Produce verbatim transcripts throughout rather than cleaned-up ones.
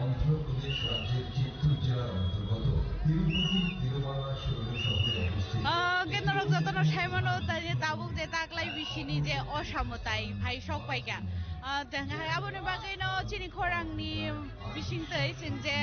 অন্ধ্রপ্রদেশ রাজ্যের চিত্তুর জেলার অন্তর্গত তিরুপতি তিরুমালা শৈল শহরে অবস্থিত। Ah, hwnkhe norok jotono saimano, tani tabuk je taklai bisini je osa mwtai phai sok paikha. Ah, teng hai aboni bagwino chini khorangni bisingtwi chwng je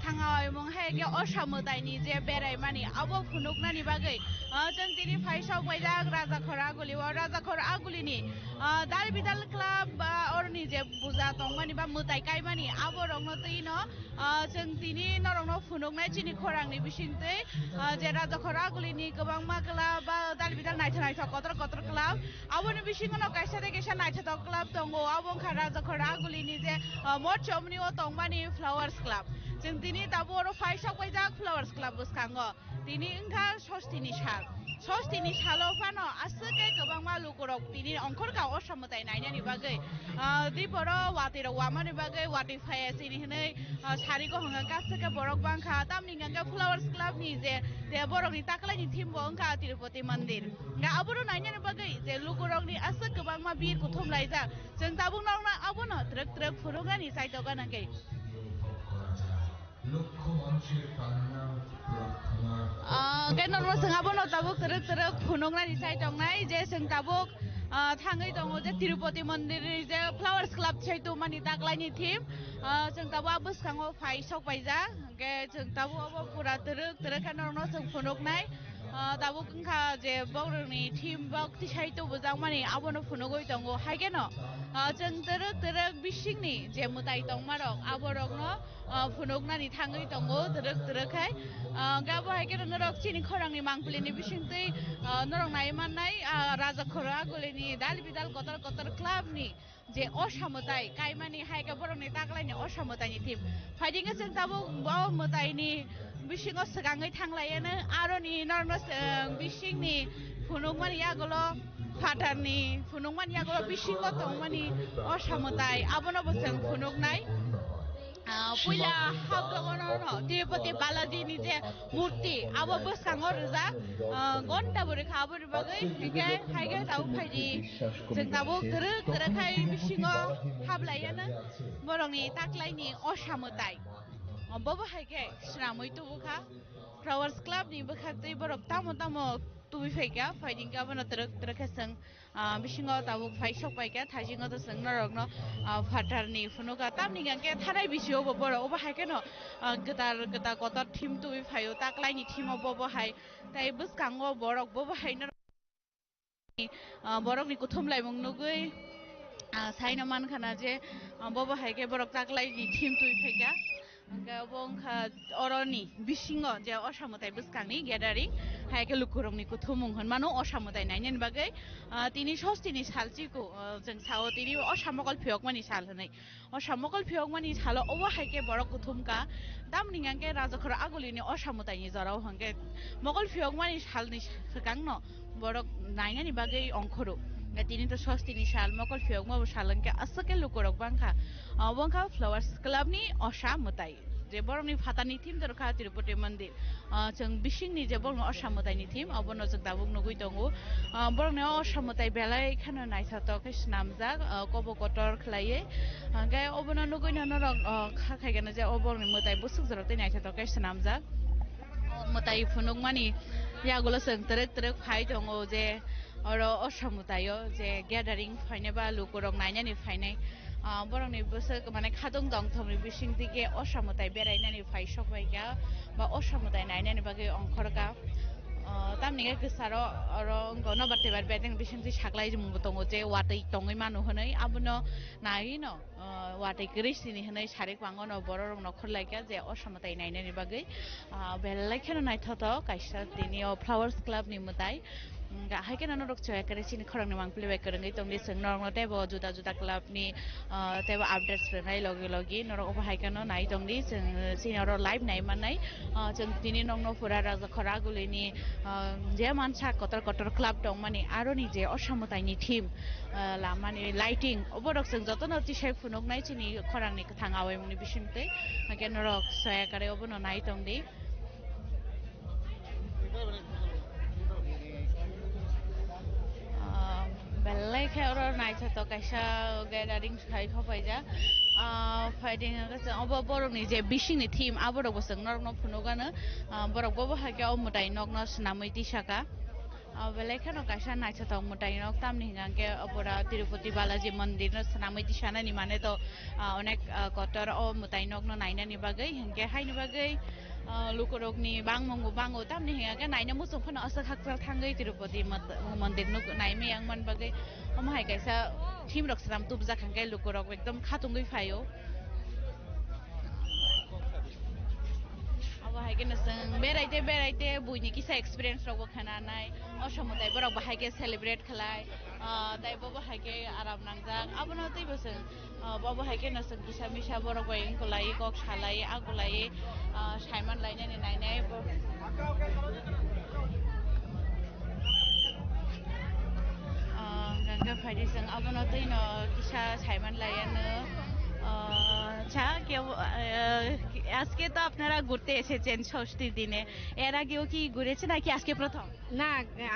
thanga oimung hai khe osa mwtaini je beraimani abo phunuknani bagwi, ah, chwng tini phai sok paijak Rajakhor Aguli o. Rajakhor Agulini, ah, Dal Bidal Club ba oroni je puja tongmani ba mwtai kaimani aborokno twino, ah, chwng tini norokno phunuknai chini khorangni bisingtwi, ah, je Rajakhor Agulini kwbangma club ba dal bidal naithok naithok kotor kotor club, aboni bisingono kaisa de kaisa naithotok club tongo, abo wngkha Rajakhor Agulini je, ah, Motchomni o tongmani Flowers Club. Chwng tini tabuk oro phai sok paijak Flowers Club bwskango. Tini wngkha Sostini sal. Sostini salo phano aswk khe kwbangma lukurok tini ongkhorkha osa mwtai nainani bagwi. Ah, diporo watwi rok wamani bagwi watwi phaiya chini hinwi, ah, sari ko hwnka khe aswk khe borok bangkha. Tamni hwnka khe Flowers Club ni je, je borokni taklaini theme bo wngkha Tirupati Mandir. Hwnka abono nainani bagwi je lukurokni aswk kwbangma bir kuthum laijak. Chwng tabuk norokno abono twrwk twrwk phunuknani chaitokgana khe. লক্ষ মানুষের কান্না, প্রার্থনা। Ah, hwnkhe norokno chwng abono tabuk twrwk twrwk phunuknani chai tongnai je chwng tabuk, ah, thangwi tongo je Tirupati Mandir ni je Flowers Club sai tongmani taklaini theme. Ah, chwng tabuk a bwskango phai sok paijak, hwnkhe chwng tabuk obo pura twrwk twrwk khe norokno chwng phunuknai. Ah, tabuk wngkha je borokni theme bok tisai tubujakmani abono phunugwi tongo. Haikheno, ah, chwng twrwk twrwk bisingni je mwtai tongmarok aborokno, ah, phunuknani thangwi tongo twrwk twrwk khai. Ah, hwnkhe abo hai kheno norok chini khorangni mangpilini bisingtwi, ah, norok nai mannai, ah, Raja Khoro Agulini dal bidal kotor kotor clubni je osa mwtai kaimani hai khe borokni taklaini osa mwtaini theme. Phaidi khe chwng tabuk bo mwtaini bisingo swkangwi thanglaiya nw aroni norokno, ah, bisingni phunukmani yagulo phatarni phunukmani yagulo bisingo tongmani osa mwtai abono bo chwng phunuknai. Ah, puila habrogo no, no, Tirupati Balaji ni je murti, abo bwskango rijak, ah, gonta bo rikha, aboni bagwi hingke haike tabuk phaidi, chwng tabuk twrwk twrwk khai bisingo hablaiya no, borokni taklaini osa mwtai. Bobo haike swnamwi tubukha, Flowers Club ni bwkhaktwi borok tamo tamo tubui phaikha, phaidi hingke abono twrwk twrwk khe chwng, ah, bisingo tabuk phai sok paikha, thaisingo to chwng norokno, ah, phatarni phunukha, tamni hwnkhe thanai bisio bo borok obo hai kheno, ah, kwtal kwtal kotor theme tubui phaio, taklaini theme o bobo hai, tai bwskango borok bobo hai norok, ah, borokni kuthum laimung nugui, ah, saino mankha na je, ah, bobo hai khe borok taklaini theme tubui phaikha. Hwnkhe obo wngkha oroni bisingo je osa mwtai bwskangni gathering, hai khe lukurokni kuthumung hwnmano osa mwtai nainani bagwi, ah, tini sostini sal chiko, ah, chwng sao tini osa mokol phiyokmani sal hwnwi. Osa mokol phiyokmani salo obo hai khe borok kuthumkha, tamni hwnkhe Rajakhor Agulini osa mwtaini jorao hwnkhe mokol phiyokmani salni swkangno borok nainani bagwi ongkhoro. Tini to sostini sal, mokol phiyokma bo sal hwnkhe aswk khe lukurok bangkha. Obo wngkha Flowers Club ni osa mwtai. Je borokni phatarni theme dorkha Tirupati Mandir. Ah, chwng bisingni je borokni osa mwtaini theme, abono chwng tabuk nugui tongo. Ah, borokni osa mwtai belai kheno naithotok khe swnamjak, ah, kobo kotor khlaiwi. Hwnkhe obono nugui no norok, ah, kha khaigeno je o borokni mwtai bwswk jorok tei naithotok khe swnamjak. O mwtai phunukmani yagulo chwng twrwk twrwk phai tongo je oro osa mwtaio je gathering phainai ba lukurok nainani phainai, ah, borokni bwswk mane khatung tongthokni bisingtwi khe osa mwtai berainani phai sok bai kha ba osa mwtai nainani bagwi ongkhor kha. Ah, tamni khe kwcharo oro wngkha nobar tebar bedeng bisingtwi saklai mung bo tongo je watwi tongwi mano hwnwi abono naiwi no. Ah, watwi kwrwi sini hwnwi sarik pangono bororok nokhor laikha je osa mwtai nainani bagwi. Ah, belai kheno naithotok kaisa tini o Flowers Club ni mwtai. Mm, ga hai kheno norok chwng ekre chini khorang ni mangpili bai kwrwngwi tongdi chwng norokno teibo juda juda club ni, ah, teibo updates rwnai logi logi norok obo hai kheno nai tongdi chwng chini oro live nai mannai. Ah, chwng tini nokno pura Raja Khoraguli ni, ah, je mansa kotor kotor club tongmani aroni je osa mwtai ni theme, ah, lamani lighting, oborok chwng jotono tisai phunuknai chini khorangni kwthang awaimungni bisingtwi. Hwnkhe norok soya kare obono nai tongdi. Ah, Belai khe oro naithotok kaisa gathering khai khopaijak. Ah, phaiding hwnkhe chwng obo borokni je bisingni theme, aborokbo chwng norokno phunukgano. Ah, borok bobo hai khe o mwtai nokno swnamwi tisaka. Ah, belai kheno kaisa naithotok mwtai nok, tamni hwnkhe opora Tirupati Balaji mondirno swnamwi tisanani mane to, ah, onek, ah, kotor o mwtai nokno nainani bagwi, hwnkhe haini bagwi, ah, lukurokni bangmung bo bango, tamni hwnkhe naina muchung phano aswk hakchal thangwi Tirupati mat-, mondirno naimai yang man bagwi. Omo hai kaisa theme rok swnam tubujak hwnkhe lukurok ekdom khatungwi phaio. Abo hai kheno chwng beraite beraite buini kisa experience rokbo khnanai, o somotai borok bo hai khe celebrate khlai, ah, tei bobo hai khe aram nangjak, abono teibo chwng, ah, bobo hai kheno chwng kisa misa borok bai wngkulai, kok salai, akulai, ah, saiman lainani nainai bo. আহ, গঙ্গা ফাইডিসং abono twi no kisa saiman laiya no. আহ, আচ্ছা, কেউ, আহ, আজকে তো আপনারা ঘুরতে এসেছেন ষষ্ঠীর দিনে, এর আগেও কি ঘুরেছে নাকি আজকে প্রথম? না,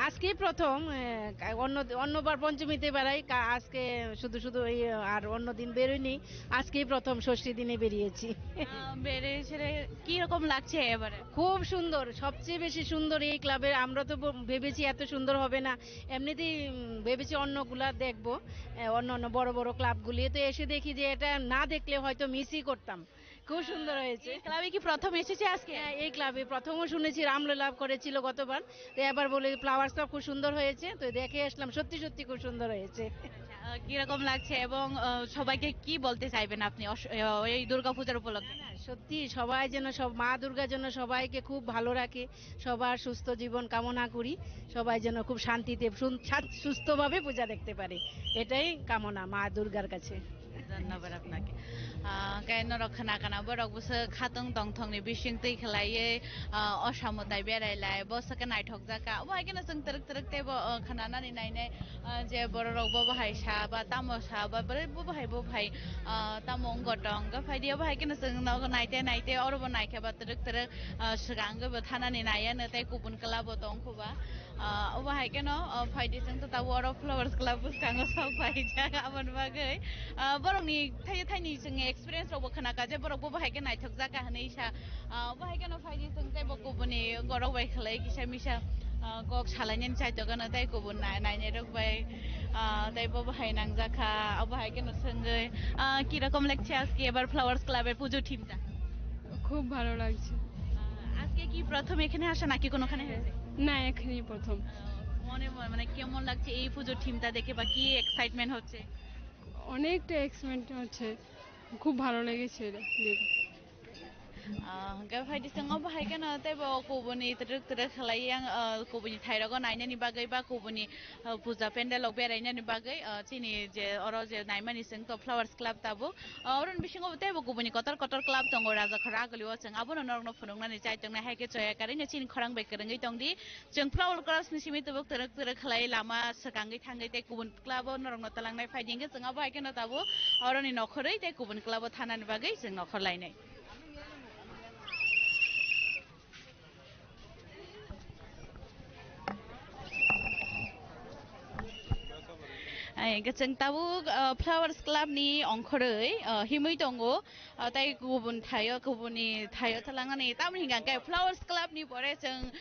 আজকেই প্রথম। আহ, অন্য, অন্যবার পঞ্চমীতে বেড়াই, কা-, আজকে শুধু শুধু এই, আর অন্য দিন বেরোয়নি, আজকেই প্রথম ষষ্ঠী দিনে বেরিয়েছি। আহ, বেড়ে সেরে কি রকম লাগছে এবারে? খুব সুন্দর, সবচেয়ে বেশি সুন্দর এই ক্লাবের। আমরা তো ব-, ভেবেছি এত সুন্দর হবে না, এমনিতেই, উম, ভেবেছি অন্যগুলা দেখবো, আহ, অন্য অন্য বড় বড় ক্লাবগুলি। তো এসে দেখি যে এটা না দেখলে হয়তো মিসই করতাম। খুব সুন্দর হয়েছে। এই ক্লাবে কি প্রথম এসেছে আজকে? হ্যাঁ, এই ক্লাবে প্রথমও শুনেছি, রামলীলা করেছিল গতবার, তো এবার বলে ফ্লাওয়ার্সটা খুব সুন্দর হয়েছে, তো দেখে আসলাম, সত্যি সত্যি খুব সুন্দর হয়েছে। আহ, কিরকম লাগছে এবং, আহ, সবাইকে কি বলতে চাইবেন আপনি অস-, আহ, এই দুর্গাপূজার উপলক্ষে? না, না, সত্যি সবাই যেন, সব মা দুর্গা যেন সবাইকে খুব ভালো রাখে, সবার সুস্থ জীবন কামনা করি, সবাই যেন খুব শান্তিতে সুন-, সা-, সুস্থভাবে পূজা দেখতে পারে, এটাই কামনা মা দুর্গার কাছে। ধন্যবাদ আপনাকে। আহ, khe norok khna khna borok bwswk khatung tongthokni bising twi khlaiwi, ah, o samwtai berai lai, bo swkhe naithok jak kha. Obo hai kheno chwng twrwk twrwk teibo, ah, khnanani nainai, ah, je bororok bo bahai sa ba tamo sa ba, bwrwi bo bahai bo bahai, ah, tamo wng gotong. Wngkha phaidi obo hai kheno chwng nogo naite naite oro bo naikhe ba twrwk twrwk, ah, swkang wngwi bo thanani naiya no tei kubun kwlabo tong kho ba. Ah, obo hai kheno, ah, phaidi chwng to tabuk oro Flowers Club bwskango sok phaijak, aboni bagwi, ah, borokni thai-, thaini chwng experience rokbo khna kha je borok bo bahai khe naithok jak kha hwnwi sa. Ah, obo hai kheno phaidi chwng teibo kubuni borok bai khlai kisa misa, ah, kok salainani chaitok gano tei kubun nai-, nainai rok bai, ah, tei bo bahai nangjak kha, obo hai kheno swngwi, ah, ki rokom lekche aski ebar Flowers Club er pujo thimta? খুব ভালো লাগছে। আহ, আজকে কি প্রথম এখানে আসা নাকি কোনোখানে হয়েছে? না, এখানেই প্রথম। আহ, মনে মনে মানে কেমন লাগছে এই পুজোর থিমটা দেখে বা কি এক্সাইটমেন্ট হচ্ছে? অনেকটা এক্সাইটমেন্ট হচ্ছে, খুব ভালো লেগেছে এটা দেখে। Ah, hwnkhe phaidi chwng obo hai kheno teibo kubuni twrwk twrwk khlai yang, ah, kubuni thairogo nainani bagwi ba kubuni, ah, puja pandal o berainani bagwi, ah, chini je oro je naimani chwng to Flowers Club tabuk. Ah, oroni bisingo teibo kubuni kotor kotor club tongo, Rajakhor Aguli o chwng abono norokno phunuknani chai tongnai, hai khe choya karwi no chini khorang bai kwrwngwi tongdi. Chwng Flower Club ni simi tubuk twrwk twrwk khlai lama swkangwi thangwi tei kubun club o norokno twlangnai phaidi hwnkhe chwng abo hai kheno tabuk oroni nokhorwi tei kubun club o thanani bagwi chwng nokhor lainai. Ai, hwnkhe chwng tabuk, ah, Flowers Club ni ongkhorwi, ah, himwi tongo, ah, tei kubun thaio, kubuni thaio thalangani. Tamoni hwnkha khe Flowers Club ni pore chwng,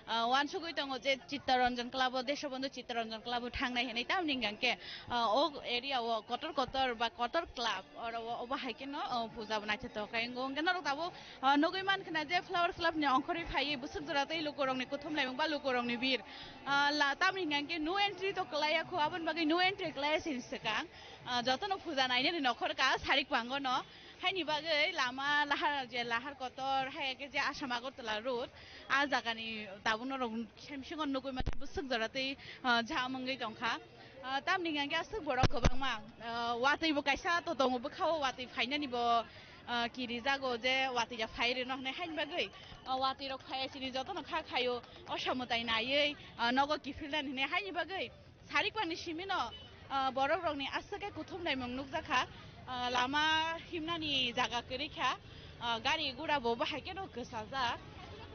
ah, uansugwi tongo je Chittaranjan Club o, Deshabandhu Chittaranjan Club o thangnai hinwi. Tamoni hwnkha khe, ah, o area o kotor kotor ba kotor club, oro o, obo hai kheno, ah, puja bo naithotok khe wngo. Hwnkhe norok tabuk, ah, nugwi mankha na je Flowers Club ni ongkhorwi phaiwi bwswk jora tei lukurokni kuthum laimung ba lukurokni bir. Ah, la, tamni hwnkha khe no entry to kwlaiya kho, aboni bagwi no entry kwlaiya sini swkang. Ah, jotono puja nainani nokhor ka sarik pangono. Haini bagwi lama lahar, je lahar kotor, hai khe je Assam Agartala road, ah jagani tabuk norok kisa bisingo nugwi mano bwswk jora tei, ah, jam wngwi tongkha. Ah, tamni hwnkha khe aswk borok kwbangma, ah, watwi bo kaisa to tongo bwkha o, watwi phainani bo, ah, kirijago je watwi ya phai rwno hwnwi haini bagwi, ah, watwi rok phaiya sini jotono kha khaio, o samwtai naiwi, ah, nogo kiphilnani hwnwi haini bagwi. Sarik pangni simino, ah, borok rokni aswk khe kuthum naimung nukjakha, ah, lama himnani jaga kwrwi kha, ah, gari gura bo bahai kheno kwchajak.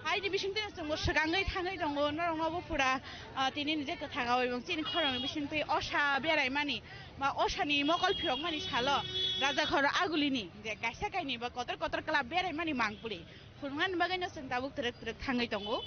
Haini bisingtwi chwngbo swkangwi thangwi tongo, norokno bo pura, ah, tini ni je kwthang aboibong chini khoroknwi bisingtwi osa beraimani ba osani mokol phirokmani salo Rajakhor Agulini je kaisa kainwi ba kotor kotor club beraimani mangpili phunuknani bagwino chwng tabuk twrwk twrwk thangwi tongo.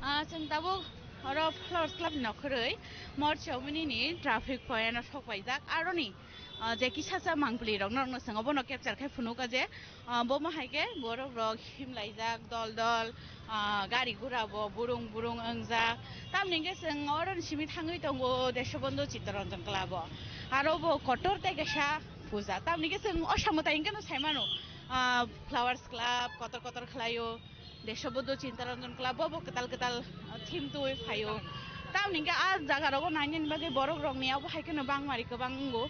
Ah, chwng tabuk oro Flowers Club ni nokhorwi Morchaumini ni traffic point o sok paijak, aroni ah, je kisa sa mangpili rok norokno swngo, bono capture khai phunuka je, ah, bomo hai khe borok rok himlaijak dol dol, ah, gari gura bo burung burung wngjak. Tamni hwnkhe chwng oro ni simi thangwi tongo Deshabandhu Chittaranjan Club o, aro bo kotor tei kaisa puja. Tamni hwnkhe chwng o samwtai hwnkhe no sai mano, ah, Flowers Club kotor kotor khlaio. Deshabandhu Chittaranjan Club bo, bo kwtal kwtal, ah, theme twi phaio. Tamni hwnkhe ah jaga rogo nainani bagwi borok rokni abo hai kheno bangmari kwbang wngo.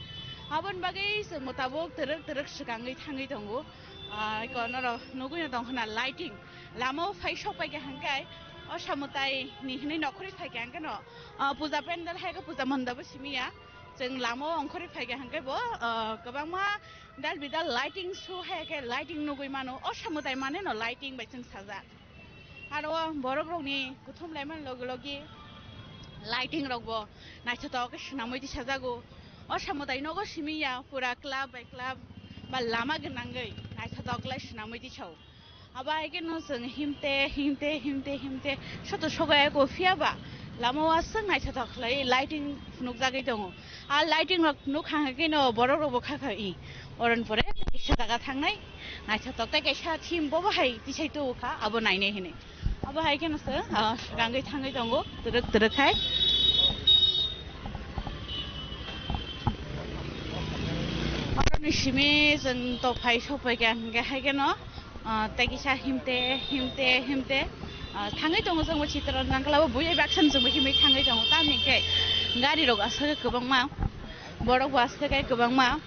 Aboni bagwi chwngbo tabuk twrwk twrwk swkangwi thangwi tongo. Ah, eko norok nugwi no tongkha na lighting. Lama o phai sok paikha hwnkhe o samwtai ni hinwi nokhorwi phaikha hwnkhe no, ah, puja pandal hai khe puja mandap o simi ya. Chwng lama o ongkhorwi phaikha hwnkhe bo, ah, kwbangma dal bidal lighting show hai khe lighting nugwi mano. O samwtai mane no lighting bai chwng sajak. Aro o borok rokni kuthum laimani logi logi lighting rokbo naithotok khe swnamwi tisajago. O samwtai nogo simi ya pura club bai club ba lama gwnangwi naithotok khlai swnamwi tisao. Abo hai kheno chwng himte himte himte himte soto sogai ko phiya ba lama o aswk naithotok khlai lighting phunukjagwi tongo. A lighting rok nukha hwnkhe no borok rok bo kha kha i. Oron pore kisa jaga thangnai naithotok tei kaisa thim bobo hai tisai tubu kha abo nainai hinwi. Abo hai kheno se, ah, swkangwi thangwi tongo twrwk twrwk khai. Oroni simi chwng to phai sok phaikha hwnkhe hai kheno, ah, tei kisa himte himte himte, ah, thangwi tongo chwngbo Chittaranjan Club o buya baksa chwngbo himwi thangwi tongo tamni hwnkhe gari rok aswk kwbangma borok bo aswk kwbangma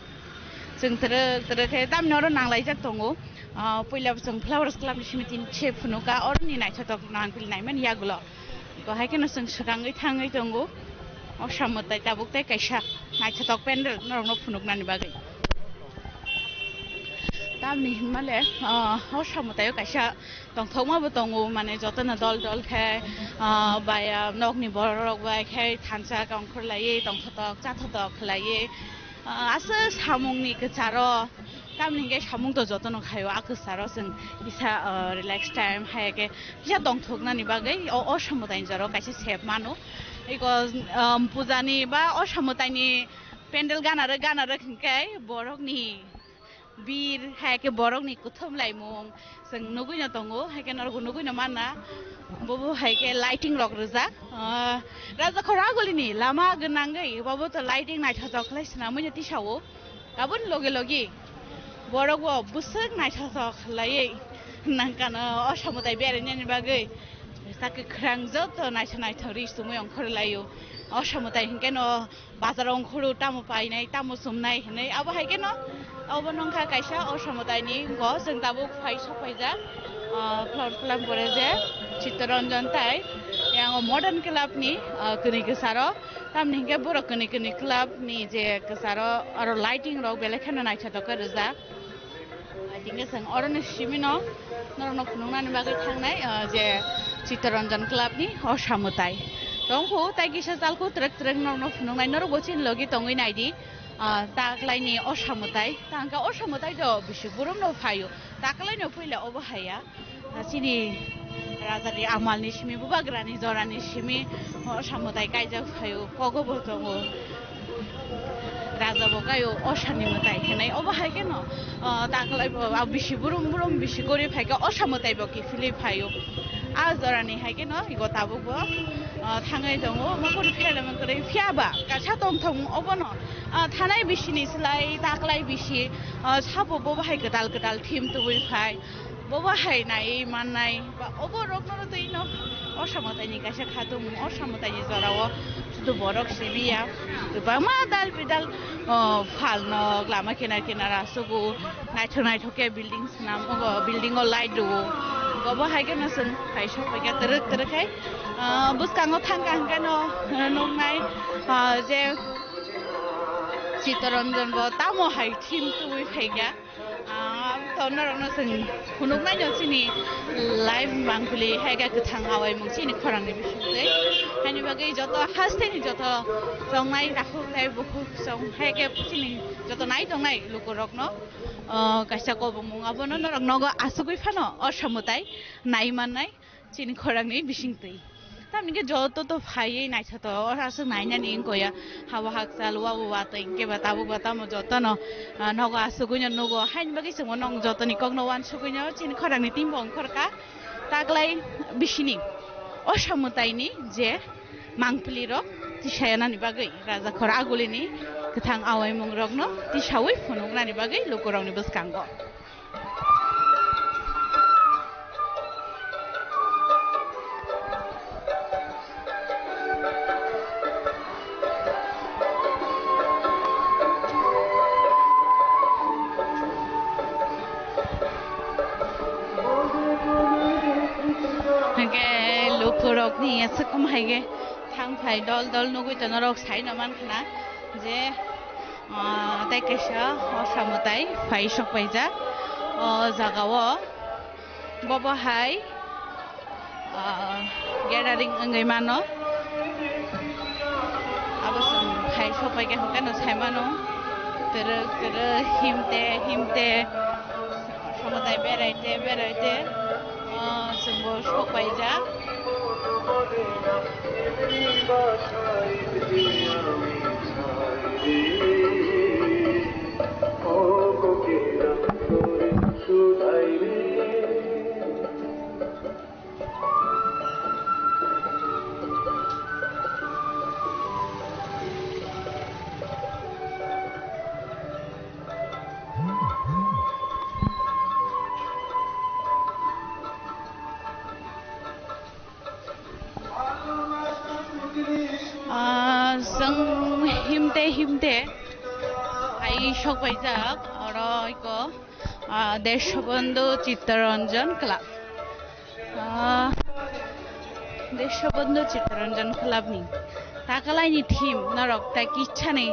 chwng twrwk twrwk khe tamni oro nanglaijak tongo. Ah, puila bo chwng Flowers Club ni simi tini se phunuka oroni naithotok nangpili naimani yagulo. Bo hai kheno chwng swkangwi thangwi tongo. O samwtai tabuk tei kaisa naithotok pendel norokno phunuknani bagwi. Tamni hinmale, ah, o samwtai o kaisa tongthokma bo tongo, mane jotono dol dol khe, ah, bai, ah, nokni borok rok bai khe thansa kongkhor laiwi tongthotok chathotok khlaiwi, ah, aswk samungni kwcharo. Tamni hwnkhe samung to jotono khaio, a kwcharo chwng kisa, ah, relax time hai khe kisa tongthoknani bagwi o, o samwtai ni jora o kaisa sep mano. Eko, um, puja ni ba o samwtai ni pendel gana rwk gana rwk hwnkhe borok ni bir hai khe borok ni kuthum laimung chwng nugwi no tongo, hai khe norok nugwi no mana. Bobo hai khe lighting rok rijak, ah, Rajakhor Agulini lama gwnangwi bobo to lighting naithotok khlai swnamwi no tisao. Aboni logi logi borok bo bwswk naithotok khlaiwi nangkano o samwtai berainani bagwi. Sakhe kwrang joto naithok naithok ri sumui ongkhor laio. O samwtai hwnkhe no bazar ongkhoro tamo painai tamo chumnai hinwi abo hai kheno obo nongkha kaisa o samwtai ni go chwng tabuk phai sok phaijak, ah, Flower Club pore je Chittaranjan tai yang o Modern Club ni, ah, kwnwi kwcharo. Tamni hwnkhe borok kwnwi kwnwi club ni je kwcharo aro lighting rok belai kheno naithotok khe rijak. Hai hwnkhe chwng oroni simi no norok no phunuknani bagwi thangnai, ah, je Chittaranjan Club ni o samwtai tongkhu tai kisa chalkhu twrwk twrwk norok no phunuknai norok bo chini logi tongwi naidi, ah, taklai ni o samwtai tangka o samwtai do bisi burum no phaio taklai no puila obo haiya. Ah, chini raja ni amal ni simi, bubagra ni jora ni simi, o samwtai kaijak phaio, kogo bo tongo. Raja bo kaio, o sani mwtai hinwi. Obo hai kheno, ah, taklai bo, ah, bisi burum burum, bisi gori phai khe, o samwtai bo kiphilwi phaio. A jora ni hai kheno, ego tabuk bo, ah, thangwi tongo, mokol phiyala mangkwrwi phiyaba, kasa tong thong obono, ah, thanai bisi ni slai, taklai bisi, ah, sabo bo bahai kwtal kwtal thim tubui phai. Bobo hai nai mannai ba obo rokno twi no o samwtai ni kaisa khatung o samwtai ni jora o sudu borok sibiya kwbangma dal bidal, o, phalnok lama kinar kinar asugo naithok naithok khe building swnam o building o light rwo obo hai kheno chwng hai sok pai khe twrwk twrwk khai, o, bwskango thang kha hwnkhe no nuknai, o, je Chittaranjan bo tamo hai theme tubui phaikha. Ah, to norokno chwng phunuknaino chini live mangpili haikhe kwthang awaimung chini khorangni bisingtwi. Haini bagwi joto hasteni joto tongnai takhuk tei bukhuk chong haikhe chini joto nai tongnai lukurokno, ah, kaisa kobongmung abono norok nogo asugwi phano o samwtai nai mannai. Chini khorangni bisingtwi. Tamni hwnkhe joto to phaiwi naithotok, oro aswk nainani wngkha ya. Habo hakchal, wabo watwi, hwnkhe ba tabuk ba tamo jotono, ah, nogo asugwino nugo. Haini bagwi chwngbo nong jotoni kokno uansugwino chini khorangni team bo ongkhorkha. Taklai bisini o samwtaini je mangpili rok tisaya nani bagwi rajakhor agulini kwthang awaimung rokno tisawi phunuknani bagwi lukurokni bwskango. Hwnkhe lukurokni aswk wng hai khe thang phai dol dol nugwi tono rok sai no man khna je, ah, tei kaisa o samwtai phai sok paijak o jaga o. Bobo hai, ah, gathering wngwi mano. Abo chwng phai sok pai khe hwnkhe no sai mano. Twrwk twrwk himte himte samwtai berai te berai te, ah, chwngbo sok paijak. Ah, chwng himte himte ai sok paijak oro iko, ah, Deshabandhu Chittaranjan Club. Ah, Deshabandhu Chittaranjan Club ni taklaini theme norok tai kichani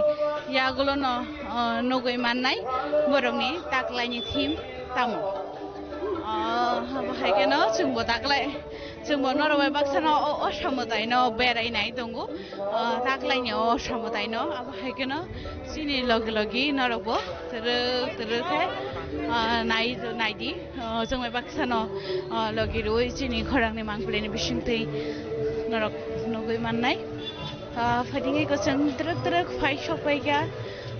yagulo no, ah, nugwi mannai borokni taklaini theme tamo. Ah, abo hai kheno chwngbo taklai, chwngbo norok bai baksano o, o samwtaino berai nai tongo. Ah, taklaini o samwtaino abo hai kheno chini logi logi norokbo twrwk twrwk khe, ah, nai, naidi, ah, chwng bai baksano, ah, logi rwui chini khorangni mangpilini bisingtwi norok nugwi mannai. Ah, phaidingwi kwchwng twrwk twrwk phai sok paikha,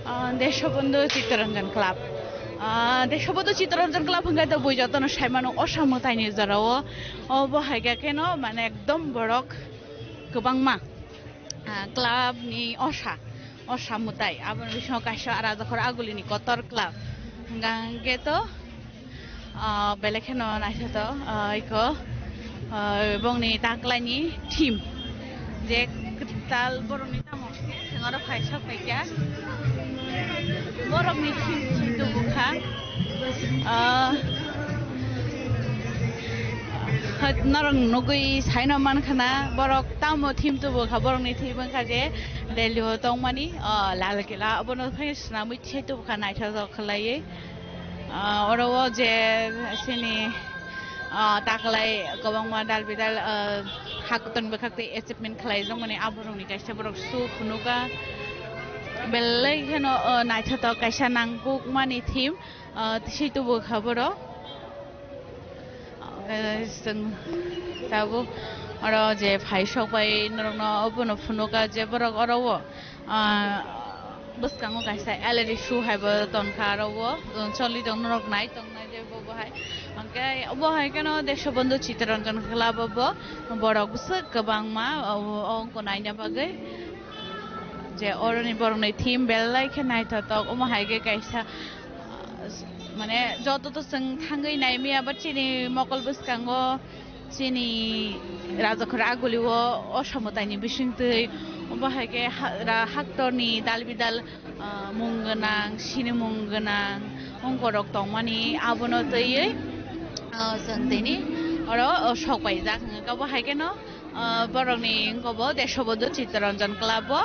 ah, Deshabandhu Chittaranjan Club. Ah, Deshabandhu Chittaranjan Club hwnkhe to bui jotono sai mano o samwtaini jorao. Obo hai khe kheno mane ekdom borok kwbangma, ah, club ni osa, osa mwtai. Aboni bisingo kaisa Rajakhor Agulini kotor club. Hwnkhe to, ah, belai kheno naithotok, ah, iko, ah, bongni taklaini theme. Je kwtal borokni tamo khe, chwng oro phai sok phaikha. Borokni theme se tubukha. Ah, Hwt norok nugwi saino mankha na, borok tamo theme tubukha, borokni theme wngkha je Delhi o tongmani, ah, Lal Kila, abono phai swnamwi thai tubukha naithotok khlaiwi. Ah, oro o je chini, ah, taklai kwbangma dal bidal, ah, hakton bwkhak tei achievement khlaijakmani aborokni kaisa borok su phunukha. Belai kheno, ah, naithotok kaisa nangkukmani theme, ah, se tubukha borok. Eh, chwng tabuk oro je phai sok bai norokno obono phunukha je borok oro o, ah, bwskango kaisa L E D show hai bo tongkha oro o, choli tong norok nai tongnai je bo bo hai. Hwnkhe obo hai kheno Deshabandhu Chittaranjan Club o bo borok bwswk kwbangma o, o wngkha naina bagwi je oroni borokni theme belai khe naithotok omo hai khe kaisa. Mane joto to chwng thangwi naimaya, but chini mokol bwskango chini Rajakhor Aguli o, o samwtaini bisingtwi obo hai khe ha-, ra-, haktorni dal bidal, ah, mung gwnang, sinimung gwnang ongkorok tongmani abono twiwi, ah, chwng tini oro, o, sok paijak hwnkhe obo hai kheno, ah, borokni wngkha bo Deshabandhu Chittaranjan Club o.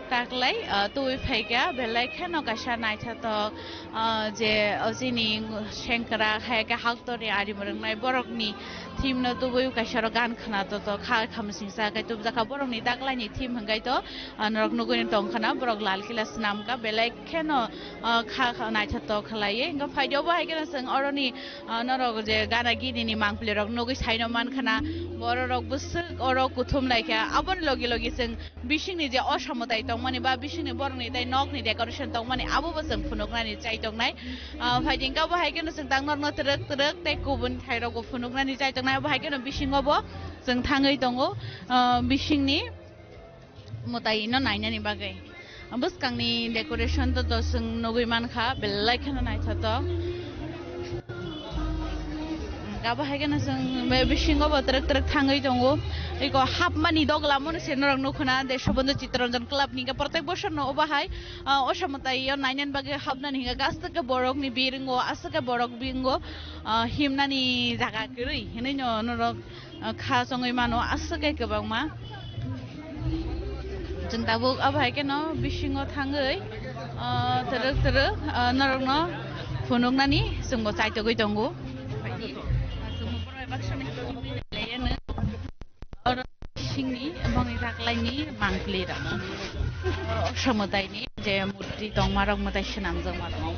Taklai, ah, tubui phaikha, belai kheno kaisa naithotok, ah, je, oh, chini sengkrak, hai khe haktorni arimrwknai borokni theme no tubui kaisa rok gan khwna to, to kha khamsingsa khe tubjakha borokni taklaini theme hwnkhe to, ah, norok nugui tongkhana borok Lal Kila swnamkha, belai kheno, ah, kha, kha naithotok khlaiwi. Hwnkhe phaidi obo hai kheno chwng oroni, ah, norok je gana gini ni mangpili rok nugui saino mankhana, borok rok bwswk oro kuthum laikha, aboni logi logi chwng bisingni je osamwtai tongmani ba bisingni borokni tei nokni decoration tongmani abobo chwng phunuknani chai tongnai. Ah, phaidi hwnkhe abo hai kheno chwng tang norokno twrwk twrwk tei kubun thairokbo phunuknani chai tongnai. Abo hai kheno bisingo bo chwng thangwi tongo, ah, bisingni mwtaino nainani bagwi. Bwskangni decoration to, to chwng nugui mankha, belai kheno naithotok. Abo hai kheno chwng be bisingo bo twrwk twrwk thangwi tongo. Eko hapmani dogla mono se norok nukho na, Deshobandhu Chittaranjan Club ni hwnkhe protek bosor no obo hai, ah, osamwtai o nainani bagwi hapnani hwnkhe aswk khe borokni biringo, aswk khe borok bingo, ah, himnani jaga kwrwi hinwi no norok, ah, kha chongwi mano aswk khe kwbangma. Chwng tabuk abo hai kheno bisingo thangwi, ah, twrwk twrwk, ah, norokno phunuknani chwngbo chaitogwi tongo. Oro bisingni bongni taklaini mangpili rok. Oro osamwtaini je murti tongmarok, mwtai swnamjakmarok.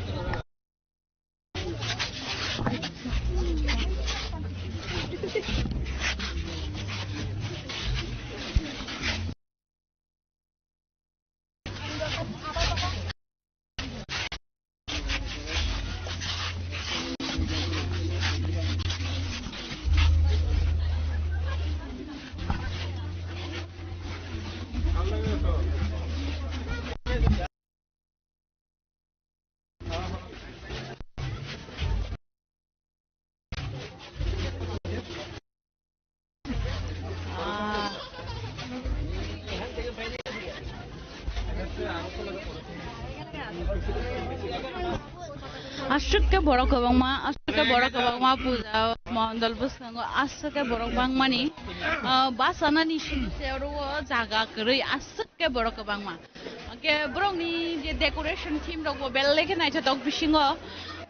Aswk khe borok kwbangma, aswk khe borok kwbangma puja mondol bwskango, aswk khe borok bangmani, ah, bachanani simi se oro o jaga kwrwi, aswk khe borok kwbangma. Hwnkhe borokni je decoration theme rokbo belai khe naithotok bisingo,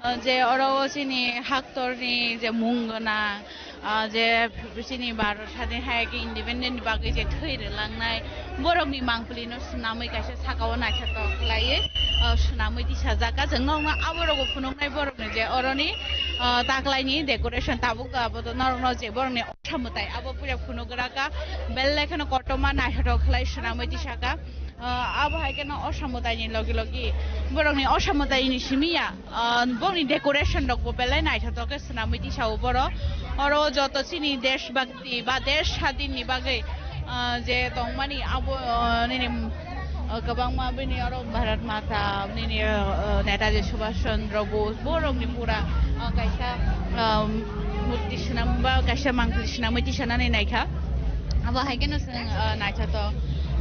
ah, je oro o chini haktorni je mung gwnang, ah, je chini Bharat sadin hai khe independent ni bagwi je thwi rwlangnai borokni mangpili no swnamwi kaisa saka o naithotok khlaiwi, ah, swnamwi tisajak. Chwng nokno abo rogo phunuknai borokni je oroni, ah, taklaini decoration tabuk abo to norokno je borokni osamwtai abo puila phunukgwraka belai kheno kotorma naithotok khlai swnamwi tisaka. Ah, abo hai kheno osamwtaini logi logi borokni osamwtaini simi ya, ah, borokni decoration rokbo belai naithotok khe swnamwi tisao borok. Oro joto chini desh bhakti ba desh sadin ni bagwi, ah, je tongmani abo, ah, nini, ah, kwbangma bini oro Bharat Mata nini, ah, Netaji Subhash Chandra Bose borokni pura, ah, kaisa, ah, murti swnam ba kaisa mangpili swnamwi tisanani naikha. Abo hai kheno chwng, ah, naithotok,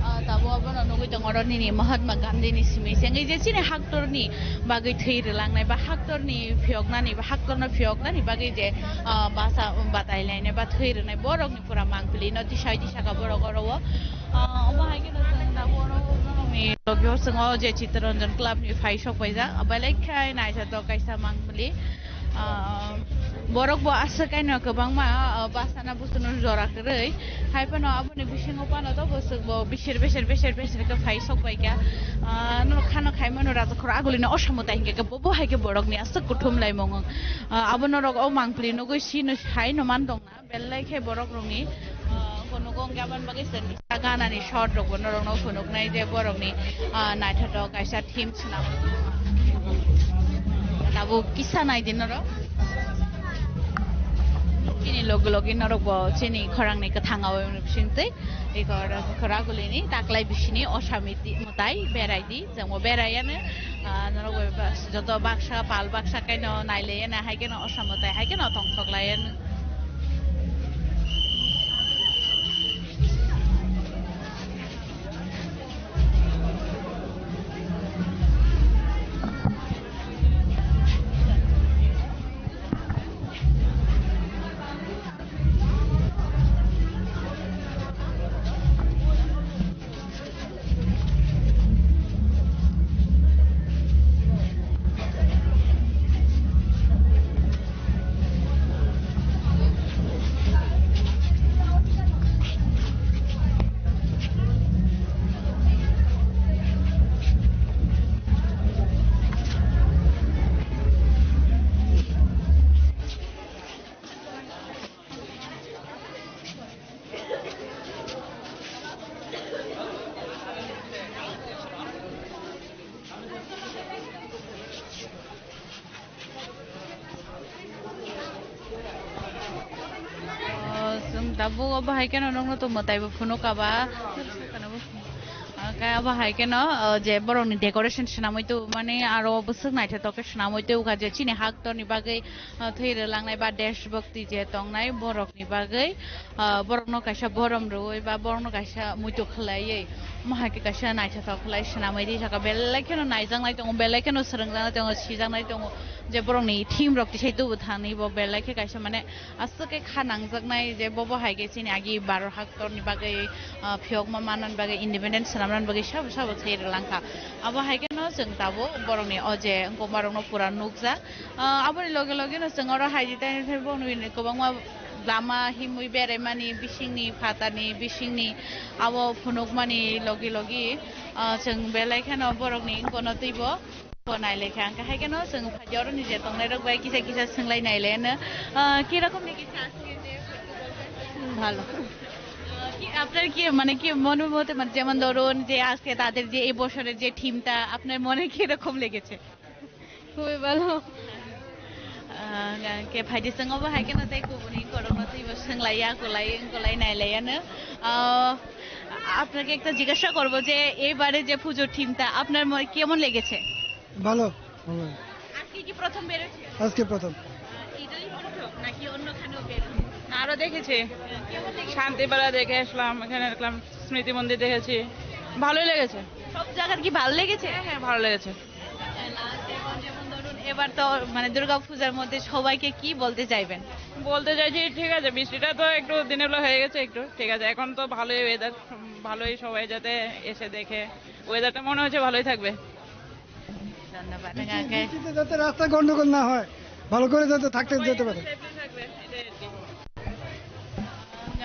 ah, tabuk abono nugui tongo oro nini Mahatma Gandhi ni simi se wngwi je chini haktorni bagwi thwi rwlangnai ba haktorni phiyoknani ba haktorno phiyoknani bagwi je, ah, basa batai lainai ba thwi rwnai borokni pura mangpili no tisai tisaka borok oro o. Ah, omo hai kheno chwng tabuk oro borokni logi o chwng o je Chittaranjan Club ni phai sok paijak belai khe naithotok kaisa mangpili. Ah, borok bo aswk kaino kwbangma, ah, bachana buchunwi jora kwrwi. Hai phano aboni bisingo phano to bwswk bo bisir besir besir besir khe phai sok pai kha. Ah, norok khano khai mano rajakhor agulini osamwtai hinkhe khe bo, bo hai khe borokni aswk kuthum laimung. Ah, abo norok o mangpili nugui sino hai no man tong na. Belai khe borok rokni, ah, phunukgo hwnkhe aboni bagwi chwng kisa ganani shot rokbo norokno phunuknai je borokni, ah, naithotok kaisa theme swnam. Tabuk kisa naidi norok. Chini logi logi norokbo chini khorangni kwthang awi bisingtwi eko khoragulini taklai bisini osami mwtai berai di. Chwngbo beraiano, ah, norok bai ba-, joto baksa, pal baksa kaino nailaiyano, hai kheno osamwtai, hai kheno tongthok laiano. Tabuk obo hai kheno nokno tongmo taibo phunuk aba. Oke, abo hai kheno, o, je borokni decoration swnamwi tu mani aro bwswk naithotok khe swnamwi tu kha je chini hak torni bagwi, o, thwi rwlangnai ba deshbhakti je tongnai borokni bagwi, o, borokno kaisa borom rwui ba borokno kaisa muitu khlaiwi mohai khe kaisa naithotok khlai swnamwi rijak belai kheno naijaknai tongo, belai kheno swrwngjaknai tongo, sijaknai tongo je borokni theme rok tisai tubu thani bo belai khe kaisa mane aswk khe kha nangjaknai je bobo hai khe chini agi baro hak torni bagwi, ah, phiyokma manna bagwi, independent swnamna bagwi sabo sabo se rwlang kha. Abo hai kheno chwng tabuk borokni o je wngkoma rokno pura nukjak. Ah, aboni loge loge no chwng oro hai di tai khe borokni kwbangma lama himwi beraimani bisingni phatarni bisingni abo phunukmani logi logi, ah, chwng belai kheno borokni wngkona twibo. Bo nailai kha, hwnkhe hai kheno chwng phaidi oro ni je tongnai rok bai kisa kisa swnglainai le no, ah, ki rokom ni kisa aske je ভালো। Ah, ki, আপনার কি মানে কি মনের মতে মানে যেমন ধরুন যে আজকে তাদের যে এই বছরের যে থিমটা আপনার মনে কি রকম লেগেছে? খুবই ভালো। Ah, hwnkhe phaidi chwng obo hai kheno tei kubuni korokno twibo swnglaia kulai kulai nailaiano. Ah, আপনাকে একটা জিজ্ঞাসা করবো যে এবারে যে পুজোর থিমটা আপনার মনে কেমন লেগেছে? ভালো, ভালো। আজকে কি প্রথম বেরোচ্ছে? আজকে প্রথম। আহ, এটাই প্রথম নাকি অন্যখানেও বেরোচ্ছে? আরো দেখেছি, শান্তিপাড়া দেখে আসলাম, এখানে দেখলাম স্মৃতি মন্দির দেখেছি, ভালোই লেগেছে। সব জায়গার কি ভালো লেগেছে? হ্যাঁ, হ্যাঁ, ভালো লেগেছে। যেমন যেমন ধরুন এবার তো মানে দুর্গা পূজার মধ্যে সবাইকে কি বলতে চাইবেন? বলতে চাইছি, ঠিক আছে, বৃষ্টিটা তো একটু দিনের বেলা হয়ে গেছে একটু, ঠিক আছে, এখন তো ভালোই ওয়েদার, ভালোই, সবাই যাতে এসে দেখে, ওয়েদারটা মনে হচ্ছে ভালোই থাকবে। ধন্যবাদ। বৃষ্টি, কাকাকে। বৃষ্টিতে যাতে রাস্তা গন্ডগোল না হয়, ভালো করে যাতে থাকতে যেতে পারে।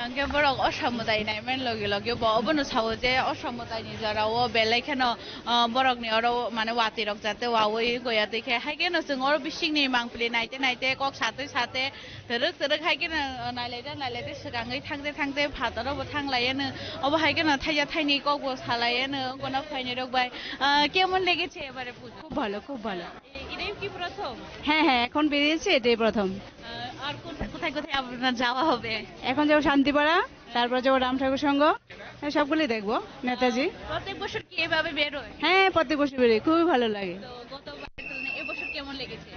Hwnkhe borok osamwtai naimani logi logi bo obono sao je osamwtaini jorao belai kheno, ah, borokni oro mane watwi rok jate wawi goya twi khe hai kheno chwng oro bisingni mangpili naite naite kok satwi sate twrwk twrwk hai kheno, ah, nailaide nailaide swkangwi thangte thangte phataro bo thanglaiyano obo hai kheno thaija thaini kokbo salaiyano gwnang phaini rok bai, ah, kemon legeche ebare pujo? খুব ভালো, খুব ভালো। এ-, এটাই কি প্রথম? হ্যাঁ, হ্যাঁ, এখন বেরিয়েছে, এটাই প্রথম। আহ, আর কোন-, কোথায় কোথায় আপনার যাওয়া হবে? এখন যাবো শান্তিপাড়া, তারপর যাবো রাম ঠাকুর সংঘ, হ্যাঁ, সবগুলোই দেখবো, নেতাজি। প্রত্যেক বছর কি এভাবে বের হয়? হ্যাঁ, প্রত্যেক বছর বেরোই, খুবই ভালো লাগে। তো গতবারের তুলনায় এবছর কেমন লেগেছে?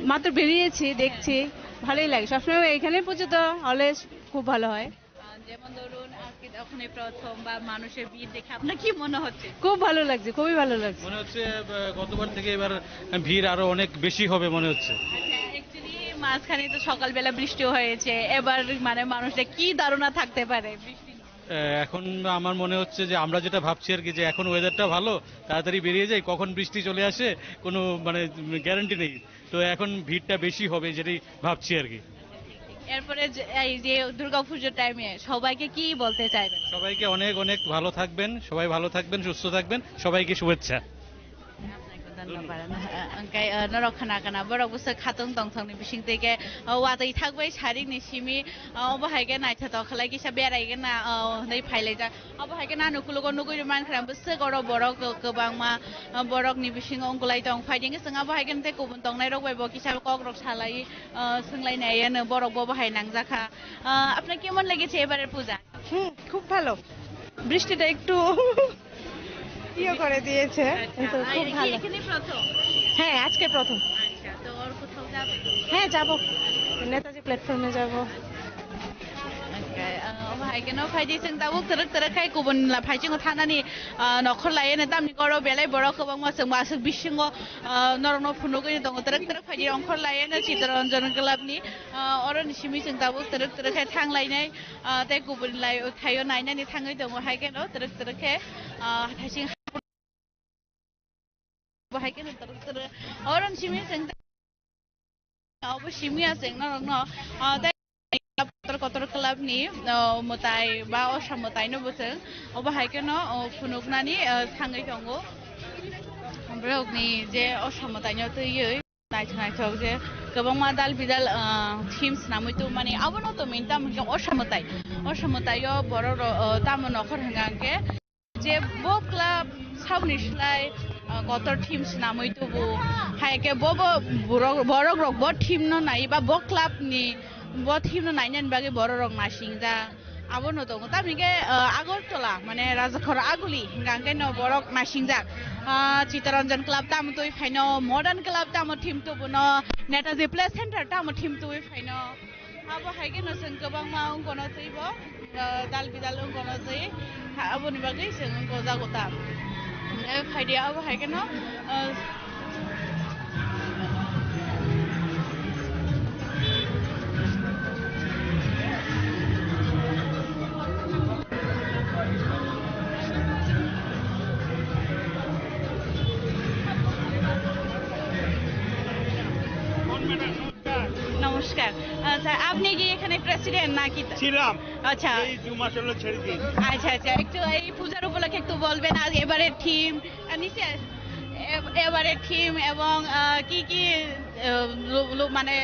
মাত্র বেরিয়েছি, দেখছি, ভালোই লাগে। সবসময় এখানে পুজো তো অলওয়েজ খুব ভালো হয়। আহ, যেমন ধরুন, আজকে যখন এই প্রথম বা মানুষের ভিড় দেখে আপনার কি মনে হচ্ছে? খুব ভালো লাগছে, খুবই ভালো লাগছে। মনে হচ্ছে, আহ, গতবার থেকে এবার ভিড় আরো অনেক বেশি হবে মনে হচ্ছে। আচ্ছা, actually মাঝখানে তো সকালবেলা বৃষ্টিও হয়েছে, এবার মানে মানুষের কি ধারণা থাকতে পারে বৃষ্টি নিয়ে? আহ, এখন আমার মনে হচ্ছে যে আমরা যেটা ভাবছি আর কি, যে এখন ওয়েদারটা ভালো, তাড়াতাড়ি বেরিয়ে যাই, কখন বৃষ্টি চলে আসে কোনো মানে গ্যারান্টি নেই। তো এখন ভিড়টা বেশি হবে যেটাই ভাবছি আর কি। এরপরে যে, এই যে দুর্গাপুজোর টাইমে সবাইকে কি বলতে চাইবেন? সবাইকে অনেক অনেক ভালো থাকবেন, সবাই ভালো থাকবেন, সুস্থ থাকবেন, সবাইকে শুভেচ্ছা। Ang kay, ah, norok khana khana borok bwswk khatong tongthokni bising tei khe, ah, watwi thakbai saringni simi, ah, obo hai khe naithotok khlai kisa berai gana, ah, hwnwi phailaijak. Abo hai khe nang nukulugo nugwi rwmani khna bwswk oro borok kwbangma, ah, borokni bisingo wngwlai tong. Phaidi hwnkhe chwng abo hai khe tei kubun tongnai rok bai bo kisa kok rok salai, ah, swnglainai ano borok bo bahai nangjakha. Ah, আপনার কেমন লেগেছে এবারের পূজা? হুম, খুব ভালো। বৃষ্টিটা একটু ইয়ে করে দিয়েছে, আচ্ছা, কিন্তু আর খুব কি ভালো। এখানে প্রথম? হ্যাঁ, আজকে প্রথম। আচ্ছা, তো আর কোথাও যাবে? হ্যাঁ, যাব। নেতাজি প্ল্যাটফর্মে যাব। Omo hai kheno phaidi chwng tabuk twrwk twrwk khai kubun la phaichwngo thanani, ah, nokhor laiya ni tamni koro belai borok kwbangma chwng aswk bisingo, ah, norokno phunugwi tongo twrwk twrwk phaidi ongkhor laiya no Chittaranjan Club ni, ah, oro ni simi chwng tabuk twrwk twrwk khai thang lainai, ah, tei kubun lai thaio nainani thangwi tongo hai kheno twrwk twrwk khe, ah, thaising Bo hai kheno twrwk twrwk. Oro ni simi chwng obo simi ya chwng norokno, ah, tei kotor kotor club ni, ah, mwtai ba osa mwtai no bo chwng obo hai kheno, oh, phunuknani, ah, thangwi tongo. Borokni je osa mwtai no twiwi naithok naithok je kwbangma dal bidal, ah, theme swnamwi tongmani abono tongmani tamo hwnkhe osa mwtai. Osa mwtai o borok rok, ah, tamo nokhor hwnkha hwnkhe je bo club saboni slai, ah, kotor theme swnamwi tubu. Hai khe bo, bo borok, borok rok bo theme no nai ba bo club ni Bo theme no nainani bagwi bororok nasingjak. Abono tongo. Tamni khe, ah, Agartala, mane Rajakhor Aguli, hingkha hwnkhe no borok nasingjak. Ah, Chittaranjan Club tamo twi phaino, Modern Club tamo theme tubuno, Netaji Play Center tamo theme twi phaino. Abo hai kheno chwng kwbangma wngkano twibo, ah, dal bidal wngkano twi. Ha, aboni bagwi chwng wngkha o jago ta. Eh, phaidi abo hai kheno, ah, নমস্কার। আচ্ছা, আপনি কি এখানে প্রেসিডেন্ট নাকি? ছিলাম। আচ্ছা। এই দু মাস হলো ছেড়ে দিয়েছি। আচ্ছা, আচ্ছা, একটু এই পূজার উপলক্ষে একটু বলবেন, আর এবারের থিম, আহ, নিচে, এ-, এবারের থিম এবং, আহ, কি কি, আহ, লো-, লো-, মানে,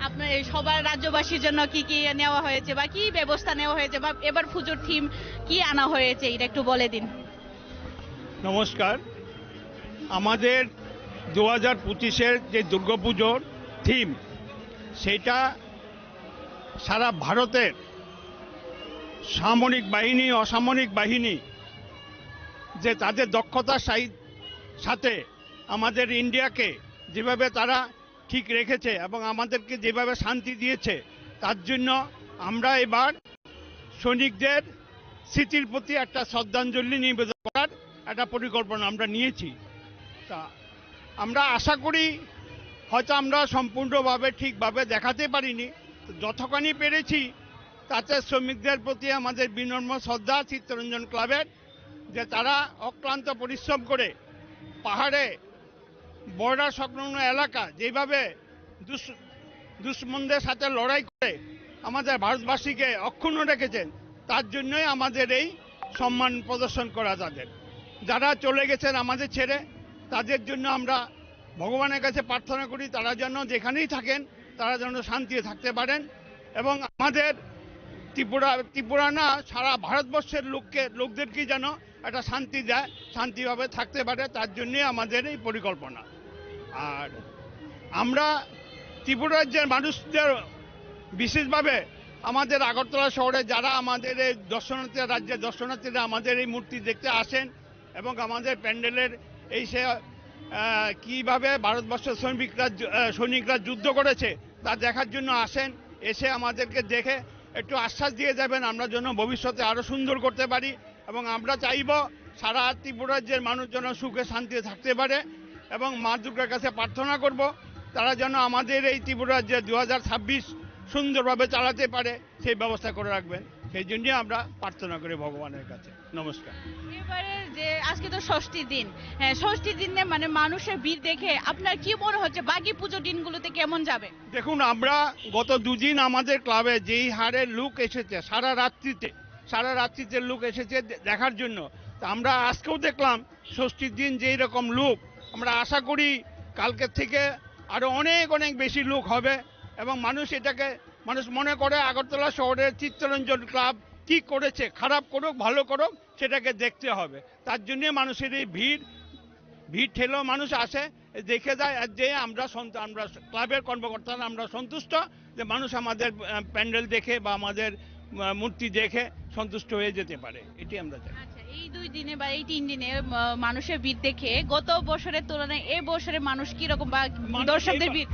আপনার এই সবার রাজ্যবাসীর জন্য কি কি নেওয়া হয়েছে বা কি ব্যবস্থা নেওয়া হয়েছে বা এবার পুজোর থিম কি আনা হয়েছে, এটা একটু বলে দিন। নমস্কার। আমাদের দু হাজার পঁচিশের যে দুর্গাপুজোর থিম, সেটা সারা ভারতের সামরিক বাহিনী, অসামরিক বাহিনী যে তাদের দক্ষতার সাই-, সাথে আমাদের ইন্ডিয়াকে যেভাবে তারা ঠিক রেখেছে এবং আমাদেরকে যেভাবে শান্তি দিয়েছে, তার জন্য আমরা এবার সৈনিকদের স্মৃতির প্রতি একটা শ্রদ্ধাঞ্জলি নিবেদন করার একটা পরিকল্পনা আমরা নিয়েছি। তা আমরা আশা করি, হয়তো আমরা সম্পূর্ণভাবে ঠিকভাবে দেখাতে পারিনি, তো যতখানি পেরেছি তাতে শ্রমিকদের প্রতি আমাদের বিনম্র শ্রদ্ধা চিত্তরঞ্জন ক্লাবের, যে তারা অক্লান্ত পরিশ্রম করে পাহাড়ে বর্ডার সংলগ্ন এলাকা যেভাবে দুশ-, দুশমনদের সাথে লড়াই করে আমাদের ভারতবাসীকে অক্ষুণ্ণ রেখেছেন, তার জন্যই আমাদের এই সম্মান প্রদর্শন করা তাদের। যারা চলে গেছেন আমাদের ছেড়ে, তাদের জন্য আমরা ভগবানের কাছে প্রার্থনা করি, তারা যেন যেখানেই থাকেন, তারা যেন শান্তিতে থাকতে পারেন এবং আমাদের ত্রিপুরা, ত্রিপুরা না, সারা ভারতবর্ষের লোককে, লোকদেরকে যেন একটা শান্তি দেয়, শান্তিভাবে থাকতে পারে, তার জন্যই আমাদের এই পরিকল্পনা। আর আমরা ত্রিপুরা রাজ্যের মানুষদের বিশেষভাবে আমাদের আগরতলা শহরে যারা আমাদের এই দর্শনার্থী, রাজ্যের দর্শনার্থীরা আমাদের এই মূর্তি দেখতে আসেন এবং আমাদের প্যান্ডেলের এই সে, আহ, কিভাবে ভারতবর্ষের সৈনিকরা যু-, আহ, সৈনিকরা যুদ্ধ করেছে তা দেখার জন্য আসেন, এসে আমাদেরকে দেখে একটু আশ্বাস দিয়ে যাবেন, আমরা যেন ভবিষ্যতে আরও সুন্দর করতে পারি। এবং আমরা চাইব সারা ত্রিপুরা রাজ্যের মানুষ যেন সুখে শান্তিতে থাকতে পারে এবং মা দুর্গার কাছে প্রার্থনা করব তারা যেন আমাদের এই ত্রিপুরা রাজ্যে দু হাজার ছাব্বিশ সুন্দরভাবে চালাতে পারে, সেই ব্যবস্থা করে রাখবেন। সেই জন্যই আমরা প্রার্থনা করি ভগবানের কাছে। নমস্কার। এবারে যে আজকে তো ষষ্ঠীর দিন, হ্যাঁ, ষষ্ঠীর দিনে মানে মানুষের ভিড় দেখে আপনার কি মনে হচ্ছে বাকি পুজো দিনগুলোতে কেমন যাবে? দেখুন, আমরা গত দুদিন আমাদের ক্লাবে যেই হারে লোক এসেছে সারা রাত্রিতে, সারা রাত্রিতে লোক এসেছে দে-, দেখার জন্য। তা আমরা আজকেও দেখলাম ষষ্ঠীর দিন যেই রকম লোক, আমরা আশা করি কালকের থেকে আরও অনেক অনেক বেশি লোক হবে এবং মানুষ এটাকে, মানুষ মনে করে আগরতলা শহরের চিত্তরঞ্জন ক্লাব কী করেছে, খারাপ করুক ভালো করুক, সেটাকে দেখতে হবে। তার জন্যে মানুষের এই ভিড়, ভিড় ঠেলেও মানুষ আসে, দেখে যায়। আর যে আমরা সন্ত-, আমরা ক্লাবের কর্মকর্তারা আমরা সন্তুষ্ট যে মানুষ আমাদের, আহ, প্যান্ডেল দেখে বা আমাদের, আহ, মূর্তি দেখে সন্তুষ্ট হয়ে যেতে পারে, এটি আমরা চাই। আচ্ছা, এই দুই দিনে বা এই তিন দিনে, আহ, মানুষের ভিড় দেখে গত বছরের তুলনায় এ বছরে মানুষ কিরকম বা মানুষ দর্শকদের এবার, ভিড়?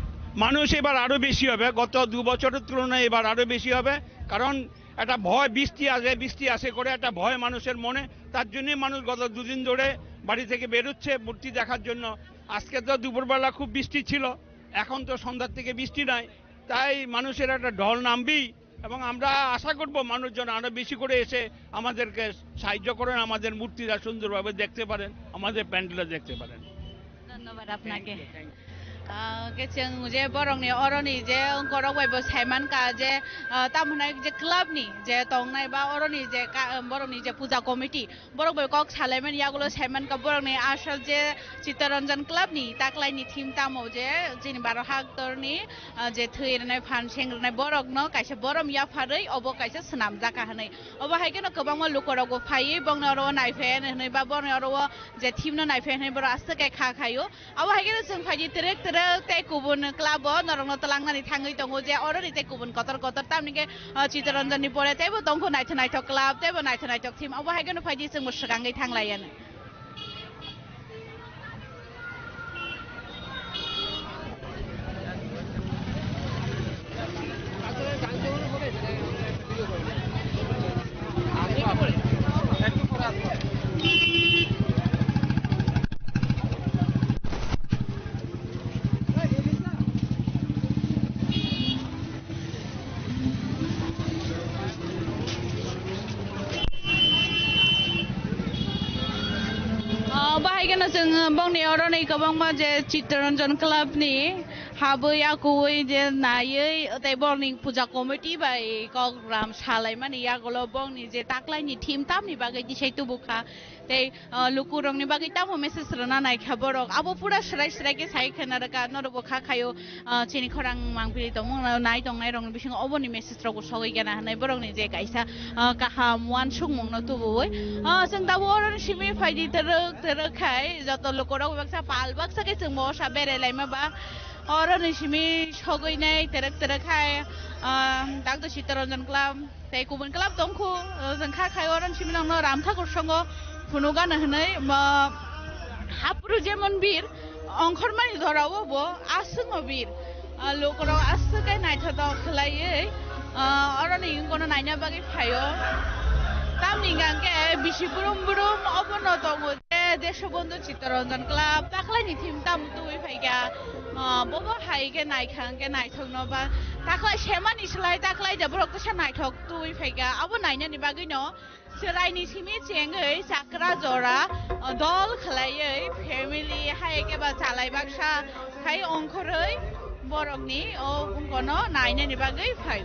মানুষ এবার আরো বেশি হবে, গত দু বছরের তুলনায় এবার আরো বেশি হবে। কারণ একটা ভয়, বৃষ্টি আসে, বৃষ্টি আসে করে একটা ভয় মানুষের মনে, তার জন্যই মানুষ গত দুদিন ধরে বাড়ি থেকে বেরোচ্ছে মূর্তি দেখার জন্য। আজকে তো দুপুরবেলা খুব বৃষ্টি ছিল, এখন তো সন্ধ্যার থেকে বৃষ্টি নাই, তাই মানুষের একটা ঢল নামবেই। এবং আমরা আশা করব মানুষজন আরো বেশি করে এসে আমাদেরকে সাহায্য করেন, আমাদের মূর্তিটা সুন্দরভাবে দেখতে পারেন, আমাদের প্যান্ডেলটা দেখতে পারেন। ধন্যবাদ আপনাকে। Thank you, thank you. Ah, khe chwng je borokni oroni je wngkorok bai bo saimankha je, ah, tamo hwnai je club ni je tongnai ba oroni je ka-, borokni je puja committee, borok bai kok salaimani yagulo saimankha borokni asol je Chittaranjan club ni taklaini theme tamo je chini baro haktorni, ah, je thwi rwnai phan seng rwnai borokno kaisa borom yapharwi obo kaisa swnamjakha hwnwi. Obo hai kheno kwbangma lukorokbo phaiwi bongni oro o naiphai hwnwi ba bongni oro o je theme no naiphai hwnwi borok aswk khe kha khaio. Abo hai kheno chwng phaidi twrwk twrwk Tei kubun club o norokno twlangnani thangwi tongo je oroni tei kubun kotor kotor, tamni khe, ah, Chittaranjan ni pore teibo tongkho naithok naithok club, teibo naithok naithok team. Obo hai kheno phaidi chwngbo swkangwi thanglaiyano. Ah, bahai kheno chwng bongni oroni kwbangma je Chittaranjan club ni habwi akuwi je naiwi tei borokni puja committee bai kok ram salaimani yagulo bongni je taklaini theme tamni bagwi tisai tubukha. Tei, ah, lukurokni bagwi tamo message rwna naikha borok. Abo pura swrai swrai khe sai khwna rwkha, norokbo kha khaio, ah, chini khorang mangpili tongmung nai tongnairokni bisingo oboni message rokbo sogwi gana hwnwi borokni je kaisa, ah, kaham uansukmungno tubuwi. Ah, chwng tabuk oroni simi phaidi twrwk twrwk khai joto lukurok baksa pal baksa khe chwngbo osa berai laima ba oroni simi sogwi nai twrwk twrwk khai, ah, Doctor Chittaranjan Club. Tei kubun club tongkhu, o, chwng kha khai oro simi nokno Ram Thakur songo phunukgana hwnwi, ma, hapru jemon bir, ongkhormani jorao bo aswkno bir. A, lukurok aswk khe naithotok khlaiwi, a, oroni wngkano naina bagwi phaio. Tamni hwnkhe bisi brum brum obono tongo je Deshabondhu Chittaranjan Club, taklaini theme tamo tubui phaikha. Ah, bobo hai khe naikha hwnkhe naithokno ba taklai semani slai taklai da borok kisa naithok twi phaikha. Abo nainani bagwino chwraini simi chengwi chakra jora, ah, dol khlaiwi family hai khe ba chalai baksa khai ongkhorwi borokni o wngkono nainani bagwi phai.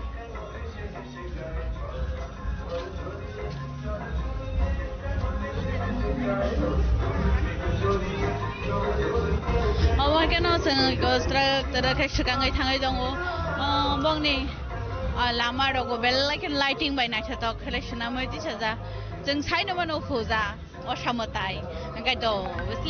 Obo haikhe no chwng eko tra-, tra khe swkangwi thangwi tongo. Ah, bongni, ah, lama rogo belai khe lighting bai naithotok khe swnamwi tisajak. Chwng saino mano khuja. Osa mwtai. Hwnkhe to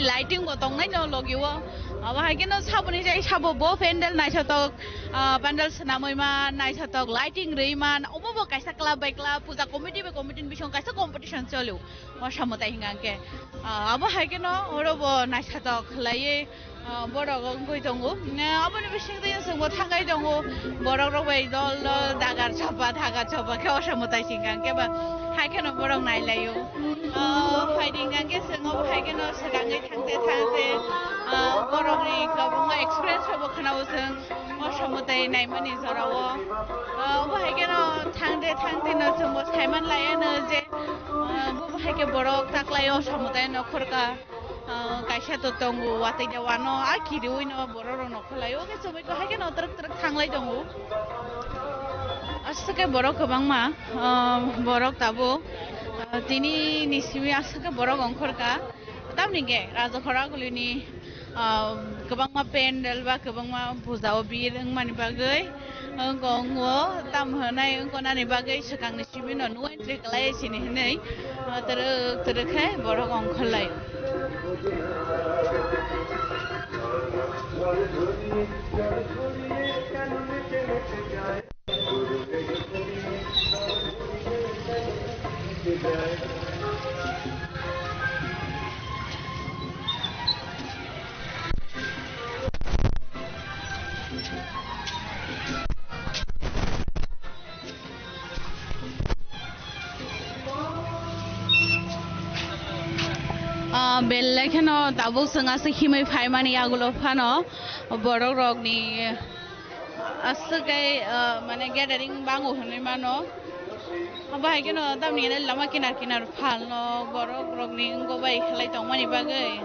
lighting bo tongnai no logi o. Abo hai kheno saboni jai sabo bo pandal naithotok, ah, pandal swnamwi man, naithotok lighting rwi man. Omo bo kaisa club by club, puja committee by committee ni bising kaisa competition choli o. Osa mwtai hwnkha hwnkhe. Ah, abo hai kheno oro bo naithotok khlaiwi. Ah, borok wngwi tongo. Ne, aboni bisingtwi chwngbo thangwi tongo. Borok rok bai dol dol dagar chopa, dagar chopa khe osa mwtai singkha hwnkhe ba hai kheno borok nailaio. Ah, phaidi hwnkha hwnkhe chwng obo hai kheno swkangwi thangte thangte, ah, borokni kwbangma experience rokbo khwnao chwng osa mwtai naimani jorao. Ah, obo hai kheno thangte thangte no chwngbo saiman laiano je, ah, bo hai khe borok taklai osa mwtai nokhorka. Ah, kaisa to tongo, watwi da wano, a kiriwi no borok rok no kholai o, khe chumui ko hai khe no twrwk twrwk thanglai tongo. Aswk khe borok kwbangma, ah, borok tabuk, ah, tini ni simi aswk khe borok ongkhorka. Tamni khe Rajakhor agulini, ah, kwbangma pendel ba kwbangma puja o bir wngmani bagwi, wngkha, wngo, tamo hwnai wngkha nani bagwi swkangni simi no nuai. Twi kwlai sini hinwi, ah, twrwk twrwk khe borok ongkhorlai. Ah, belai kheno tabuk chwng aswk himwi phaimani yagulo phano borok rokni aswk kai, ah, mane gathering bango hinwi mano. Abo hai kheno tamni hwnwi lama kinar kinar phalno borok rokni wngbo bai khlai tongmani bagwi.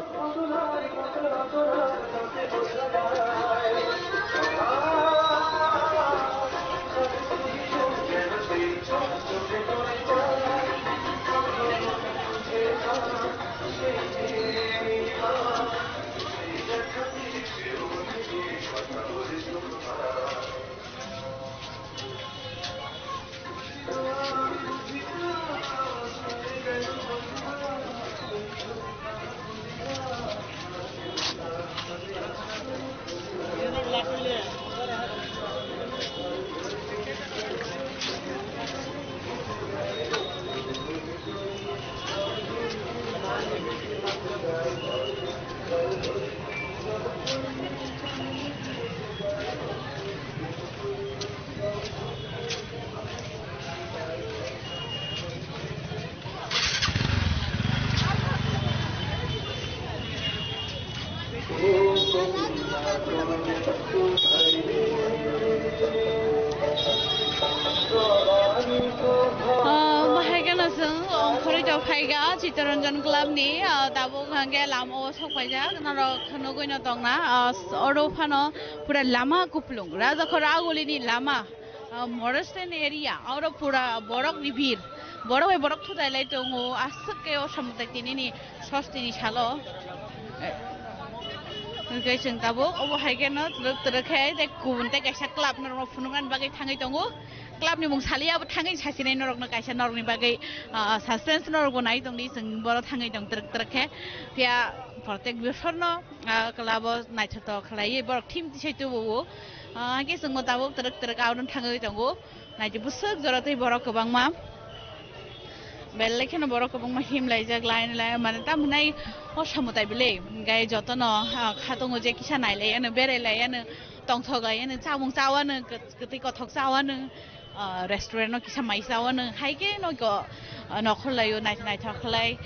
Ah, bahai kheno chwng ongkhorwi tok phaiga Chittaranjan Club ni, ah, tabuk hwnkhe lama o sok paijak, norok nugwi no tongna, ah, oro phano pura lama kuplung, Rajakhor agulini lama, ah, Modern Area, oro pura borok ni bir, borok bai borok thutai lai tongo, aswk khe o samung tai tinini Sostini salo. Eh, hwnkhe chwng tabuk obo hai kheno twrwk twrwk khe tei kubun tei kaisa club norokno phunuknani bagwi thangwi tongo. Club ni mung saliya abo thangwi sasinai norokno kaisa norokni bagwi, ah, suspense norokbo nai tongdi chwng boro thangwi tong twrwk twrwk khe. Phiya protek bosorno, ah, club o naithotok khlaiwi borok thim tisai tubuo. Ah, hwnkhe chwngbo tabuk twrwk twrwk abono thangwi tongo. Naidi bwswk jora tei borok kwbangma. Belai kheno borok kwbangma himlaijak line line, mane tamo hinai o samung tai bwle. Hwnkhe jotono, ah, kha tongo je kisa nailaiyano, berailaiyano, tongthok laiyano, chamung chawano, kwt-, kwtwi kothok chawano, ah, restaurant o kisa mai chawano, hai khe no ko, ah, nokhor laio, naithok naithok khlai.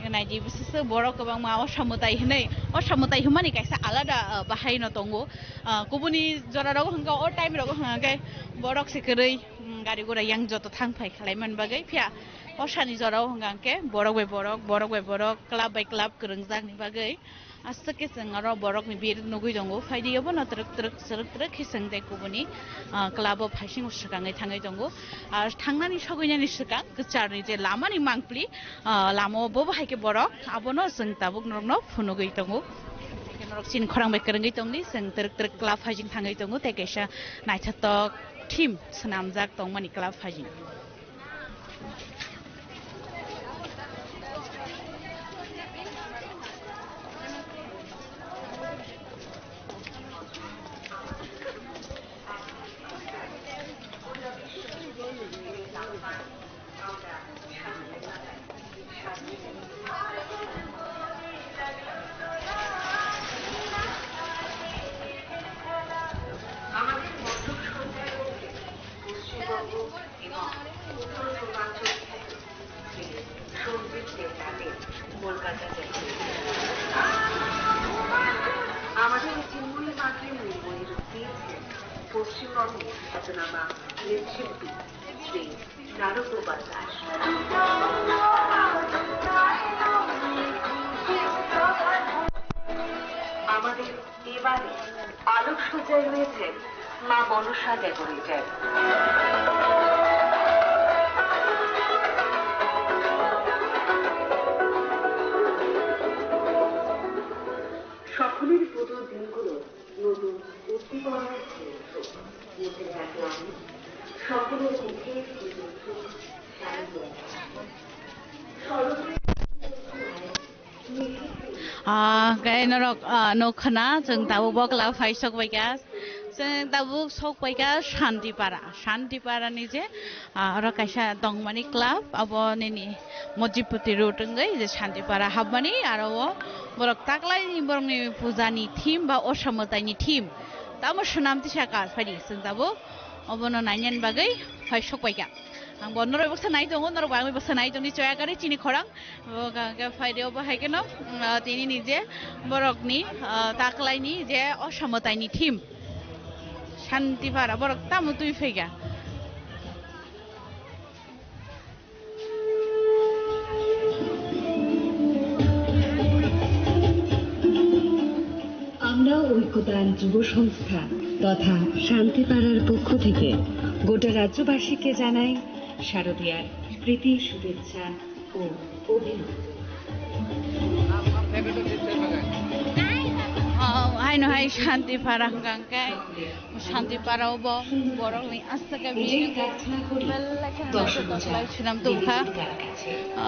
Naidi bwswk borok kwbangma o samung tai hinwi, o samung tai hwnmani kaisa alada, ah, bahai no tongo. Ah, kubuni jora rogo hwnkhe o time rogo hwnkhe borok se kwrwi. Mm, gari gura yang joto thang phai khlai man bagwi, phiya o sani jorao hwnka hwnkhe borok bai borok, borok bai borok, club bai club kwrwngjakni bagwi aswk khe chwng oro borokni bir nugwi tongo. Phaidi obono twrwk twrwk, twrwk twrwk khe chwng tei kubuni, ah, club o phaising swkangwi thangwi tongo. Ar thangnani sogwinani swkang kwcharni je lamani mangpli, ah, lama o bobo hai khe borok abono chwng tabuk norokno phunugwi tongo. Norok chini khorang bai kwrwngwi tongdi, chwng twrwk twrwk club phaising thangwi tongo tei kaisa naithotok theme swnamjak tongmani club phaising. আমাদের মণ্ডপ সজ্জায় রয়েছে পশ্চিমবঙ্গ এবং উত্তর পূর্বাঞ্চল খ্যাত শ্রী সঞ্জিত দেবনাথের কলকাতা ত্যাগের। আমাদের এই চিন্ময়ী মাকে মৃন্ময়ী রূপ দিয়েছেন পশ্চিমবঙ্গের খ্যাতনামা নৃত্যশিল্পী শ্রী নারুগোপাল দাস। আমাদের এবারে আলোকসজ্জায় রয়েছেন মা মনসা ডেকোরেটার। সকলের পুজোর দিনগুলো নতুন উদ্দীপনায় ভরে উঠুক। মুখে থাকলাম সকলের মুখে পুজোর সুখ। Ah, khe norok, ah, nuk khna, chwng tabuk bokla phai sok bai kha. Chwng tabuk sok bai kha Shantipara. Shantipara ni je, ah, oro kaisa tongmani club, abo nini Mojipati road wngwi je Shantipara hapmani, aro o borok taklaini borokni puja ni theme ba osa mwtai ni theme. Tamo swnam tisa kar phaidi, chwng tabuk obono nainani bagwi phai sok bai kha. Ang bo norok baksa nai tongo, norok bo ang baksa nai tongni choya gari chini khorang. Bo ga, ga phai de obo hai keno, mm, ah, tini ni je borok ni, ah, taklai ni je osa mwtai ni theme. Shantipara borok tamo twi phai kha. আমরা ঐক্যতান যুব সংস্থা তথা শান্তিপাড়ার পক্ষ থেকে গোটা রাজ্যবাসীকে জানাই শারদীয়ার প্রীতি শুভেচ্ছা ও অভিনন্দন। Ah, haino hai Shantipara hwnkha hwnkhe Shantipara o bo borokni aswk khe bini belai kheno naithotok khlai swnam tongkha.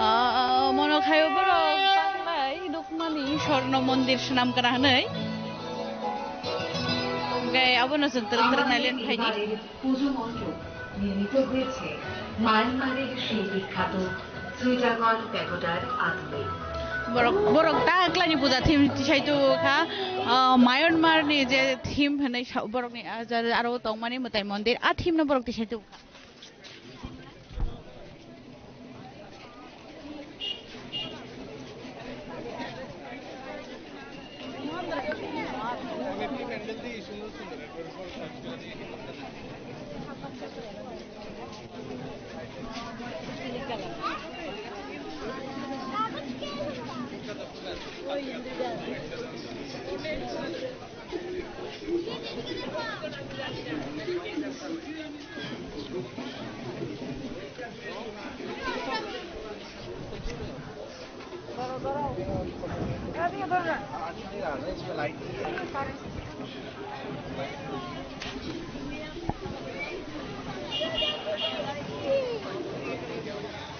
Ah, mono khaio borok taklai nukmani Swarno Mondir swnam kana hwnwi. Hwnkhe abono chwng twrwk twrwk nai len phaidi. পুজো মণ্ডপ নির্মিত হয়েছে মায়ানমারের সেই বিখ্যাত চুইটাগং প্যাগোডার আদলে। Borok, borok ta kwlaini puja theme tisai tubu kha, ah, Myanmar ni je theme hwnwi sa-, borokni, ah, ja-, aro tongmani mwtai mondir, a theme no borok tisai tubu kha.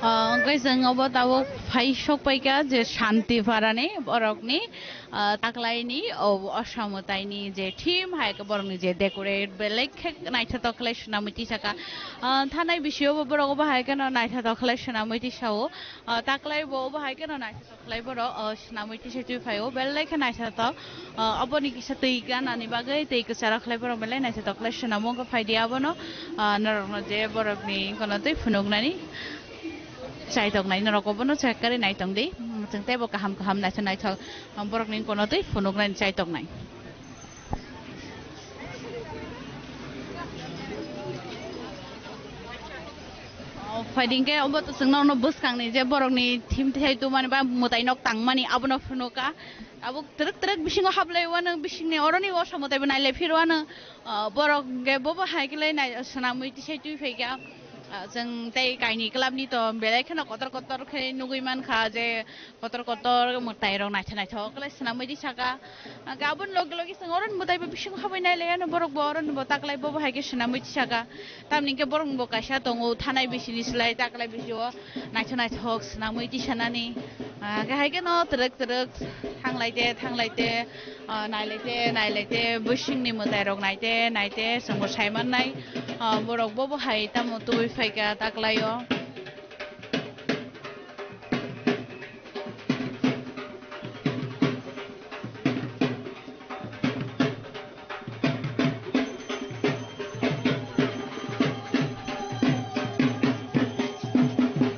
Ah, hwnkhe chwng obo tabuk phai sok paikha je Shanti Parani borokni, ah, taklaini o osa mwtaini je theme hai khe borokni je decorate belai khe naithotok khlai swnamwi tisaka. Ah, thanai bisingo borok obo hai kheno naithotok khlai swnamwi tisao. Ah, taklai bo obo hai kheno naithotok khlai borok, ah, swnamwi tisai twi phaio belai khe naithotok. Ah, oboni kisa twi ganani bagwi twi kwcharo khlai borok belai naithotok khlai swnamo wngkha phaidi abono, ah, norokno je borokni kono twi phunuknani. Chaitoknai norok obono check kari naitong di. Chwng teibo kaham kaham naithok naithok borokni kono twi phunuknani chaitoknai. O, phaiding khe obo to chwng norokno bwskangni je borokni thim thai tumani ba mwtai nok tangmani abono phunuka. Abo twrwk twrwk bisingo hablai wano bisingni oroni osa mwtai bo nailai phirwano. Ah, borok hwnkhe bobo hai khe lai nai swnamwi tisai twi phaikha. Ah, chwng tei kaini club ni to belai kheno kotor kotor khe nugwi mankha je kotor kotor mwtai rok naithok naithok khe lai swnamwi tisaka. Hwnkhe aboni loge loge chwng oroni mwtai bo bisingo habai nailai ano borok bo oroni bo taklai bobo hai khe swnamwi tisaka. Tamni hwnkhe borok bo kaisa tongo thanai bisini slai taklai bisio naithok naithok swnamwi tisanani. Ah, hwnkhe hai kheno twrwk twrwk thanglaite thanglaite. Ah, nailaite, nailaite, bisingni mwtai rok naite, naite, chwngbo saimannai. Ah, borok bobo hai tamo tubui phaikha taklaio.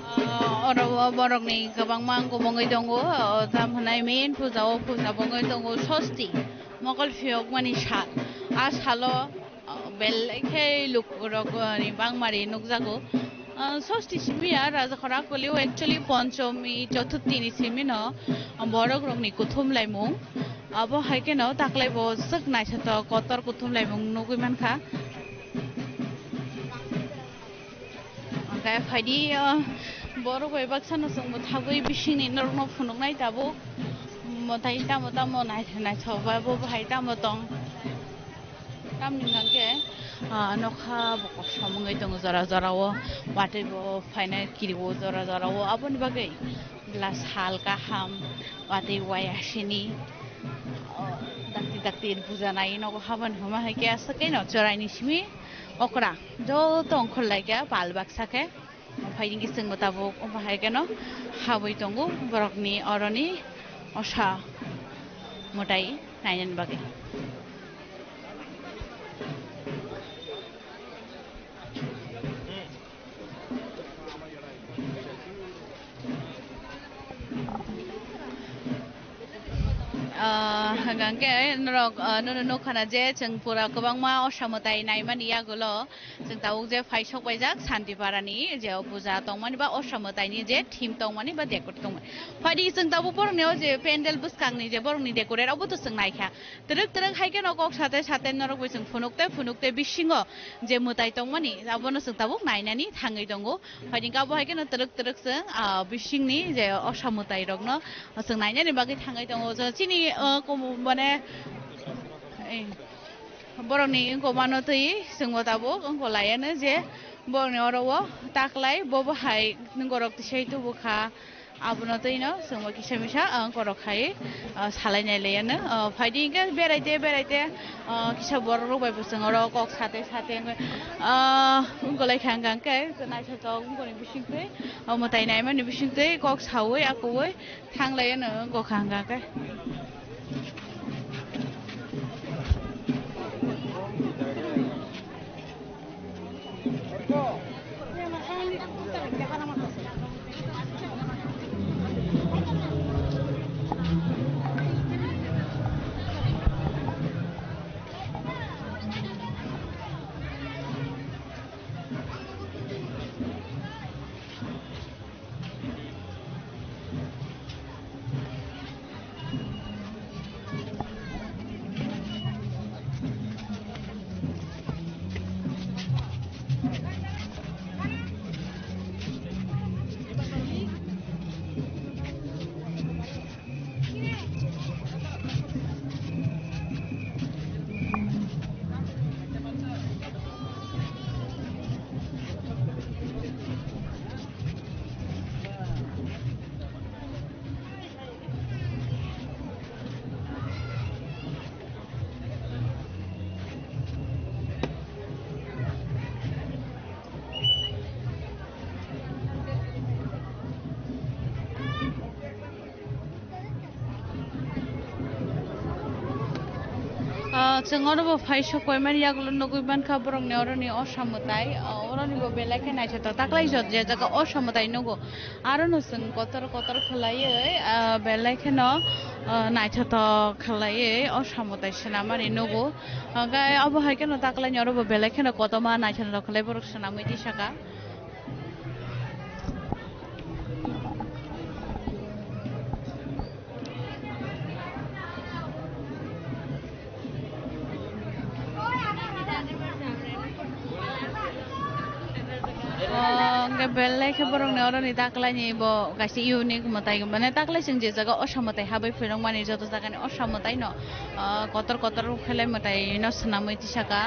Ah, oro o borokni kwbangma wngwi tongo, o tam hwnai main puja, o puja bo wngwi tongo Sosti, mokol phiyokmani sal. A salo, ah, belai khe lukurokni bangmari nukjago. Ah, Sosti simi ya Rajakhora kolio actually Ponchomi, Chotuthi ni simi no borok rokni kuthum laimung. Abo hai kheno taklai bo swk naithotok kotor kuthum laimung nugwi mankha. Hwnkhe phaidi, ah, borok bai baksa no chwngbo thagwi bisingni norokno phunuknai tabuk. Mwtai tamo tamo nai-, naithok ba bo bahai tamo tong. Tamni hwnkhe, ah, nokha bo kosom wngwi tongo jora jora o. Watwi bo phainai kiri o jora jora o. Aboni bagwi glass hal kaham watwi waya sini. Oh, dakti dakti puja nai nogo habani hwnba hai khe aswk khe no chwraini simi okra joto ongkhor lai khe pal baksa khe. Ophai hwnkhe chwngbo tabuk omo hai kheno habwi tongo borokni oroni osa mwtai nainani bagwi. Ah, hwnkha khe norok, ah, nono nukha na je chwng pura kwbangma osa mwtai naimani yagulo. Chwng tabuk je phai sok paijak Shanti Parani je o puja tongmani ba osa mwtaini je theme tongmani ba decorate tongmani. Phaidi chwng tabuk borokni o je pandal bwskangni je borokni decorate obo to chwng naikha. Twrwk twrwk hai kheno kok sate sate norok bai chwng phunukte phunukte bisingo je mwtai tongmani abono chwng tabuk nainani thangwi tongo. Phaidi khe abo hai kheno twrwk twrwk chwng, ah, bisingni je osa mwtai rokno chwng nainani bagwi thangwi tongo. Chini, ah, kom-, mane, eh, Borokni wngkok mano twi chwngbo tabuk wngkok laiano je borokni oro o taklai bobo hai borok tisai tubukha, Abono twi no chwngbo kisa misa, ah, korok khai, ah, salai nai laiya no. Ah, phaidi hwnkhe beraite, beraite, ah, kisa borok rok bai bo chwng oro kok sate, sate wngwi, ah, wngkha lai kha hwnkha hwnkhe naithotok wngkha ni bising twi, ah, mwtai naimani bising twi kok saui, akui thang laiya no wngkha hwnkha hwnkhe. Ah, chwng oro bo phai sok koimani yagulo nugui mankha borokni oroni osa mwtai. Ah, oroni bo belai khe naithotok taklai jot je jaga osa mwtai nugo. Aro no chwng kotor kotor khwlaiwi, ah, belai kheno, ah, naithotok khwlaiwi osa mwtai swnamani nugo. Hwnkhe obo hai kheno taklaini oro bo belai kheno kotorma naithotok khwlai borok swnamwi tisaka. O, hwnkhe belai khe borokni oroni taklaini bo kaisa unique mwtai, mane taklai chwng je jaga osa mwtai habwi phwrwngmani joto jagani osa mwtaino, o, kotor kotor khelai mwtaino swnamwi tisaka.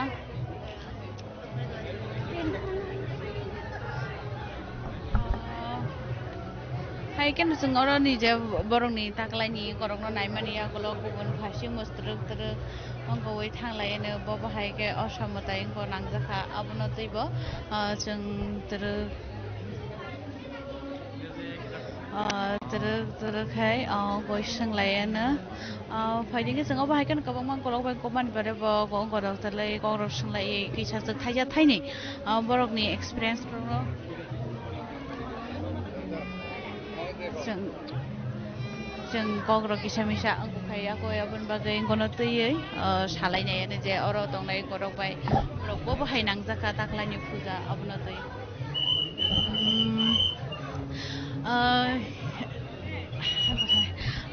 Hai kheno chwng oro nije borokni taklaini korokno naimani yagulo kubun phasing bo twrwk twrwk wngwi thanglaino, bo bahai khe osa mwtai wngkha nangjakha, abono twibo, ah, chwng twrwk. Ah, twrwk twrwk hai, ah, koi swnglaiano. Ah, phaidi khe chwng obo hai kheno kwbangma kolok bai kokmani bare bo, bo ongkorok twlai kokrok swnglai kisa chwng thaisa thaini, ah, borokni experience rokno chwng, chwng kokrok kisa misa wngkha ya koi aboni bagwi wngkha no twiwi, ah, salai nai je oro tongnai borok bai borok bo bahai nangjakha taklaini puja abono twi. উম, আহ,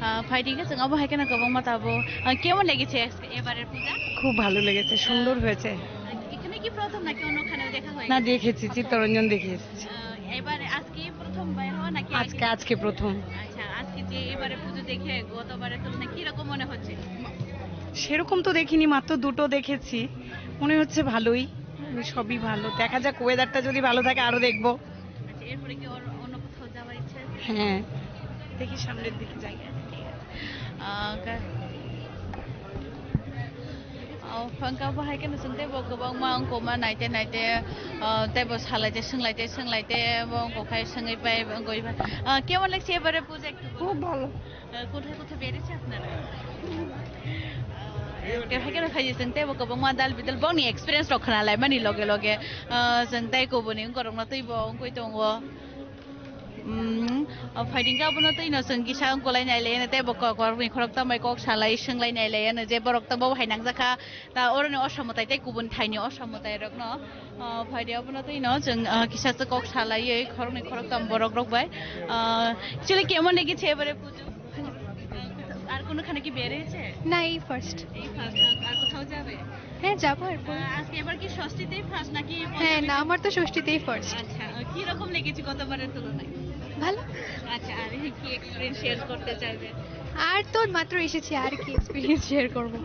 আহ, ফাইটিং আছে, আবো হাইকেন কবং মাতাবো। আহ, কেমন লেগেছে আজকে এবারের পূজা? খুব ভালো লেগেছে, সুন্দর হয়েছে। আহ, এখানে কি প্রথম নাকি অন্যখানেও দেখা হয়ে না, গেছে? দেখেছি, চিত্তরঞ্জন দেখে এসেছি। আহ, এবারে আজকে প্রথম বের হওয়া নাকি আগে? আজকে, আজকে প্রথম। আচ্ছা, আজকে যে এবারে পুজো দেখে গতবারের তুলনায় কিরকম মনে হচ্ছে? সেরকম তো দেখিনি, মাত্র দুটো দেখেছি, মনে হচ্ছে ভালোই। সবই ভালো, দেখা যাক, ওয়েদারটা যদি ভালো থাকে আরো দেখবো। আচ্ছা, এরপরে কি অর-, অন্য কোথাও যাওয়ার ইচ্ছা আছে? হ্যাঁ, দেখি সামনের দিকে যাই। আহ, কা-, আহ, ফাঙ্কা বাহাই কেন শুনতে বো, গোবাং মা অঙ্ক মা নাইতে নাইতে, আহ, তেবো সালাইতে, সোংলাইতে, সোংলাইতে, বো অঙ্ক খাই, সোঙাই পাই, অঙ্ক ইবা। আহ, কেমন লাগছে এবারে পুজো একটু বলো? খুব ভালো। Ah, কোথায় কোথায় বেড়েছে আপনারা? Ah, khe hai kheno khaijak chwng teibo kwbangma dal bidal bongni experience rok khna laimani loge loge, ah, chwng tei kubuni wngkorokno teibo wngwi tongo. Mm, ah, phaiding khe abono tei no chwng kisa wngkolai nai laiya teibo kok, korokni khoroksa bai kok salai swnglai nai laiya je borok tei bo hai nangjakha. Ta oroni osa mwtai tei kubun thaini osa mwtai rokno, ah, phaidi abono twi no chwng, ah, kisa se kok salaiwi khoroknwi khoroktham borok rok bai. Ah, actually কেমন লেগেছে এবারে পুজো? আর কোনোখানে কি বের হয়েছে? না, এই ফার্স্ট। এই ফার্স্ট, আর, আর কোথাও যাবে? হ্যাঁ, যাবো এরপর। আহ, আজকে এবার কি ষষ্ঠীতেই ফার্স্ট নাকি হ্যাঁ, পঞ্চমীতে? না, আমার তো ষষ্ঠীতেই ফার্স্ট। আচ্ছা, আহ, কি রকম লেগেছে গতবারের তুলনায়? ভালো। আচ্ছা, আর কি এক্সপিরিয়েন্স শেয়ার করতে চাইবেন? আর তো মাত্র এসেছি, আর কি এক্সপিরিয়েন্স শেয়ার করবো?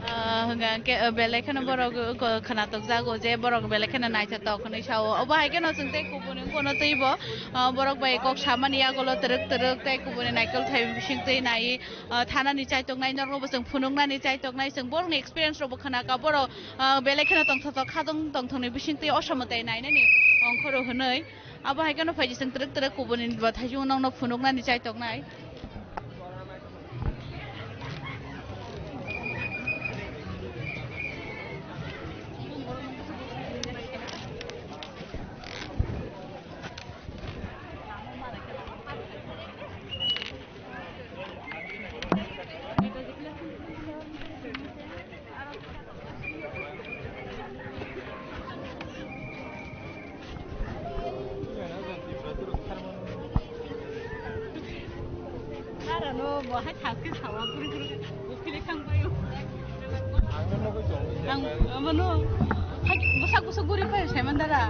Ah, hwnka hwnkhe, ah, belai kheno borok, ah, khwnatok jago je borok belai kheno naithotok hwnwi sao. Obo hai kheno chwng tei kubuni wngkha no teibo, ah, borok bai kok samani yagulo twrwk twrwk tei kubuni naikol thai bising tei nai, ah, thanani chaitoknai norokno bo chwng phunuknani chaitoknai chwng borokni experience rokbo khwnaka borok, ah, belai kheno tongthotok khajang tongthokni bising tei o samwtai nainani ongkhoro hwnwi. Abo hai kheno phaidi chwng twrwk twrwk kubuni bo thaisung nokno phunuknani chaitoknai. Arano bo hai thaske sawa puri puri ukhile khang bayo. Ang amano hai bwsak bwsak guri payo sai mandara.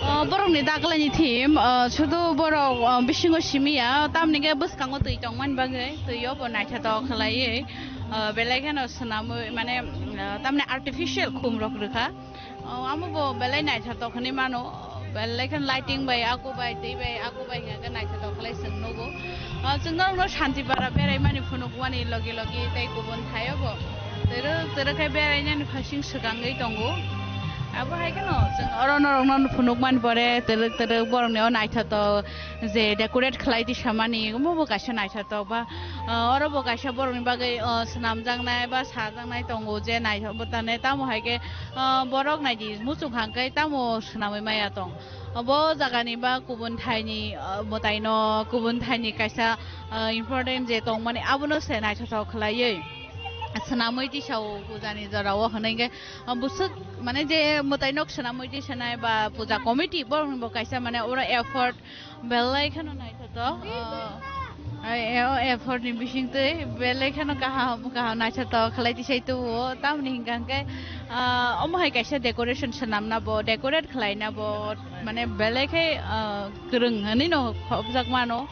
O, borokni daklaini thim, o, sudu borok, o, bisingo simi ya, tamni khe bwskango twi tongmani bagwi, twi o bo naithotok khlaiwi, o, belai kheno swnamwi, mane, o, tamni artificial khum rok rwkha. O, amo bo belai naithotok hinwi mano, belai kheno lighting bai, aku bai, twi bai, aku bai hwnka khe naithotok khlai chwng nugo. O, chwng norokno Santipara beraimani phunukmani logi logi tei kubun thaio bo twrwk twrwk khe berainani phaising swkangwi tongo. Abo hai kheno chwng oro norokno phunukmani pore twrwk twrwk borokni o naithotok je decorate khlai tisamani, omo bo kaisa naithotok ba, o, oro bo kaisa borokni bagwi, o, swnamjaknai ba sajaknai tongo je naithok bwtane, tamo hai khe, o, borok naidi muchung hangkhe tamo swnamwi maya tong. Obo jagani ba kubun thaini, ah, mwtaino kubun thaini kaisa, ah, important je tongmani abono se naithothok khlaiwi swnamwi tisao pujani jorao hwnwi khe, ah, bwswk mane je mwtainok swnamwi tisanai ba puja committee borokni bo kaisa mane oro effort belai kheno naithothok, ah, Ai, o effort ni bisingtwi belai kheno kaham, kaham naithotok khlai tisai tubuo. Tamoni hingka hingke, ah, omo hai kaisa decoration swnamna bo, decorate khlaina bo, mane belai khe, ah, kwrwng hinwi no khopjak mano.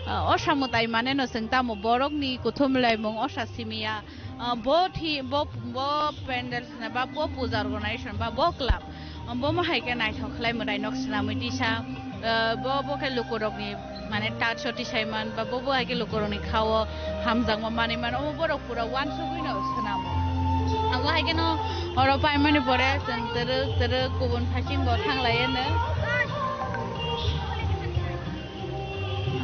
Ah, osa mwtai mane no chwng tamo borok ni kuthum laimung osa simi ya. Ah, bo thi-, bo, bo pandal swnam ba bo puja organization ba bo club, ah, bo mo hai khe naithok khlai mwtai nok swnamwi tisa, ah, bo, bo khe lukurokni mane touch o tisai man ba bo, bo hai khe lukurokni kha o hamjakma manwi mano, omo borok pura uansugwi no swnamo. Abo hai kheno oro paimani pore chwng twrwk twrwk kubun phaising bo thang lai eno.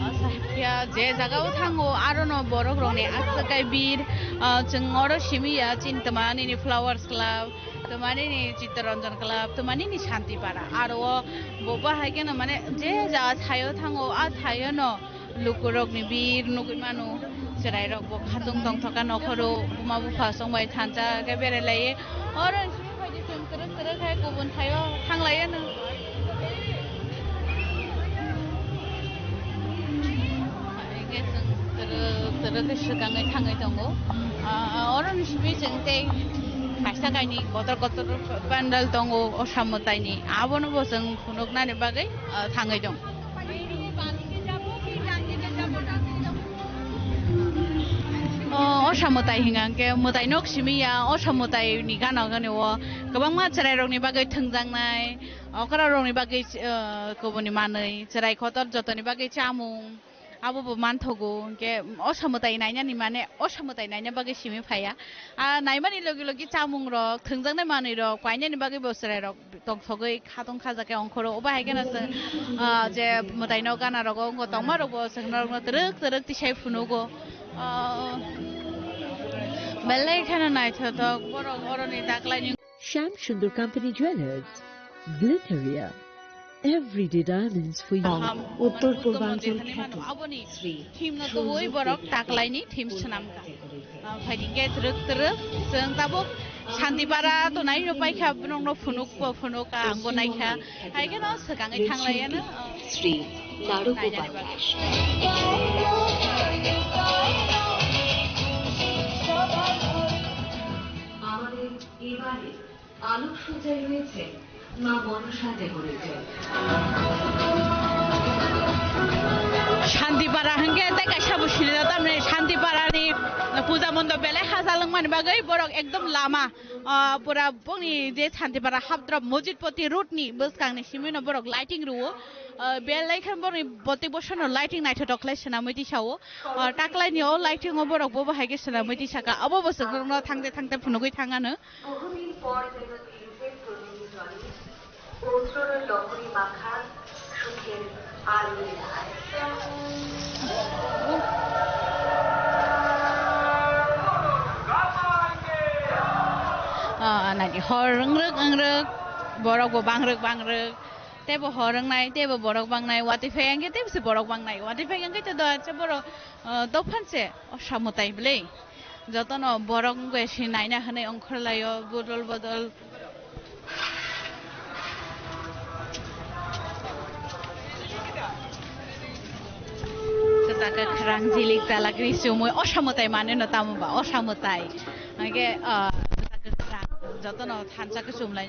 Asakya je jaga o thango, aro no borok rok ni aswk kai bir, ah, chwng oro simi ya, chini tma nini Flowers Club, tma nini Chittaranjan Club, tma nini Santipara, aro o bo bahai khe no mane je jaga thaio thango, a thaio no lukurok ni bir nugwi mano, chwrai rok bo khatung tongthoka nokhoro, buma bupha song bai thansa khe berai lai. Oro simi phaidi chwng kwrwk kwrwk hai kubun thaio thanglaiya no. Hai khe chwng kwrwk kwrwk khe swkangwi thangwi tongo. Ah, ah, oro ni simi chwng tei kaisa kainwi kotor kotor pandal tongo o samwtaini. Abono bo chwng phunuknani bagwi, ah, thangwi tong. O, osa mwtai hinga hwnkhe mwtai nok simi ya, osa mwtai ni gana gani o kwbangma chwrai rok ni bagwi thwngjaknai, okra rok ni bagwi, eh, kubuni manwi, chwrai kotor joto ni bagwi chamung, abo bo manthogo. Hwnkhe osa mwtai nainani mane osa mwtai naina bagwi simi phaiya. Ah, naimani logi logi chamung rok, thwngjaknai manwi rok, painani bagwi bo chwrai rok tongthogwi khatong khajakhe ongkhoro. Obo hai kheno chwng, ah, je mwtaino gana rogo wngkha tongma rokbo chwng norokno twrwk twrwk tisai phunugo. Ah, belai kheno naithothok borok oroni daklaini. Shyam Sundur Company Jewelers, Blitharia, everyday diamonds for you. Ham, Uttor Purbanchal Kheti, aboni theme no tubui borok taklaini theme swnamkha. Ah, phaidi khe twrwk twrwk chwng tabuk Santipara to nai no paikha, nongno phunuk po phunuk ka, ang bo naikha. Hai kheno swkangwi thanglaiya no. Sri Narugopal Das. আমাদের এবারে আলোকসজ্জায় রয়েছে মা Manasa decorated. Santipara hwnkhe tei kaisa bo sini da, tamni Santipara ni puja mondop belai hachal wngmani bagwi borok ekdom lama, ah, pura bongni je Santipara Hapdrop Mojitpoti road ni bwskang ni simi no borok lighting rwo. Ah, belai khe borokni boti bosono lighting naithotok khlai swnamwi tisao. Ah, taklaini o lighting o borok bo bahai khe swnamwi tisaka. Obo bo chwng no thangte thangte phunugwi thangano. বহুদিন পর যেন ফিরেছে প্রণয়ী জলে, পৌত্রর লহরী মাখা সুখের আলোয়। Ah, nani hor wngrwk wngrwk, borok bo bangrwk bangrwk, teibo hor wngnai, teibo borok bangnai, watwi phai hwnkhe teibo se borok bangnai, watwi phai hwnkhe te do acha borok, ah, dophan se osa mwtai bwlwi. Jotono borok wngkhe se naina hwnwi ongkhorlaio bodol bodol. Kwchak kwkhrang jilik chalak ri chumui osa mwtai manwi no tamo ba osa mwtai. Hwnkhe, ah, kwchak kwkhrang jotono thansa kwchumlai.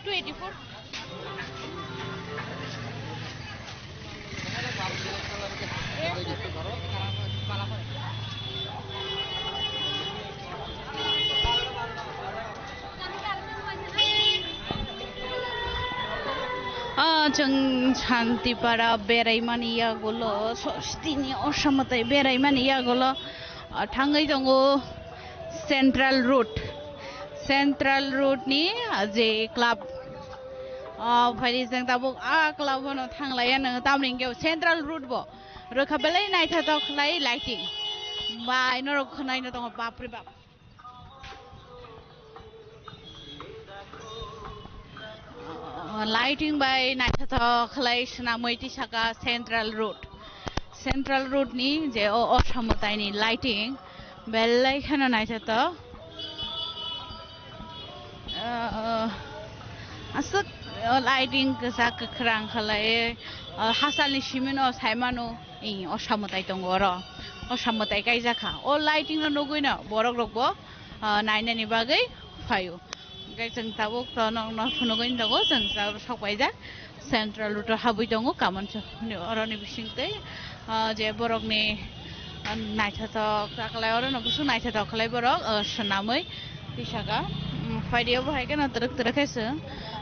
Two eighty-four. Ah, Chwng Shantipara beraimani yagulo, sostini osamwtai beraimani yagulo, ah, thangwi tongo Central Road. Central Road ni, ah, je club, ah, phaidi chwng tabuk a club bono thanglaiya nang, tamni hwnkhe Central Road bo rwkha belai naithotok khlai lighting. Bai norok khwnaino tongo, bapre bap. Lighting bai naithotok khlai swnamwi tisaka Central Road. Central Road ni je o osamwtai ni lighting belai kheno naithotok. Ah, aswk o lighting kwchak kwkhwrang khlai, ah, hachal ni simi no sai mano, i osamwtai tongo oro, osamwtai kaijak kha. O lighting no nugwi no borok rok bo, ah, nainani bagwi phaio. Hwnkhe chwng tabuk to nokno phunugwi tongo, chwng tabuk sok paijak Central Road o habwi tongo, Kamonsa hwnwi oroni bisingtwi, ah, je borokni, ah, naithotok taklai, orono bwswk naithotok khlai borok, ah, swnamwi tisaka. Mm, phaidi obo hai kheno twrwk twrwk khe chwng,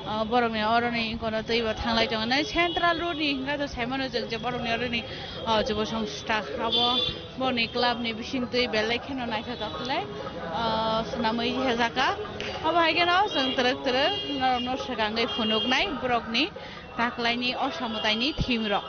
ah, borokni oroni kono twi bo thanglai tongo. Central Road ni hwnkhe to sai mano chwng je borokni oroni, ah, Jubo Songstha abo. Boni club ni bisingtwi belai kheno naithotok khlai, ah, swnamwi hejaka. Abo hai kheno chwng twrwk twrwk norokno swkangwi phunuknai borokni taklaini osamwtaini theme rok.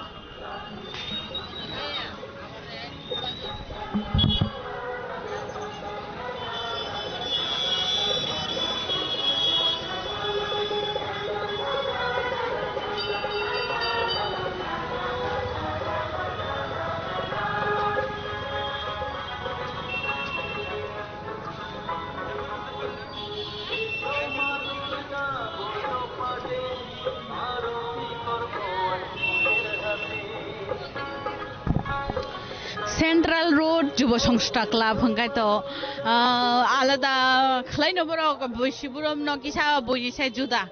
Central Road Jubo Songstha Club hwnkhe to, ah, alada khlaino borok, bwsi borok no kisa buini sai juda,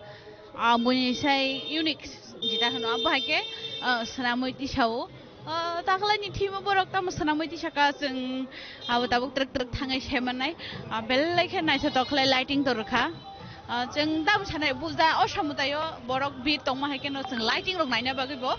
ah, buini sai unique jita hwno, abo hai khe, ah, swnamwi tisao. Ah, taklaini thimo borok tamo swnamwi tisaka chwng abo tabuk twrwk twrwk thangwi sai mannai. Ah, belai khe naithotok khlai lighting to rwkha. Ah, chwng tamo sanai buja o samwtaio borok bid tongma hai kheno chwng lighting rok naina bagwi bo,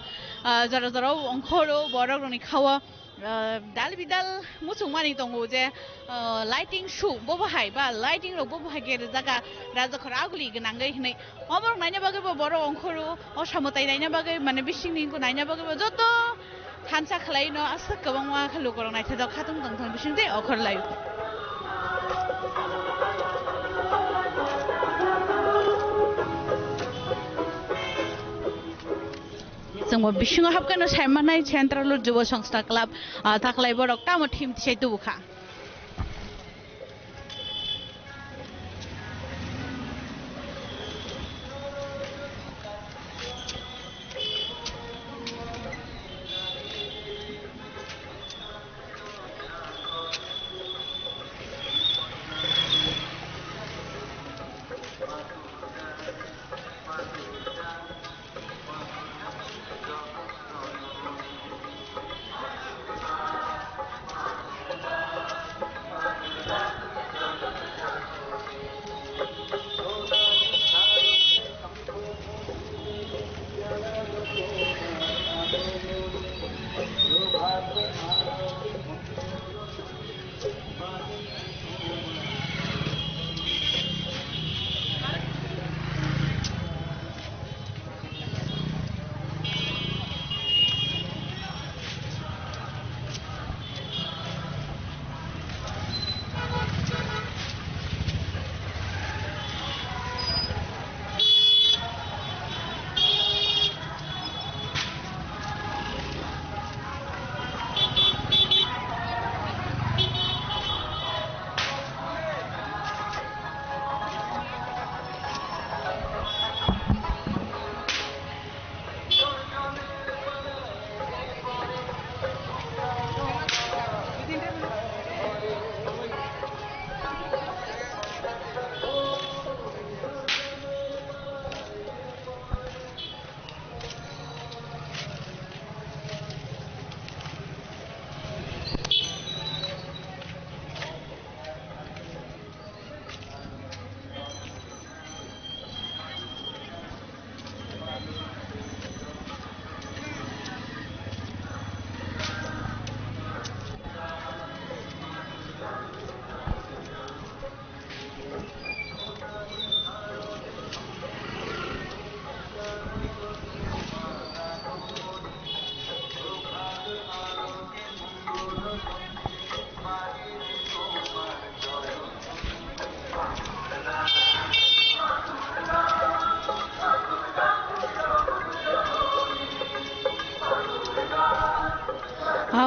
ah, jora jora o ongkhoro borok rokni khao, ah, dal bidal muchungmani tongo je, ah, lighting show bobo hai ba lighting rok bobo hai khe rwjak kha rajakhor aguli gwnangwi hwnwi. Oborok naina bagwi bo borok ongkhoro, o samwtai naina bagwi, mane, bisingni wngkha naina bagwi bo joto thansa khlai no aswk kwbangma khe lukurok naithotok khatung tongthok bisingtwi okhor lai. Chwngbo bisingo hapkhe no sai mannai Central Road Jubo Songstha Club, ah, taklai borok tamo thim tisai tubu kha.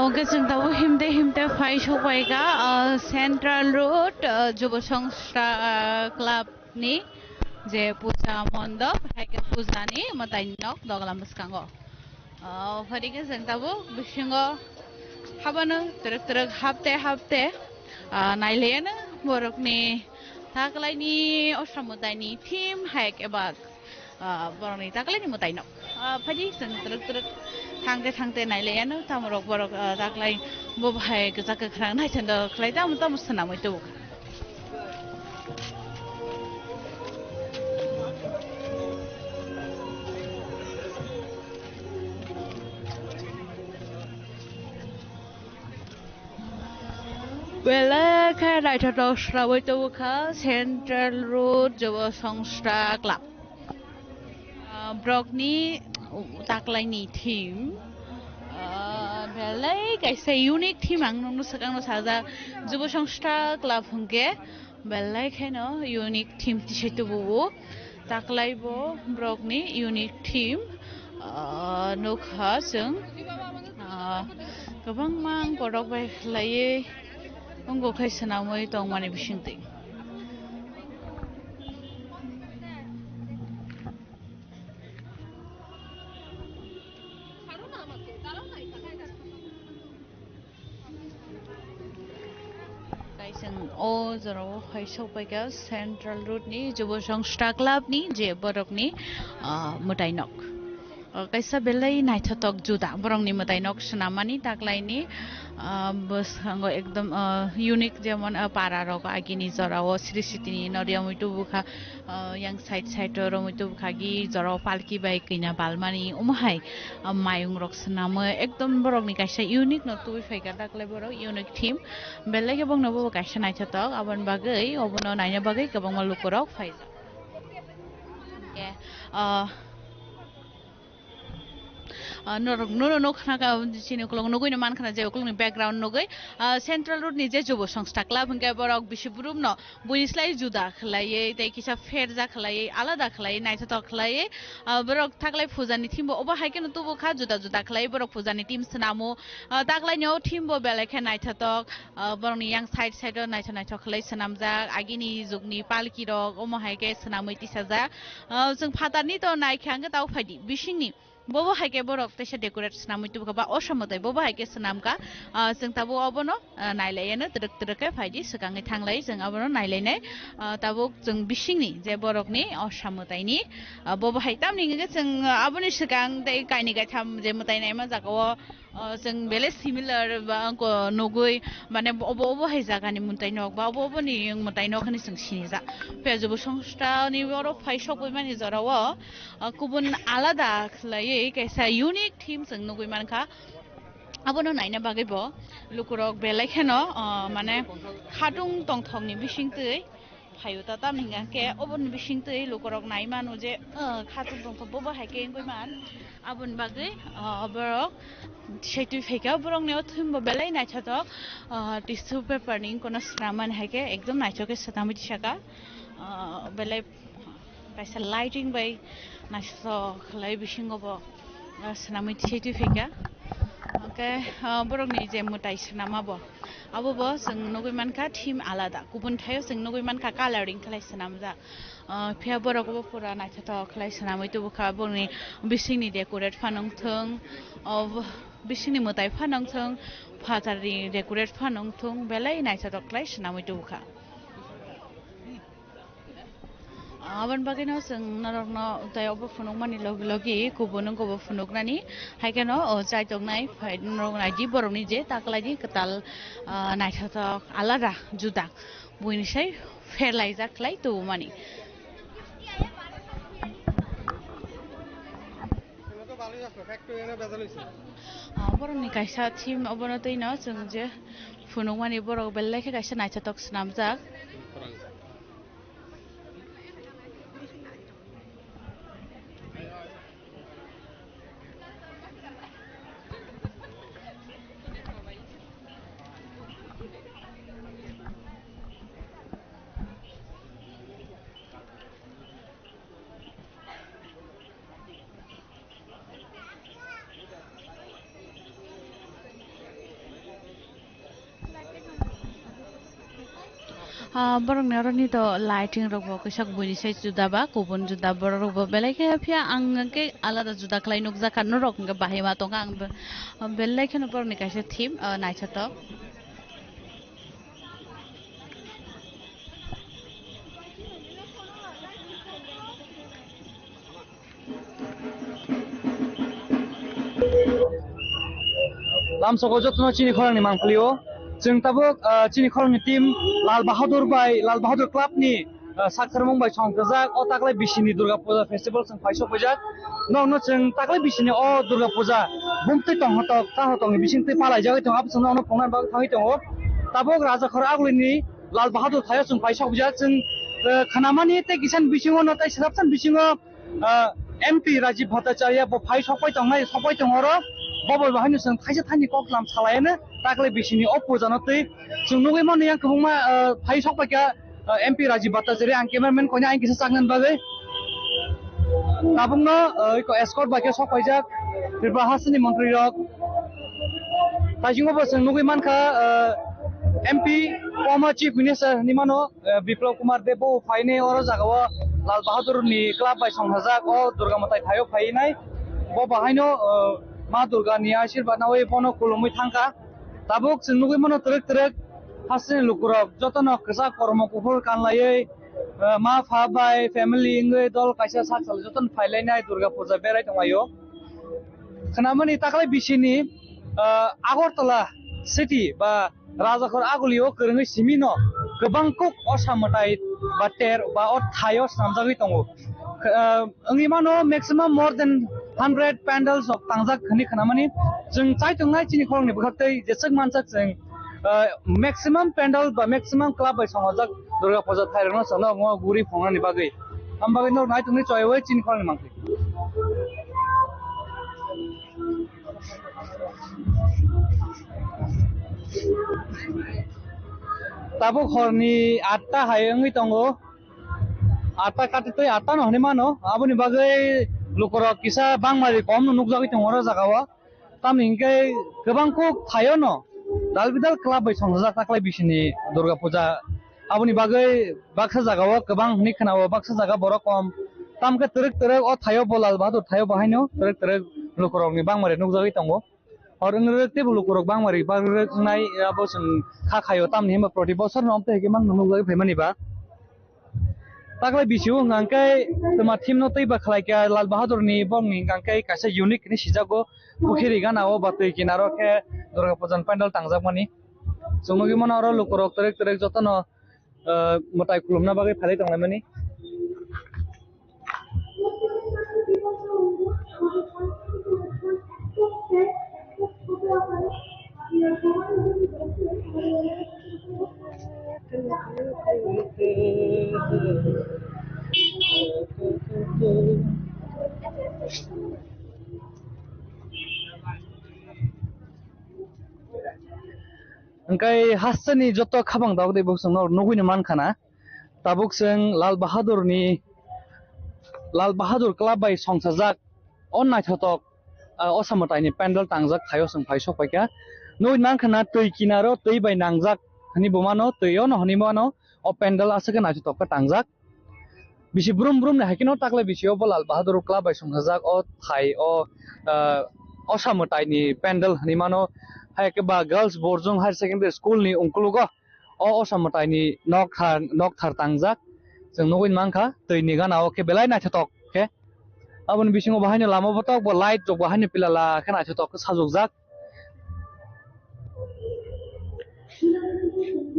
Oke, chwng tabuk himte himte phai sokphaikha, ah, Central Road, ah, Jubo Songsta, ah, Club ni je puja mondop, hai khe puja ni mwtai nok doglam bwskango. Ah, phai khe chwng tabuk bisingo habano twrwk twrwk hapte hapte, ah, nailaiano borokni taklaini osra mwtaini theme hai khe bak. Ah, borokni taklaini mwtaino. Ah, phaidi chwng twrwk twrwk thangte thangte nailaiano, tamorok borok, ah, taklai bo bahai kwchak kwkhrang naithok khlai tamo tamo swnamwi tubu. Belai khe naithotok swnamwi tubu kha Central Road Jubo Songsta Club. Ah, borokni taklaini theme, ah, belai kaisa unique theme ang nukno swkangno sajak, Jubo Songsta Club hwnkhe belai kheno unique theme tisai tubu. Taklai bo borokni unique theme, ah, nukha chwng, ah, kwbangma ang borok bai khlaiwi wngkha khe swnamwi tongmani bisingtwi. Kaising o jorao hai sokpaikha Central Road ni Jubo Songsta Club ni je borokni, ah, mwtai nok. Ah, kaisa belai naithotok juda borokni mwtai nok swnamani taklaini, ah, bwskango ekdom, ah, unique, jemon, ah, para rok agini jorao Sri Sitini no riyamwi tubukha, ah, yang side side o romwi tubukha gi jorao palki bai kina balmani omo hai, ah, mayung rok swnamwi ekdom borokni kaisa unique no tubui phaikha taklai borok unique theme belai khe bongno bo kaisa naithotok aboni bagwi obono naina bagwi kwbangma lukurok phaijak. Hwnkhe, ah, Ah, norok, norok nuk khna ka, chini ukulok nugui no man khna je ukulok ni background nugui, ah, Central Road ni je Jubo Songsta Club hwnkhe borok bisi brum no buini slai juda khlaiwi tei kisa pherja khlaiwi alada khlaiwi naithotok khlaiwi, ah, borok taklai puja ni theme bo obo hai kheno tubu kha juda juda khlaiwi borok puja ni theme swnamo, ah, taklai ni o theme bo belai khe naithotok, ah, borok ni yang side side o naithok naithok khlai swnamjak agini jug ni palki rok omo hai khe swnamwi tisajak, ah, chwng phatar ni to naikha hwnkhe tabuk phaidi bising ni. Bobo hai khe borok teisa decorate swnamwi tubukha ba osa mwtai bobo hai khe swnamkha. Ah, chwng tabuk obono, ah, nailaiano twrwk twrwk khe phaidi swkangwi thanglai chwng abono nailainai. Ah, tabuk chwng bisingni je borokni osa mwtaini, ah, bobo hai tamni hwnkhe chwng, ah, aboni swkang tei kainwi kaitham je mwtai naima jagao, ah, chwng belai similar ba ko nugui mane obo obo hai jagani mwtai nok ba obo oboni mwtai nok hinwi chwng sinijak. Phiya Jubo Songstani oro phai sokwi mani jorao, ah, kubun alada khlaiwi kaisa unique theme chwng nugui mankha. Abono naina bagwi bo lukurok belai kheno, ah, mane khatung tongthokni bisingtwi phaio ta, tamni hwnkhe oboni bisingtwi lukurok nai mano je, ah, khatung tongthok bobo hai khe wngwi man. Aboni bagwi, ah, borok saitu phaikha borokni o theme bo belai naithotok, ah, tissue paper ni wngkha no swnam mani hai khe ekdom naithok khe swnamwi tisaka, ah, belai kaisa lighting bai naisok khlai bisingo bo, ah, swnamwi thisai twi phaikha. Hwnkhe, ah, borokni je mwtai swnama bo, abo bo chwng nugui mankha theme alada. Kubun thaio chwng nugui mankha colouring khlai swnamjak. Ah, phiya borok bo pura naithotok khlai swnamwi tubukha. Borokni bisingni decorate phano wngthwng, o bisingni mwtai phano wngthwng, phatarni decorate phano wngthwng, belai naithotok khlai swnamwi tubukha. Aboni bagwino chwng norokno tei obo phunukmani logi logi kubun wngkha obo phunuknani. Hai kheno o chaitok nai phai norok naidi borokni je taklaini kwtal, ah, naithotok alada juda buini sai pherlaijak khlai tubumani. Ah, borokni kaisa theme obono twino chwng je phunukmani borok belai khe kaisa naithotok swnamjak. Ah, borokni oroni to lighting rok bo kisa buini sai juda ba, kubun juda borok rok bo belai khe, phiya ang hwnkhe alada juda khlai nukjakha, norok hwnkhe bahai ma tongkha, ang be-, belai kheno borokni kaisa theme, ah, naithotok. Lamsoko jotono chini khorangni mangpili o. Chwng tabuk, ah, chini khorangni team Lal Bahadur bai, Lal Bahadur Club ni, ah, saktharmung bai songkajak o taklai bisini Durga Puja festival chwng phai sokphaijak. Nokno chwng taklai bisini o Durga Puja bumtwi tonghotok, chahotokni bisingtwi palaijagwi tongo, abo chwngno ono phunukna bagwi thangwi tongo. Tabuk Rajakhor Agulini Lal Bahadur thaio chwng phai sokphaijak. Chwng, ah, khnamani tei kisan bisingo no tei swrapsan bisingo ah, M P Rajiv Bhattacharya bo phai sokpai tongnai, sokpai tong oro. Bo bo haino chwng thaisa thaini kok tlam salaiano taklai bisini o puja no twi chwng nugwi mano yang kwbangma, ah, phai sokpai kha, ah, M P Rajiv Bhattacharya ang cameraman koina ang kisa chaknani bagwi. Tabukno, ah, iko escort bai khe sokpaijak Tripura hasteni montri rok. Taisingo bo chwng nugwi mankha, ah, M P former Chief Minister hinwi mano. Eh, Biplab Kumar Deb bo phainai oro jaga o Lal Bahadur ni club bai songthajak o Durga Mwtai thaio phainai. Bo bahaino, eh, Ma Durga ni ashirbad nawi bono khulumwi thangkha. Tabuk chwng nugwi mano twrwk twrwk hasteni lukurok jotono kwchak kormo kuphur kanlaiwi, eh, ma pha bai family wngwi dol kaisa sak salo jotono phailainai Durga puja berai tonglaio. Khnamani taklai bisini, ah, Agartala city ba Rajakhor Aguli o kwrwngwi simi no kwbang kuk osa mwtai ba ter ba o thai o snamjagwi tongo. Kh-, ah, wngwi mano maximum more than hundred pandals rok tangjak hwnwi khnamani. Chwng chai tongnai chini khoroknwi bwkhaktwi jeswk mansak chwng, ah, maximum pandal ba maximum club bai songojak Durga puja thairokno chwngno omo guri phunuknani bagwi. Am bagwi norok nai tongni choiwi chini khoroknwi mankha. Tabuk horni atta hai wngwi tongo. Atta kati twi atta no hinwi mano. Aboni bagwi lukurok kisa bangmari kom no nukjagwi tongo oro jaga o. Tamni hinkhe kwbang kuk thaio no dal bidal club bai songchajak taklai bisini Durga puja. Aboni bagwi baksa jaga o kwbang hinwi khna-o, baksa jaga borok kom. Tamkhe twrwk twrwk o thaio bo Lal Bahadur thaio bo haino twrwk twrwk lukurokni bangmari nukjagwi tongo. Hor wng rwk teibo lukurok bangmari bang rwk wngnai abo chwng kha khaio tamni hwnba proti bosor no amtwi hai khe mang nukjagwi phaimani ba. Taklai bisio hwnkha hwnkhe twma thimno twi ba khlai kha Lal Bahadur ni bongni hwnkha hwnkhe kaisa unique hinwi sijago pukhiri gana o ba twi kinaro khe Durga puja ni pandal tangjakmani. Chwng nugwi mano oro lukurok twrwk twrwk jotono, ah, mwtai khulumna bagwi phalwi tonglaimani. Hwnkhe hasteni joto khabang dagwi bo chwngno nugwino mankha na. Tabuk chwng Lal Bahadurni, Lal Bahadur Club bai songchajak o naithotok, ah, osa mwtaini pandal tangjak thaio chwng phai sokpaikha. Nugwi mankha na twi kinaro twi bai nangjak hwnwi bo mano, twi o no hwnwi mano, o pandal aswk khe naithotok khe tangjak. Bisi brum brum ni hai kheno taklai bisio bo Lal Bahadur Club bai songchajak o thai o, ah, osa mwtaini pandal hwnwi mano. Hai khe ba Girls Borjong Higher Secondary School ni ungkulugo o osa mwtaini nok tha-, nok thar tangjak. Chwng nugwi mankha twi ni gana o khe belai naithotok khe. Aboni bisingo bo haino lama botok bo light rok bo haino pilala khe naithotok khe sajokjak.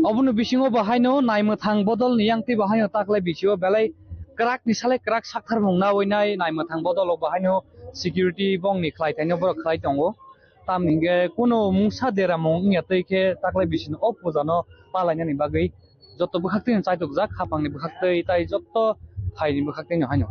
Obono bisingo bo haino naimwthang bodol ni yang tei bo haino taklai bisio belai kwrak ni salai kwrak sakthar mung nawi nai naimwthang bodol rok bo haino security bongni khlai thaino borok khlai tongo. Tamni hwnkhe kuno mungsa deramung wngya tei khe taklai bisino o puja no palainani bagwi joto bwkhaktwi no chaitukjak, khapangni bwkhaktwi tai joto phaini bwkhaktwi no haino.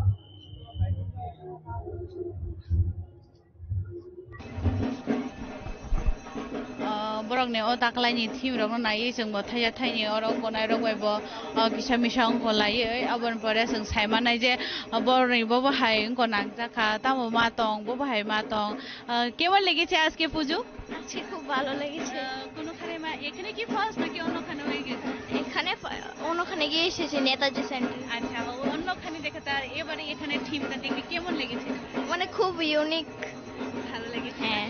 Ah, borokni o taklaini theme rokno naiwi chwngbo thaiya thaini oro wngkha nairok bai bo, ah, kisa misa wngkha laiwi, aboni pore chwng sai mannai je, ah, borokni bobo hai wngkha nangjakha, tamo ma tong, bobo hai ma tong. Ah, কেমন লেগেছে আজকে পুজো? আজকে খুব ভালো লেগেছে। আহ, কোনোখানে মা-, এখানে কি ফার্স্ট নাকি অন্যখানে হয়ে গেছে? এখানে ফা-, অন্য গিয়ে এসেছি নেতাজি সেন্টার। আচ্ছা, ও অন্যখানে দেখে তার এবারে এখানে থিমটা দেখে কেমন লেগেছে? মানে খুব ইউনিক। ভালো লেগেছে? হ্যাঁ।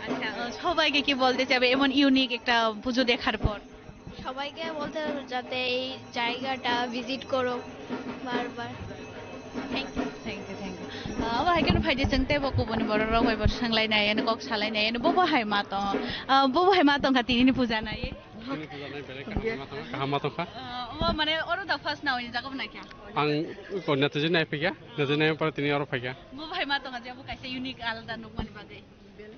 আচ্ছা, ও সবাইকে কি বলতে চাবে এমন ইউনিক একটা পুজো দেখার পর? সবাইকে বলতে চাবো যাতে এই জায়গাটা ভিজিট করো বারবার। Thank you. Thank you, thank you. Ah, obo hai kheno phaidi chwng teibo kubuni borok rok bai bo swnglainai, ani kok salainai, ani bobo hai ma tong, ah, bobo hai ma tongkha tinini puja nai. Tini puja nai belai kaham ma tongkha, kaham ma tongkha. Ah, obo mane oro da first na oni jaga bo naikha. Ang ko netaji nai phikya, netaji nai pore tini oro phaikha. Bobo hai ma tongkha je bo kaisa unique alada nukmani bagwi.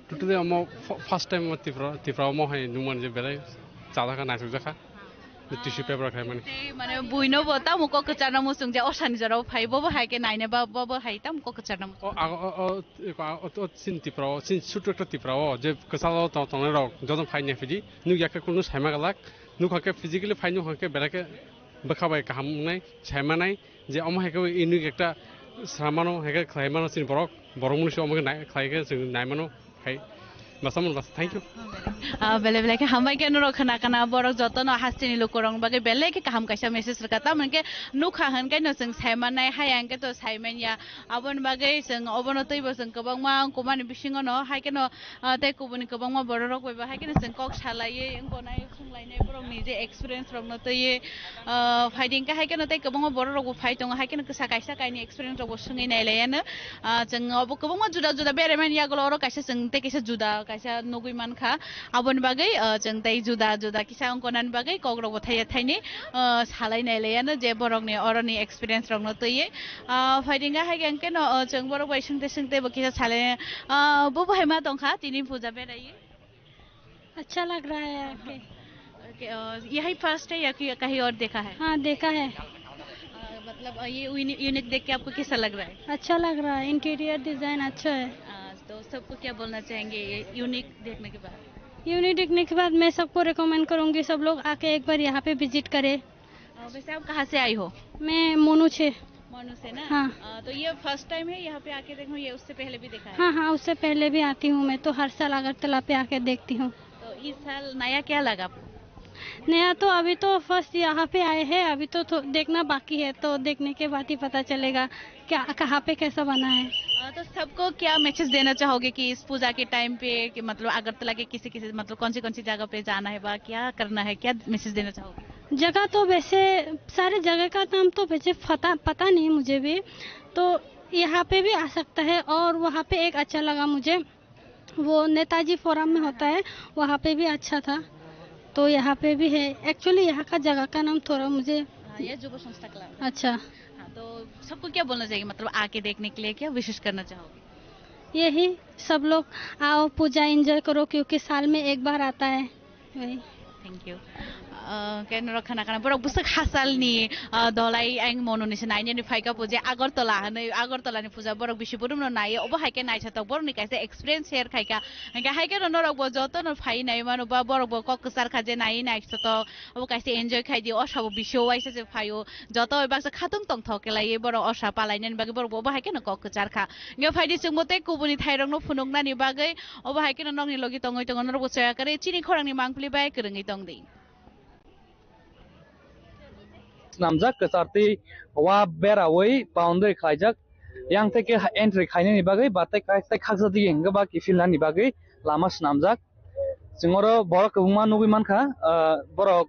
Totally omo f-, first time omo Tripura, Tripura omo hai nukmani je belai chajakha, naisukjakha. Tissue paper khlaimani. Tei mane buino bo tamo kok kwcharno muchung je osani jorao phai, bobo hai khe naina ba, bobo hai tamo kok kwcharno muchung. O, ago, o, o, o, o, o, sin Tripura o, sin sutu ekta Tripura o, je kwchalo tong-, tongnai rok, joto phai nai phidi, nuk ya khe kunu saima galak, nuk ha khe physically phai nuk ha khe belai khe bwkha bai kaham wngnai, saimanai, je omo hai khe unique ekta sramano, hai khe khlaimano chini borok, borok mwnwi se omo khe nai-, khlai khe chwng naimano, hai, basa mano basa, thank you. Ah, belai belai khe hambai khe norok khna khna borok jotono hasteni lukurokni bagwi belai khe kaham kaisa message rwkha, tamo hwn khe nukha hwn khe no chwng saimanai, haya hwn khe to saimanya, aboni bagwi chwng obono twibo chwng kwbangma wngkumani bisingono hai kheno, ah, tei kubuni kwbangma bororok bai bo hai kheno chwng kok salaiwi wngkha nai. Swnglainai borokni je experience rokno twiwi, ah, phaidi hwnkhe hai kheno tei kwbangma borok rokbo phai tongo, hai kheno kisa kaisa kainwi experience rokbo swngwi nailaiano. Ah, chwng obo kwbangma juda juda beraimani yagulo oro kaisa chwng tei kaisa juda kaisa nugwi mankha. Aboni bagwi, ah, chwng tei juda juda kisa wngkonani bagwi kok rokbo thaiya thaini, ah, salai nailaiano je borokni oroni experience rokno twiwi. Ah, phaidi hwnkhe hai kheno, ah, chwng borok bai swngte swngte bo kisa salai, ah, bo bo hai ma tongkha tini puja beraiwi. अच्छा लग रहा है आके। ओके, अ, यही फर्स्ट है या कि कहीं और देखा है? हाँ, देखा है। अ, मतलब, अ, ये यूनि-, यूनिक देख के आपको कैसा लग रहा है? अच्छा लग रहा है, इंटीरियर डिजाइन अच्छा है। अ, तो सबको क्या बोलना चाहेंगे ये यूनिक देखने के बाद? यूनिक देखने के बाद मैं सबको रिकमेंड करूँगी, सब लोग आके एक बार यहाँ पे विजिट करें। अ, वैसे आप कहाँ से आई हो? मैं मोनू से। मोनू से ना? हाँ। अ, तो ये फर्स्ट टाइम है यहाँ पे आके देखो, ये उससे पहले भी देखा है? हाँ, हाँ, उससे पहले भी आती हूँ मैं, तो हर साल अगरतला पे आके देखती हूँ। तो इस साल नया क्या लगा आपको? नया तो अभी तो फर्स्ट यहाँ पे आए हैं, अभी तो थो-, देखना बाकी है, तो देखने के बाद ही पता चलेगा क्या, कहाँ पे कैसा बना है। अ, तो सबको क्या मैसेज देना चाहोगे कि इस पूजा के टाइम पे, कि मतलब अगरतला के किसी किसी, मतलब कौन सी कौन सी जगह पे जाना है, वा क्या करना है, क्या मैसेज देना चाहोगे? जगह तो वैसे, सारे जगह का नाम तो वैसे पता, पता नहीं मुझे भी, तो यहाँ पे भी आ सकता है। और वहाँ पे एक अच्छा लगा मुझे, वो नेताजी फोरम में होता है, वहाँ पे भी अच्छा था, तो यहाँ पे भी है। एक्चुअली यहाँ का जगह का नाम थोड़ा मुझे हाँ, ये युवा संस्था क्लब। अच्छा। हाँ, तो सबको क्या बोलना चाहिए, मतलब आके देखने के लिए क्या विशेष करना चाहोगे? यही, सब लोग आओ, पूजा एंजॉय करो, क्योंकि साल में एक बार आता है। Thank you. Ah, khe norok khna khna borok bwswk hasalni, ah, dolai ang mono ni se nainani phaikha puja Agartala hinwi, Agartala ni puja borok bisi budum no nai, obo hai khe naithotok borok ni kaisa experience share khaikha. Hingkhe hai khe no norok bo joto no phai nai mano ba borok bo kok kwchar kha je nai naithotok, obo kaisa enjoy khai di, o sabo bisi waisa se phaio. Joto bai baksa khatung tongthok khe laiwi borok osa palainani bagwi borok bo obo hai kheno kok kwchar kha. Hwnkhe phaidi chwngbo tei kubuni thairokno phunuknani bagwi obo hai kheno nokni logi tongwi tongo norokbo chaya kwrwi chini khorangni mangpili bai kwrwngwi tongdi. Swnamjak kwchartwi wa berawi boundary khlaijak, yang theke entry khainani bagwi ba tei khaksa dige hwnkhe ba kiphilnani bagwi lama swnamjak. Chwng oro borok kwbangma nugwi mankha, ah, borok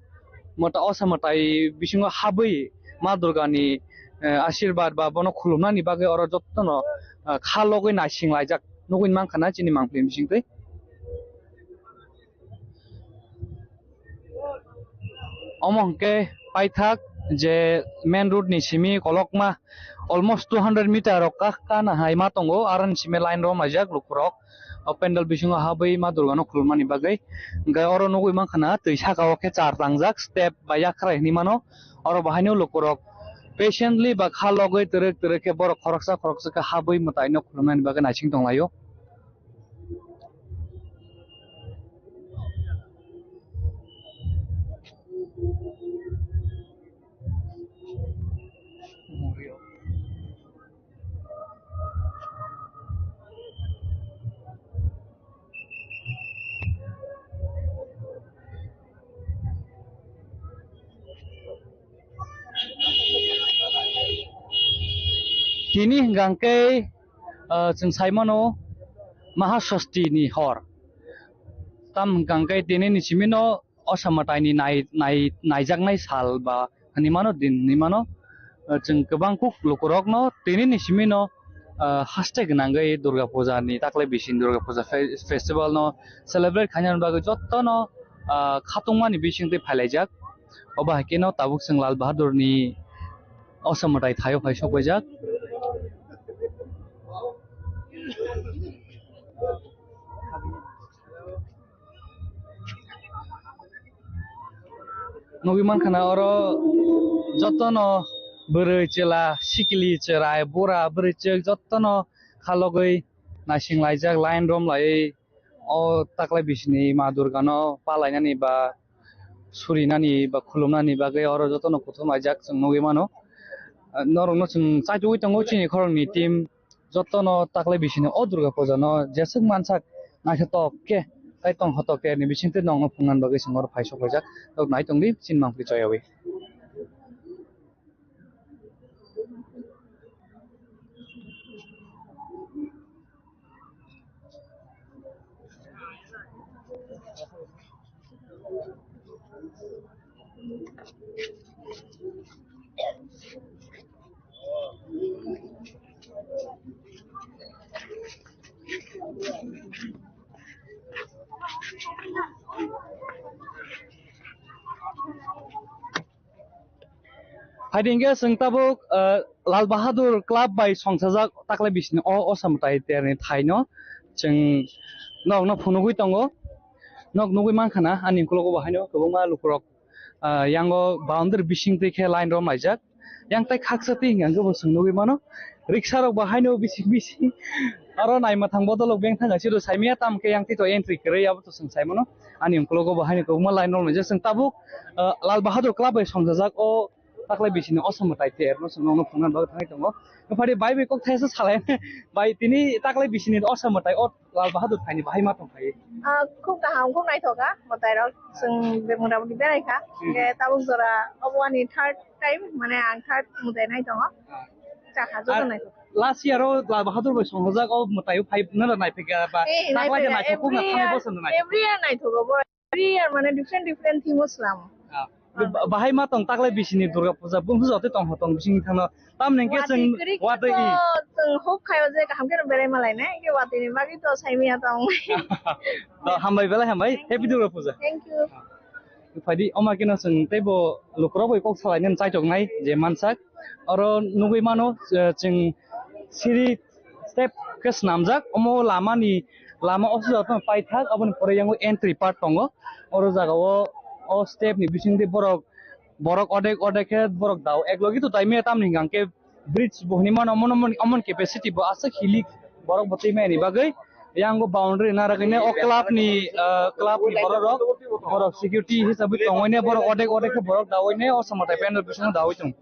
mwta-, osa mwtai bisingo habwi Ma Durgani, eh, ashirbad ba bono khulumnani bagwi oro jotono, ah, kha logwi naising laijak nugwi mankha na chini mangpili bisingtwi. Omo hwnkhe paithak je main road ni simi kolokma almost two hundred meter rok ka, kana hai ma tongo, aroni simi line romlaijak lukurok. O pandal bisingo habwi Ma Durgano khulumnani bagwi. Hwnkhe oro nugwi mankha na twi saka o khe char tangjak, step bai yakhrai hinwi mano. Oro bahaino lukurok patiently ba kha logwi twrwk twrwk khe borok khoroksa khoroksa khe habwi mwtaino khulumnani bagwi naising tonglaio. Tini hwnkha khe, ah, chwng sai mano Mahasasti ni hor. Tam hwnkha khe tini ni simi no o samataini nai-, nai-, naijaknai sal ba hinwi mano, din hinwi mano. Ah, chwng kwbang kuk lukurokno tini ni simi no, ah, haste gwnangwi Durga Puja ni, taklai bisini Durga Puja fe-, festival no celebrate khainani bagwi jotto no, ah, khatungmani bisingtwi phailaijak. Obo hai kheno tabuk chwng Lal Bahadur ni o samwtai thaio phai sokbaijak. Nugwi mankha na oro jotono bwrwi chwla, sikili chwrai, bura bwrwi chwk jotono khalogwi naising laijak, line rom laiwi o taklai bisini Ma Durgano palainani ba surinani ba khulumnani bagwi oro jotono kuthum laijak chwng nugwi mano. Norokno chwng chaitugwi tongo chini khoroknwi team, jotono taklai bisini o Durga Puja no jeswk mansak naithotok khe, tai tongthotok khe ni bisingtwi nokno phungnani bagwi chwng oro phai sokphaijak. Nok nai tongdi chini mangpli choyawi. Hai hwnkhe chwng tabuk, ah, Lal Bahadur Club bai songchajak taklai bisini o, o samwtai terni thaino chwng nokno phunugwi tongo. Nok nugwi mankha na ani ukologo bo haino kwbangma lukurok, ah, yango boundary bisingtwi khe line rom laijak. Yang tai khaksa twi hwnkhe bo chwng nugwi mano. Riksarok bo haino bising bising. Aro naima thang bodolok beng thang siro saimaya tam khe yang twi to entry kwrwi abo to chwng sai mano. Ani ukologo bo haino kwbangma line rom laijak. Chwng tabuk, ah, Lal Bahadur Club bai songchajak o taklai bisini o samwtai terno chwng nokno phungnani bagwi thangwi tongo. Phadi bai bai kok thaisa salai. Bai tini taklai bisini o samwtai o Lal Bahadur phaini bahai ma tongphai? Ah, khub kaham, khub naithok kha mwtai rok. Chwng bebak mota moti berai kha. Hmm. Hingke tabuk jora obo ani third time, mane ang third mwtai nai tongo. Ah. Chakha joto naithok. Last year o Lal Bahadur bai songjak o mwtai o phai nana naiphaikha ba? Eh, taklai khe naiphaikha. Naithok kok na every thani year, bosong nai. Every year naithogo bo. Every year mane different different theme o slam. Ah. Ba-, bahai ma tong taklai bisini Durga Puja, bumsu joto tong ho tong bising thangno. Tamni hwnkhe watwi chwng kwrwi watwi khe i. To chwng hope khaio je kaham kheno berai malai nai, hwnkhe watwi ni bagwi to saimaya tong. To hambai belai hambai, happy Durga Puja. Thank you. Phaidi, oma keno chwng teibo lukurok bai kok salainani chaitok nai je mansak. Oro nugwi mano, eh, chwng siri step khe swnamjak, omo lamani, lama o sijak phano paithak, aboni pore yango entry part tongo. Oro jagao o step ni bisingtwi borok, borok odek odek khe borok dao. Eklogi to taimaya tamni hwnkhe bridge bo hinwi mano, omono, omono, omono capacity bo aswk hilik borok bo twi mani bagwi. Yango boundary narwgwine o club ni, ah, club ni borok rok, borok security hisabwi tongwine borok odek odek khe borok daoine o samwtai pandal bisingo daoi tong.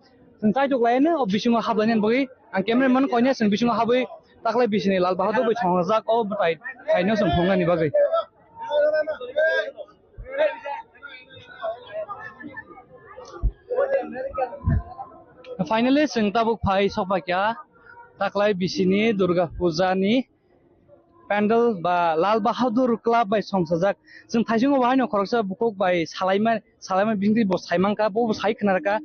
Chwng chaitok lainai o bisingo hablainani bagwi ang cameraman koine chwng bisingo habwi taklai bisini Lal Bahadur bai songjak o bwtai thaino chwng phungnani bagwi. Finally, chwng tabuk phai sokphaikha taklai bisini Durga Puja ni pandal ba Lal Bahadur Club bai songchajak. Chwng thaisingo bo haino khoroksa bukhuk bai salaima, salaima bisingtwi bo saimankha, bo, bo sai khwnarkha.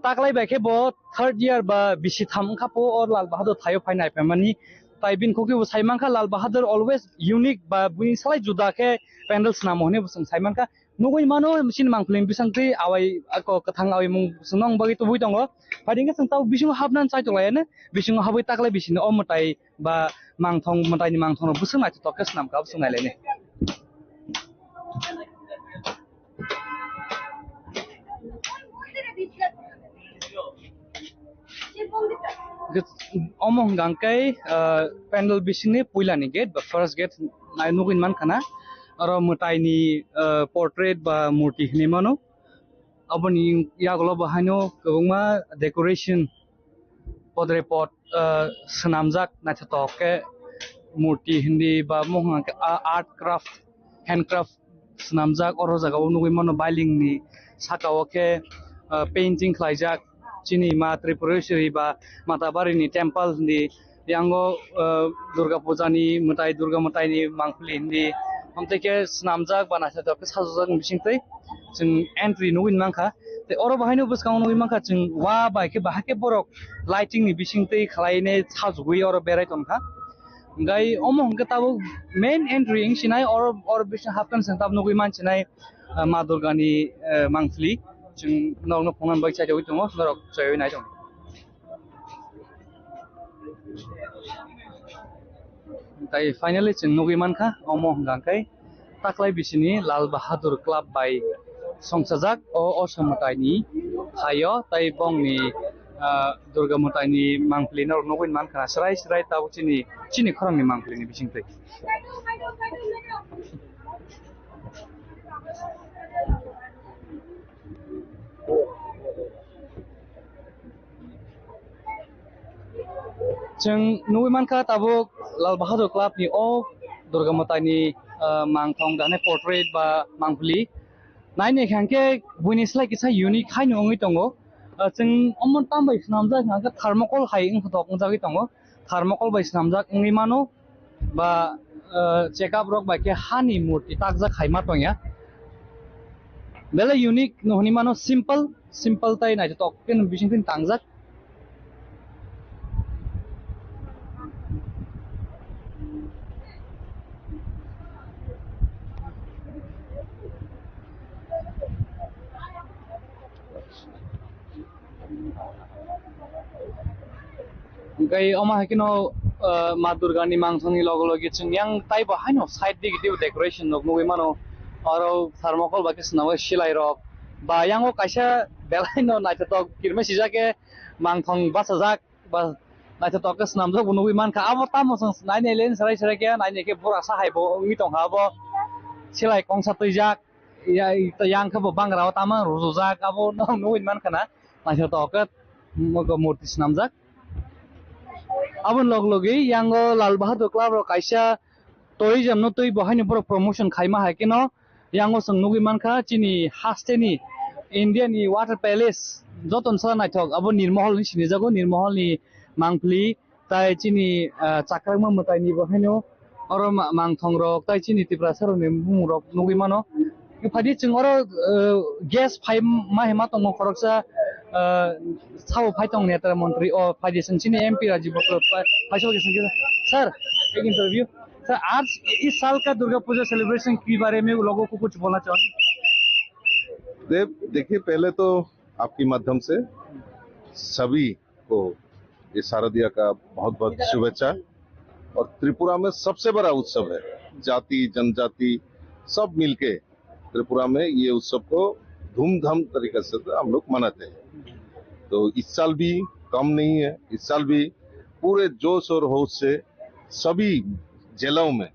Taklai bai khe bo third year ba bisi tham wngkha po o Lal Bahadur thaio phai naipaimani. Tai bini khokhe bo saimankha Lal Bahadur always unique ba buini salai juda khe pandal swnamo hwnwi bo chwng saimankha. Nugwi mano, chini mangpili bisingtwi awai, ako kwthang awai mung swnong bagwi tubui tongo. Phai hwnkhe chwng tabuk bisingo hapnani chaitok laiyano, bisingo habwi taklai bisini o mwtai ba mangthong, mwtaini mangthongrok bwswk naithotok khe swnamkha, bwswk nailainai. Omo hwnkha khe, ah, pandal bisingni puilani gate ba first gate nai nugwi mankha na. Oro mwtaini, ah, portrait ba murti hinwi mano. Aboni yagulo bo haino kwbangma decoration, podre pod, ah, swnamjak naithotok khe murti hindi ba mohang khe, ah, art craft, handcraft swnamjak. Oro jagao nugwi mano building ni saka o khe, ah, painting khlaijak. Chini ma Tripureshwari ba Matabari ni temple hindi, yango, uh, Durga Puja ni mwtai, Durga mwtai ni mangpili hindi, hamtei khe swnamjak ba naithotok khe sajajak ni bisingtwi chwng entry nugwi mankha. Tei oro bahaino bwskango nugwi mankha chwng wa bai khe bahai khe borok lighting ni bisingtwi khwlainai sajagwi oro berai tongkha. Hingkhai omo hwnkhe tabuk main entry wng sinai oro, oro bising hapkhe chwng tabuk nugwi man sinai, uh, Ma Durga ni, uh, mangpili. Chwng norokno phunukna bagwi chaitogwi tongo, norok choiwi nai tongo. Tai finally chwng nugwi mankha, omo hwnkha khe taklai bisini Lal Bahadur Club bai songchajak o Osom mwtaini phaio, tai bongni, ah, Durga mwtaini mangpili norok nugwi mankha, srai srai tabuk chini, chini khorangni mangpilini bisingtwi. Chwng nugwi mankha tabuk Lal Bahadur Club ni o Durga mwtaini, ah, mangthong dane portrait ba mangpili. Naini hwnkhe buini slai kisa unique haino wngwi tongo. Ah, chwng omo tambai swnamjak hwnkhe thermocol hai wngthok wngjagwi tongo. Thermocol bai swnamjak wngwi mano. Ba, eh, check up rok bai khe hani murti takjak hai ma tongya. Belai unique no hwnwi mano, simple, simple tai naithotok khe bising twi tangjak. Hingkhai omo hai kheno, ah, Ma Durga ni mangthong ni loge loge chwng yang taibo haino side digi teibo decoration rok nugwi mano. Oro thermocol bai khe swnamwi silai rok ba yango kaisa belai no naithotok kirima sijak khe mangthong bachajak ba naithotok khe swnamjak bo nugwi mankha. Abo tamo chwng nainai le serai serai khe nainai khe bura sa hai bo wngwi tongkha abo silai kongsa twijak. Ya, yang khe bo bangra o tamo rwjak, abo no nugwi mankha na, naithotok khe mo-, murti swnamjak. Aboni log logi yango Lal Bahadur Club rok kaisa tourism no twi bo haino borok promotion khaima hai kheno yango chwng nugwi mankha chini haste ni India ni Water Palace joto ni sara naithok abo Nirmahal ni sinijago, Nirmahal ni mangpili. Tai chini, ah, chakrakma mwtai ni bo haino oro ma-, mangthong rok tai chini Tiprasa rok ni bumung rok nugwi mano. Phadi chwng oro, ah, guest phai ma hai ma tongo khoroksa, ah, sao phai tong neta montri o phadi chwng chini M P Rajiv Batra phai, phai sabo chwng khe, "Sir, ek interview. Sir, aaj is saal ka Durga Puja celebration ke baare mein logon ko kuch bolna chahenge?" देख, देखिए, पहले तो आपके माध्यम से सभी को ये शारदिया का बहुत बहुत शुभेच्छा। और त्रिपुरा में सबसे बड़ा उत्सव है, जाति जनजाति सब मिलके त्रिपुरा में ये उत्सव को धूमधाम तरीके से हम लोग मनाते हैं। तो इस साल भी कम नहीं है, इस साल भी पूरे जोश और होश से सभी जिलों में,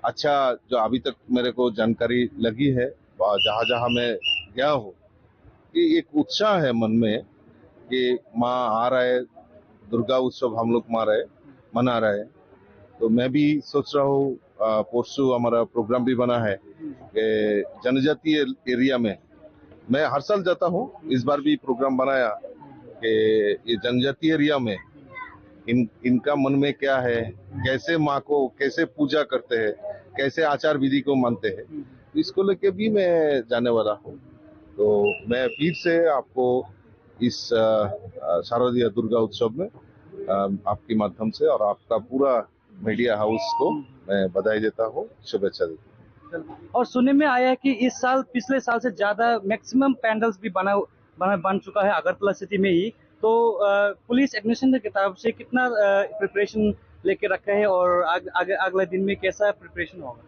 अच्छा, जो अभी तक मेरे को जानकारी लगी है, जहाँ जहाँ मैं गया हूँ, ये एक उत्साह है मन में कि माँ आ रहा है, दुर्गा उत्सव हम लोग मार रहे, मना रहे। तो मैं भी सोच रहा हूँ, अ, परसों हमारा प्रोग्राम भी बना है कि जनजातीय एरिया में, मैं हर साल जाता हूँ, इस बार भी प्रोग्राम बनाया कि ये जनजातीय एरिया में इन, इनका मन में क्या है, कैसे माँ को कैसे पूजा करते हैं, कैसे आचार विधि को मानते हैं, इसको लेके भी मैं जाने वाला हूँ। तो मैं फिर से आपको इस, अ, अ, शारदीय दुर्गा उत्सव में, अ, आपके माध्यम से और आपका पूरा मीडिया हाउस को मैं बधाई देता हूँ, शुभेच्छा देता हूँ। और सुनने में आया है कि इस साल पिछले साल से ज्यादा मैक्सिमम पैंडल्स भी बना, बना, बन चुका है अगरतला सिटी में ही। तो, अ, पुलिस एडमिनिस्ट्रेशन की तरफ से कितना, अ, प्रिपरेशन लेके रखा है और आग-, आगे, अगले दिन में कैसा प्रिपरेशन होगा?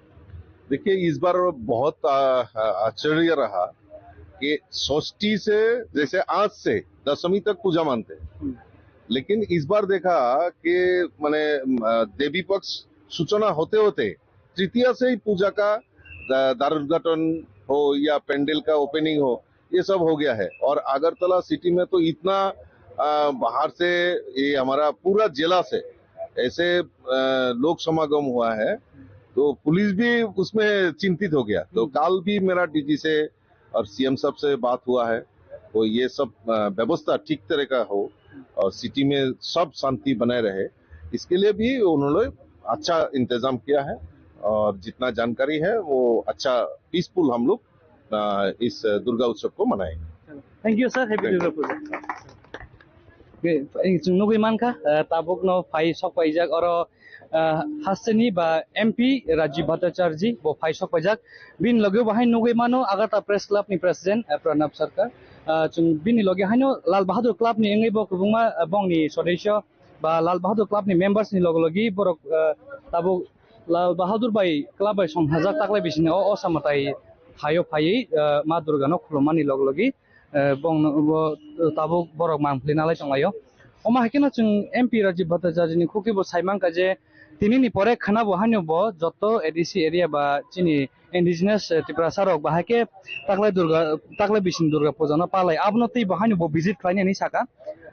देखिए, इस बार बहुत, आ, आ, आश्चर्य रहा कि षष्ठी से, जैसे आज से दशमी तक पूजा मानते हैं, हम्म। लेकिन इस बार देखा कि माने, आ, देवी पक्ष सूचना होते होते तृतीया से ही पूजा का दा-, द्वार उद्घाटन हो या पंडाल का ओपनिंग हो, ये सब हो गया है। और अगरतला सिटी में तो इतना, आ, बाहर से, ये हमारा पूरा जिला से ऐसे, आ, लोग समागम हुआ है, तो पुलिस भी उसमें चिंतित हो गया। तो हम्म। कल भी मेरा डीजी से और सीएम साहब से बात हुआ है, वो ये सब अ, व्यवस्था ठीक तरह का हो और सिटी में सब शांति बनाए रहे, इसके लिए भी उन्होंने अच्छा इंतजाम किया है। और जितना जानकारी है वो अच्छा पीसफुल हम लोग अ, इस दुर्गा उत्सव को मनाएंगे। Thank you, sir. Happy Durga Puja. Chwng nugwi mankha, uh, tabukno phai sok paijak oro, uh, hasteni ba M P Rajiv Bhattacharya bo phai sok paijak. Bini loge bo hai nugwi mano Agartala Press Club ni President, uh, Pranab Sarkar. Uh, chwng bini loge haino Lal Bahadur Club ni wngwi bo kwbangma, uh, bongni sodesyo ba Lal Bahadur Club ni members ni loge logi borok, uh, tabuk Lal Bahadur bai club bai songhajak taklai bisini o, o samwtai haio phaiwi, uh, Ma Durga no khulumani loge logi, eh, bongno bo, eh, tabuk borok mangpili nalai tonglaio. Omo hai kheno chwng M P Rajiv Bhattacharya ni khukhi bo sai mankha je tini ni pore khwna bo haino bo joto A D C area ba chini indigenous, eh, Tiprasa rok bahai khe taklai Durga, taklai bising Durga puja no palai. Abono tei bo haino bo visit khlainani saka.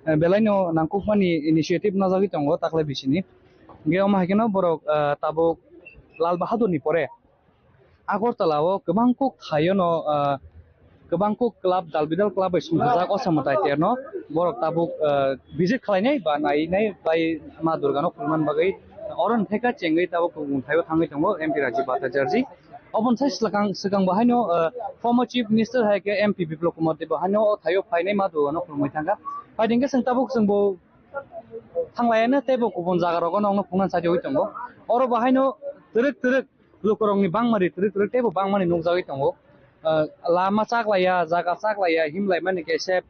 Eh, belai no nangkukmani initiative najagwi tongo taklai bisini. Hingke omo hai kheno borok, eh, tabuk Lal Bahadur ni pore Agartala o kwbang kuk thaio no, ah, kwbang kuk club, dal bidal club bai songchajak o samwtai terno borok tabuk, ah, visit khlainai ba nainai bai Ma Durga no khulman bagwi oro ni theka chengwi tabuk kubun thaio thangwi tongo M P Rajiv Bhattacharya. Oboni sai swkang, swkang bo haino, ah, former chief minister hai khe M P Biplab Kumar Deb bo haino o thaio phainai Ma Durga no khulumwi thangkha. Phaidi hingke chwng tabuk chwng bo thanglaiano teibo kubun jaga rogo nokno phunukna sajawi tongo. Oro bo haino twrwk twrwk lukurokni bangmari twrwk twrwk teibo bangmani nukjagwi tongo. Ah, lama chaklaiya, jaga chaklaiya, himlaimani kaisa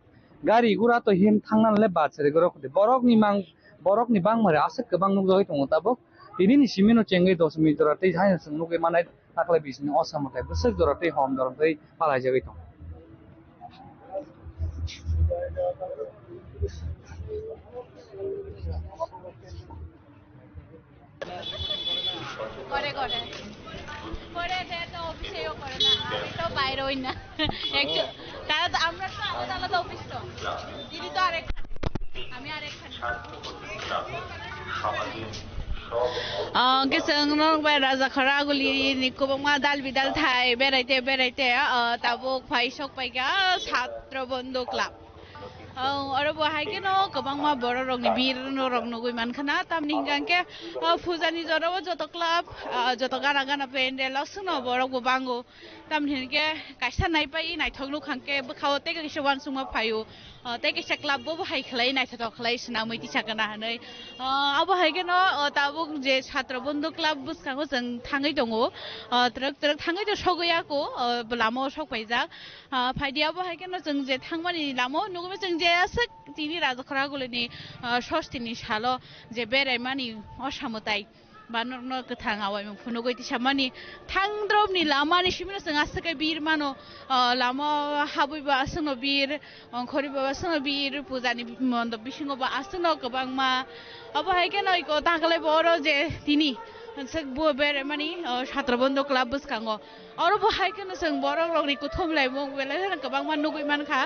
gari gura to him thangnanle bad sari goro khudi. Borokni mang, borokni bangmari aswk kwbang nukjagwi tongo tabuk. Tinini simino chengwi dos minute jora tei haino chwng nukwi manai taklai bisini o samwtai bwswk jora tei hom jora tei palaijagwi tongo. করে করে করে দে তো অফিসেও করে না, আমি তো বাইরে হই না। একটু তারা তো, আমরা তো আলাদা আলাদা অফিস তো। দিদি তো আরেকখানে, আমি আরেকখানে। Ang keseng nong bai raja khara guli ni kubang ma dal bidal thai berai te berai te, ah, tabuk phai sok pai ga satro bondo club. Ang oro bo hai keno kwbangma borok rokni bir rok nugwi mankha na, tamni hingka hingke, ah, puja ni jora o joto club, ah, joto gana gana pendel o swngo borok bo bango. Tamni hingke kaisa naipai naithok nukha hingke bwkha o tei kaisa uansukma phaio, ah, tei kaisa club bo hai khlai naithotok khlai swnamwi tisa kana hinwi. Ah, abo hai keno, ah, tabuk je satro bondo club bwskango chwng thangwi tongo, ah, twrwk twrwk thangwi to sogwi ya ko, ah, lama o sok paijak. Ah, phaidi abo hai kheno chwng je thangmani lama o nugwi chwng je aswk tini Rajakhora Gulini, ah, sosti ni salo je beraimani o samwtai ba norokno kwthang awaimung phunugwi tisamani thangdrop ni lama ni simi no chwng aswk khe bir mano, ah, lama o habwi bo aswk no bir, ongkhorwi bo aswk no bir, puja ni mondop bisingo bo aswk no kwbangma. Abo hai kheno iko taklai bo oro je tini aswk bo beraimani, ah, satro bondo club bwskango. Oro bo hai kheno chwng borok rokni kuthum laimung belai kheno kwbangma nugwi mankha.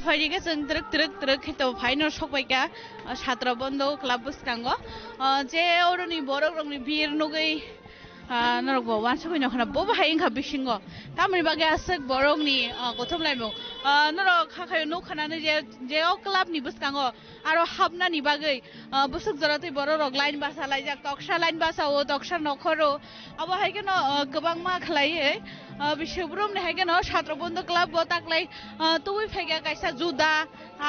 Phaidi khe chwng twrwk twrwk twrwk khe to phaino sokbai kha, ah, satro bondo club bwskango. Ah, je oroni borok rokni bir nugwi, ah, norok bo uansugwi nokha na bo bo hai wngkha bisingo. Tamoni bagwi aswk borokni, ah, kuthum laimung. Ah, norok hakhayo nukha nani je, je o club ni bwskango aro hapnani bagwi, ah, bwswk jora twi borok rok line basa laijak, toksa line basa o, toksa nokhoro. Abo hai kheno, ah, kwbangma khlaiwi, ah, bisi borokni hai kheno satro bondo club bo taklai, ah, tubui phaikha kaisa juda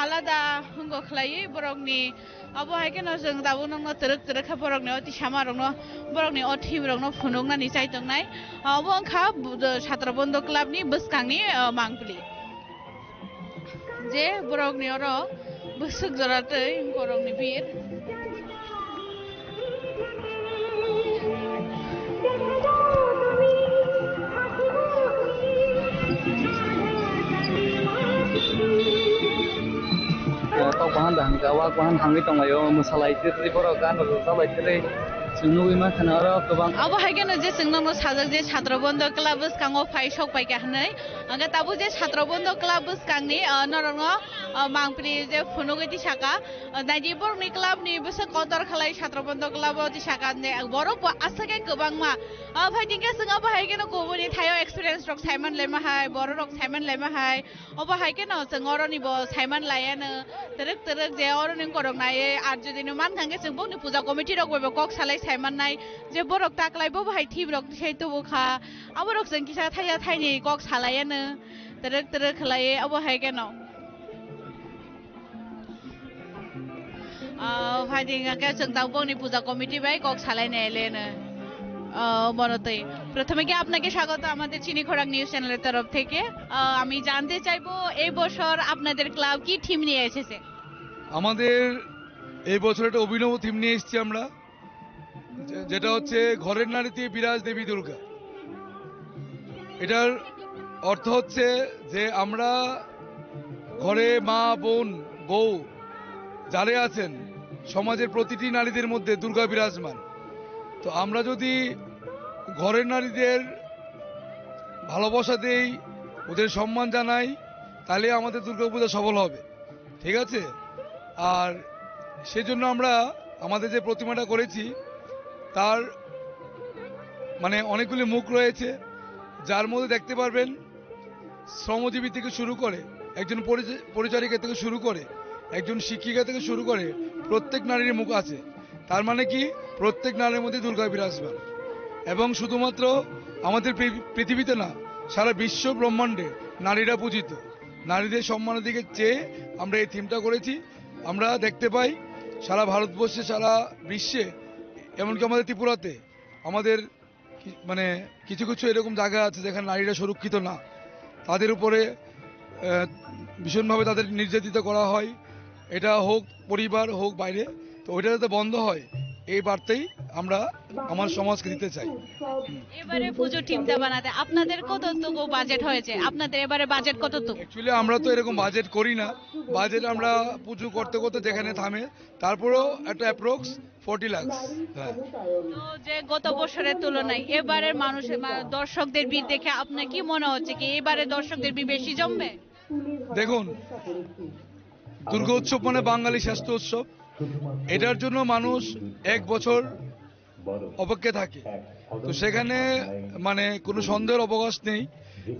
alada wngkha khlaiwi borokni. Abo hai kheno chwng tabuk nokno twrwk twrwk khe borokni o tisama rokno, borokni o thim rokno phunuknani chai tongnai. Abo wngkha bu-, satro bondo club ni bwskangni, ah, mangpili. Je borokni oro bwswk jora tei borokni bir. Tok bahan da hangka, wak bahan hangwi tonglaio, mwsalai tiri borok, gana rwchalai tiri. Chwng nugwi mankha na oro kwbang. Abo hai kheno je chwng nono sajak je Chhatro Bondo Club bwskango phai sok pai kha hwnwi. Hwnkhe tabuk je Chhatro Bondo Club bwskangni, ah, norokno, ah, mangpili je phunugwi tisaka. Ah, naidi borokni clubni bwswk kotor khlai Chhatro Bondo Club-o tisaka hwnwi. Borok bo aswk khe kwbangma. Ah, phai tongkhe chwng abo hai kheno kubuni thaio experience rok saiman laima hai, borok rok saiman laima hai. Obo hai kheno chwng oroni bo saiman laiano, twrwk twrwk je oroni korok naiwi, ar jodi no mankha hwnkhe chwng bokni puja committee rok bai bo kok salai saiman nai je borok taklai bo bo hai thim rok sai tubu kha, abo rok chwng kisa thaisa thaini kok salaiano, twrwk twrwk khlaiwi obo hai kheno. আহ, ফাইটিং আগে চংতাও বংনি পূজা committee by cock সালাই নেলে নে। আহ, বনতই। প্রথমে কি আপনাকে স্বাগত আমাদের চিনি খোরাক নিউজ চ্যানেলের তরফ থেকে। আহ, আমি জানতে চাইবো এই বছর আপনাদের ক্লাব কি থিম নিয়ে এসেছে? আমাদের এই বছর একটা অভিনব থিম নিয়ে এসেছি আমরা, যে-, যেটা হচ্ছে ঘরের নারীতে বিরাজ দেবী দুর্গা। এটার অর্থ হচ্ছে যে আমরা ঘরে মা, বোন, বউ যারা আছেন, সমাজের প্রতিটি নারীদের মধ্যে দুর্গা বিরাজমান। তো আমরা যদি ঘরের নারীদের ভালোবাসা দেই, ওদের সম্মান জানাই, তাহলে আমাদের দুর্গাপূজা সফল হবে। ঠিক আছে? আর সেজন্য আমরা আমাদের যে প্রতিমাটা করেছি, তার মানে অনেকগুলি মুখ রয়েছে, যার মধ্যে দেখতে পারবেন শ্রমজীবী থেকে শুরু করে, একজন পরিচ-, পরিচারিকা থেকে শুরু করে, একজন শিক্ষিকা থেকে শুরু করে প্রত্যেক নারীর মুখ আছে। তার মানে কি, প্রত্যেক নারীর মধ্যে দুর্গা বিরাজমান। এবং শুধুমাত্র আমাদের পৃ-, পৃথিবীতে না, সারা বিশ্ব ব্রহ্মাণ্ডে নারীরা পূজিত। নারীদের সম্মানের দিকে চেয়ে আমরা এই থিমটা করেছি। আমরা দেখতে পাই সারা ভারতবর্ষে, সারা বিশ্বে, এমনকি আমাদের ত্রিপুরাতে, আমাদের কি-, মানে কিছু কিছু এরকম জায়গা আছে যেখানে নারীরা সুরক্ষিত না, তাদের উপরে, আহ, ভীষণভাবে তাদের নির্যাতিত করা হয়। এটা হোক পরিবার, হোক বাইরে, তো ওইটা যাতে বন্ধ হয়, এই বার্তাই আমরা আমার সমাজকে দিতে চাই। এবারে পুজো থিমটা বানাতে আপনাদের কতটুকু বাজেট হয়েছে? আপনাদের এবারে বাজেট কতটুকু? অ্যাকচুয়ালি আমরা তো এরকম বাজেট করি না, বাজেট আমরা পুজো করতে করতে যেখানে থামে, তারপরেও একটা অ্যাপ্রক্স ফর্টি লাখস। হ্যাঁ। তো যে গত বছরের তুলনায় এবারের মানুষের মা-, দর্শকদের ভিড় দেখে আপনার কি মনে হচ্ছে, কি এবারে দর্শকদের ভিড় বেশি জমবে? দেখুন, দুর্গা উৎসব মানে বাঙালি শ্রেষ্ঠ উৎসব। এটার জন্য মানুষ এক বছর অপেক্ষা থাকে। তো সেখানে মানে কোনো সন্দেহের অবকাশ নেই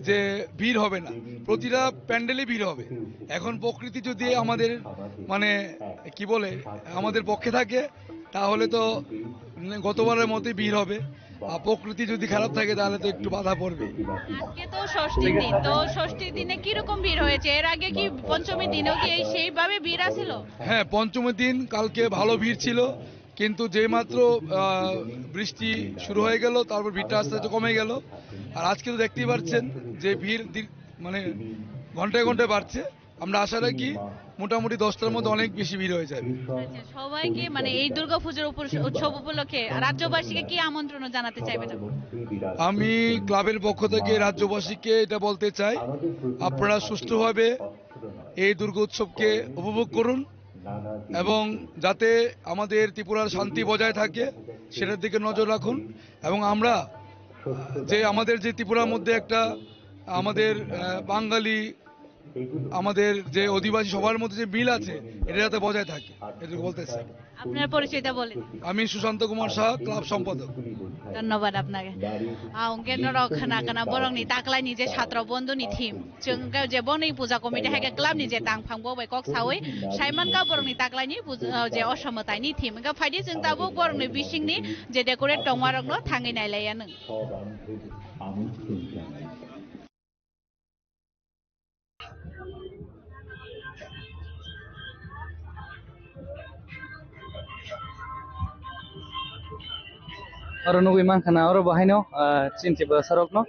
যে ভিড় হবে না, প্রতিটা প্যান্ডেলে ভিড় হবে। এখন প্রকৃতি যদি আমাদের মানে কি বলে, আমাদের পক্ষে থাকে, তাহলে তো গতবারের মতোই ভিড় হবে। আর প্রকৃতি যদি খারাপ থাকে, তাহলে তো একটু বাধা পড়বে। আজকে তো ষষ্ঠীর দিন, তো ষষ্ঠীর দিনে কিরকম ভিড় হয়েছে? এর আগে কি পঞ্চমীর দিনেও কি এই সেইভাবে ভিড় আছিল? হ্যাঁ, পঞ্চমীর দিন কালকে ভালো ভিড় ছিল, কিন্তু যেইমাত্র আহ, বৃষ্টি শুরু হয়ে গেল, তারপর ভিড়টা আস্তে আস্তে কমে গেল। আর আজকে তো দেখতেই পাচ্ছেন যে ভিড় দিন, মানে ঘন্টায় ঘন্টায় বাড়ছে। আমরা আশা রাখি মোটামুটি দশটার মধ্যে অনেক বেশি ভিড় হয়ে যাবে। আচ্ছা, সবাইকে মানে এই দুর্গাপুজোর উপর, উৎসব উপলক্ষে রাজ্যবাসীকে কি আমন্ত্রণ জানাতে চাইবেন আপনি? আমি ক্লাবের পক্ষ থেকে রাজ্যবাসীকে এটা বলতে চাই, আপনারা সুষ্ঠুভাবে এই দুর্গা উৎসবকে উপভোগ করুন এবং যাতে আমাদের ত্রিপুরার শান্তি বজায় থাকে, সেটার দিকে নজর রাখুন। এবং আমরা যে আমাদের যে ত্রিপুরার মধ্যে একটা আমাদের, আহ, বাঙালি, আমাদের যে অধিবাসী সবার মধ্যে যে মিল আছে, এটা যাতে বজায় থাকে, এটুকু বলতে চাই। আপনার পরিচয়টা বলেন। আমি সুশান্ত কুমার সাহা, ক্লাব সম্পাদক। ধন্যবাদ আপনাকে। আহ, hwnkhe norok khna khna borokni taklaini je Chhatro Bondhoni theme, chwng hwnkhe je boni puja committee hai khe clubni je tangphang bo bai kok saui saimankha borokni taklaini puja, ah, je osomwtaini theme. Hwnkhe phaidi chwng tabuk borokni bisingni je decorate tongmarokno thangwi nailaiya nwng. Oro nugwi mankha na oro bo haino, ah, chini Tiprasa rokno,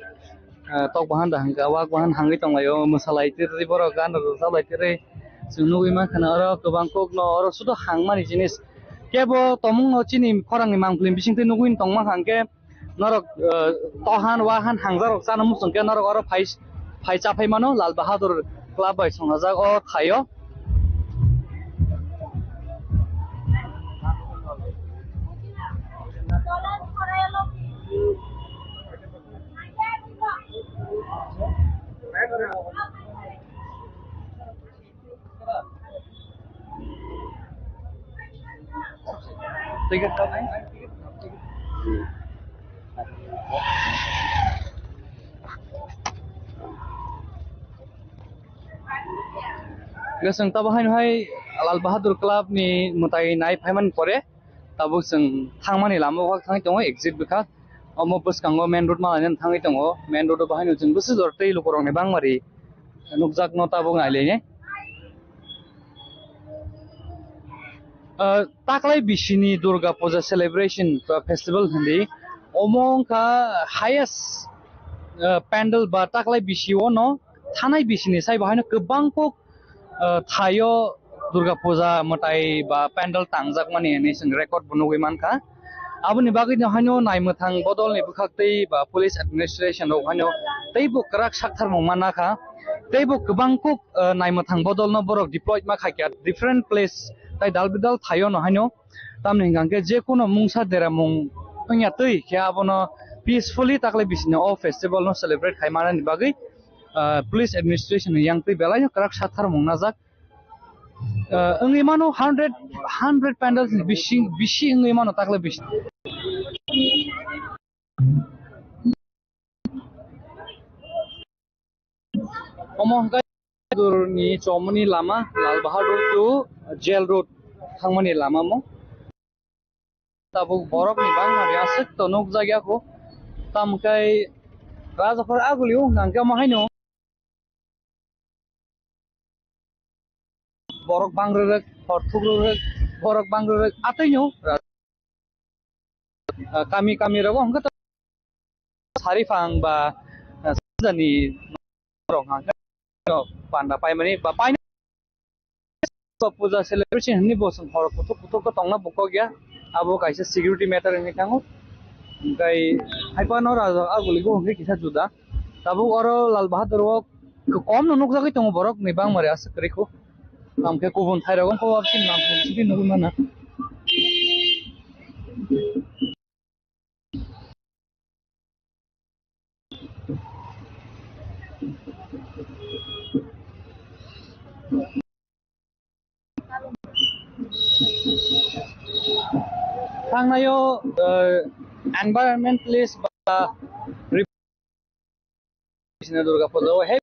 ah, tok bahan da hangkha, wak bahan hangwi tonglaio, mwsalai tiri borok gana rwjaklai tiri. Chwng nugwi mankha na oro kwbang kokno oro sudo hangmani jinis. Kebo tomungno chini khorangni mangpili bisingtwi nugwi tongma hangkhe, norok, eh, tohan, wahan, hangjakrok chana muchung khe norok oro phai, phai chaphai mano, Lal Bahadur Club bai songjak o thaio. Gosong tabo haino hai Lal Bahadur Club ni mwtai nai phaimani pore tabuk chwng thangmani lama o thangwi tongo, exit bwkha. Omo bwskango main road malainani thangwi tongo. Main road o bahaino chwng bwswk jora tei lukurokni bangmari nukjakno tabuk nailainai. Ah, taklai bisini Durga Puja celebration, ah, festival hindi. Omo wngkha highest, ah, pandal ba taklai bisi ono thanai bisini sai bahaino kwbang kok, ah, thaio Durga Puja mwtai ba pandal tangjakmani hinwi chwng record bo nugwi mankha. Aboni bagwi no haino naimwthang bodolni bwkhaktwi ba police administration rok haino teibo kwrak saktharmung manna kha. Teibo kwbang kuk, ah, naimwthang bodolno borok deploy ma khaikha different place tai dal bidal thaio no haino. Tamni hwnkha khe je kuno mungsa deramung wngya twi khe abono peacefully taklai bisini o festival no celebrate khai manani bagwi, ah, police administration ni yang twi belai no kwrak saktharmung najak. Ah, wngwi mano hundred, hundred pandals ni bisi, bisi wngwi mano taklai bisi. Omo hwnkhe Bahadur ni chomoni lama, Lal Bahadur to jail road thangmani lama mo. Tabuk borok ni bangma ri aswk to nukjakya kho. Tamkhe Rajaphar aguli o hwnkha hwnkhe omo haino. Borok bang rwrwk, hor thuk rwrwk, borok bang rwrwk, atwino, ah, kami, kami rogo hwnkhe to sari phang ba, ah, sajani rok hwnkhe panda paimani ba paina puja celebration hinwi bo chwng hor kuthuk kuthuk khe tongna bo kok ya, abo kaisa security matter hinwi thango. Hwnkhe hai phano raja aguli bo hwnkhe kisa juda. Tabuk oro Lal Bahadur o kom no nukjagwi tongo borok ni bangmari aswk kwrwi kho. Tamkhe kubun thairok wngkha o absini nang sidi nugwi mana. Thangnaio, eh, environmentalist ba Sina Durga Puja o he,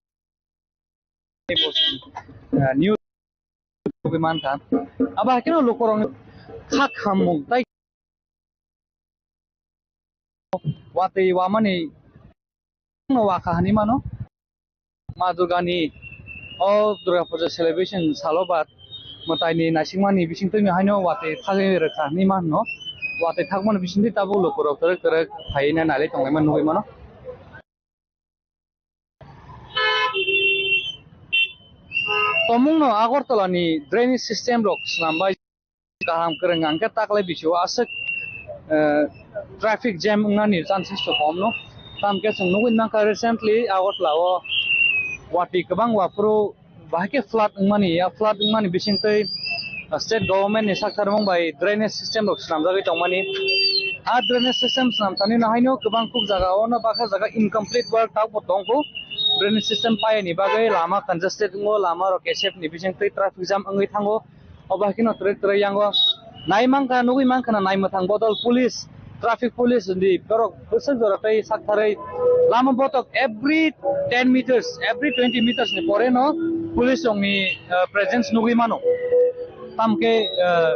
eh, new mankha. Abo hakhe no lukurokni kha khammung tai watwi wamani no wakha hinwi mano. Ma Durgani o Durga Puja celebration salo ba mwtaini naisingmani bisingtwi haino watwi thagwi rwkha hinwi mano. Watwi thakmani bisingtwi tabuk lukurok twrwk twrwk phaiwi nailai tonglaima nugwi mano. Tomungno Agartala ni drainage system rok swnambai kaham kwrwng hwnkhe taklai bisio aswk, eh, traffic jam wngnani chances to komno. Tamkhe chwng nugwi mankha recently Agartala o watwi kwbang waphuru bahai khe flood wngmani, ya flood wngmani bisingtwi, uh, state government ni saktharmung bai drainage system rok swnamjagwi tongmani. A drainage system swnamsani no haino kwbang kuk jaga o no bakha jaga incomplete work tabukbo tongkhu. Drainage system payani bagwi lama congested wngo, lama rok kesep ni bisingtwi traffic jam wngwi thango. Obo hai kheno twrwk twrwk yango nai mankha, nugwi mankha na nai mwthang bodol police, traffic police di borok bwswk jora tei saktharwi lama botok every ten meters, every twenty meters ni pore no police rokni, uh, presence nugwi mano. Tamkhe, uh,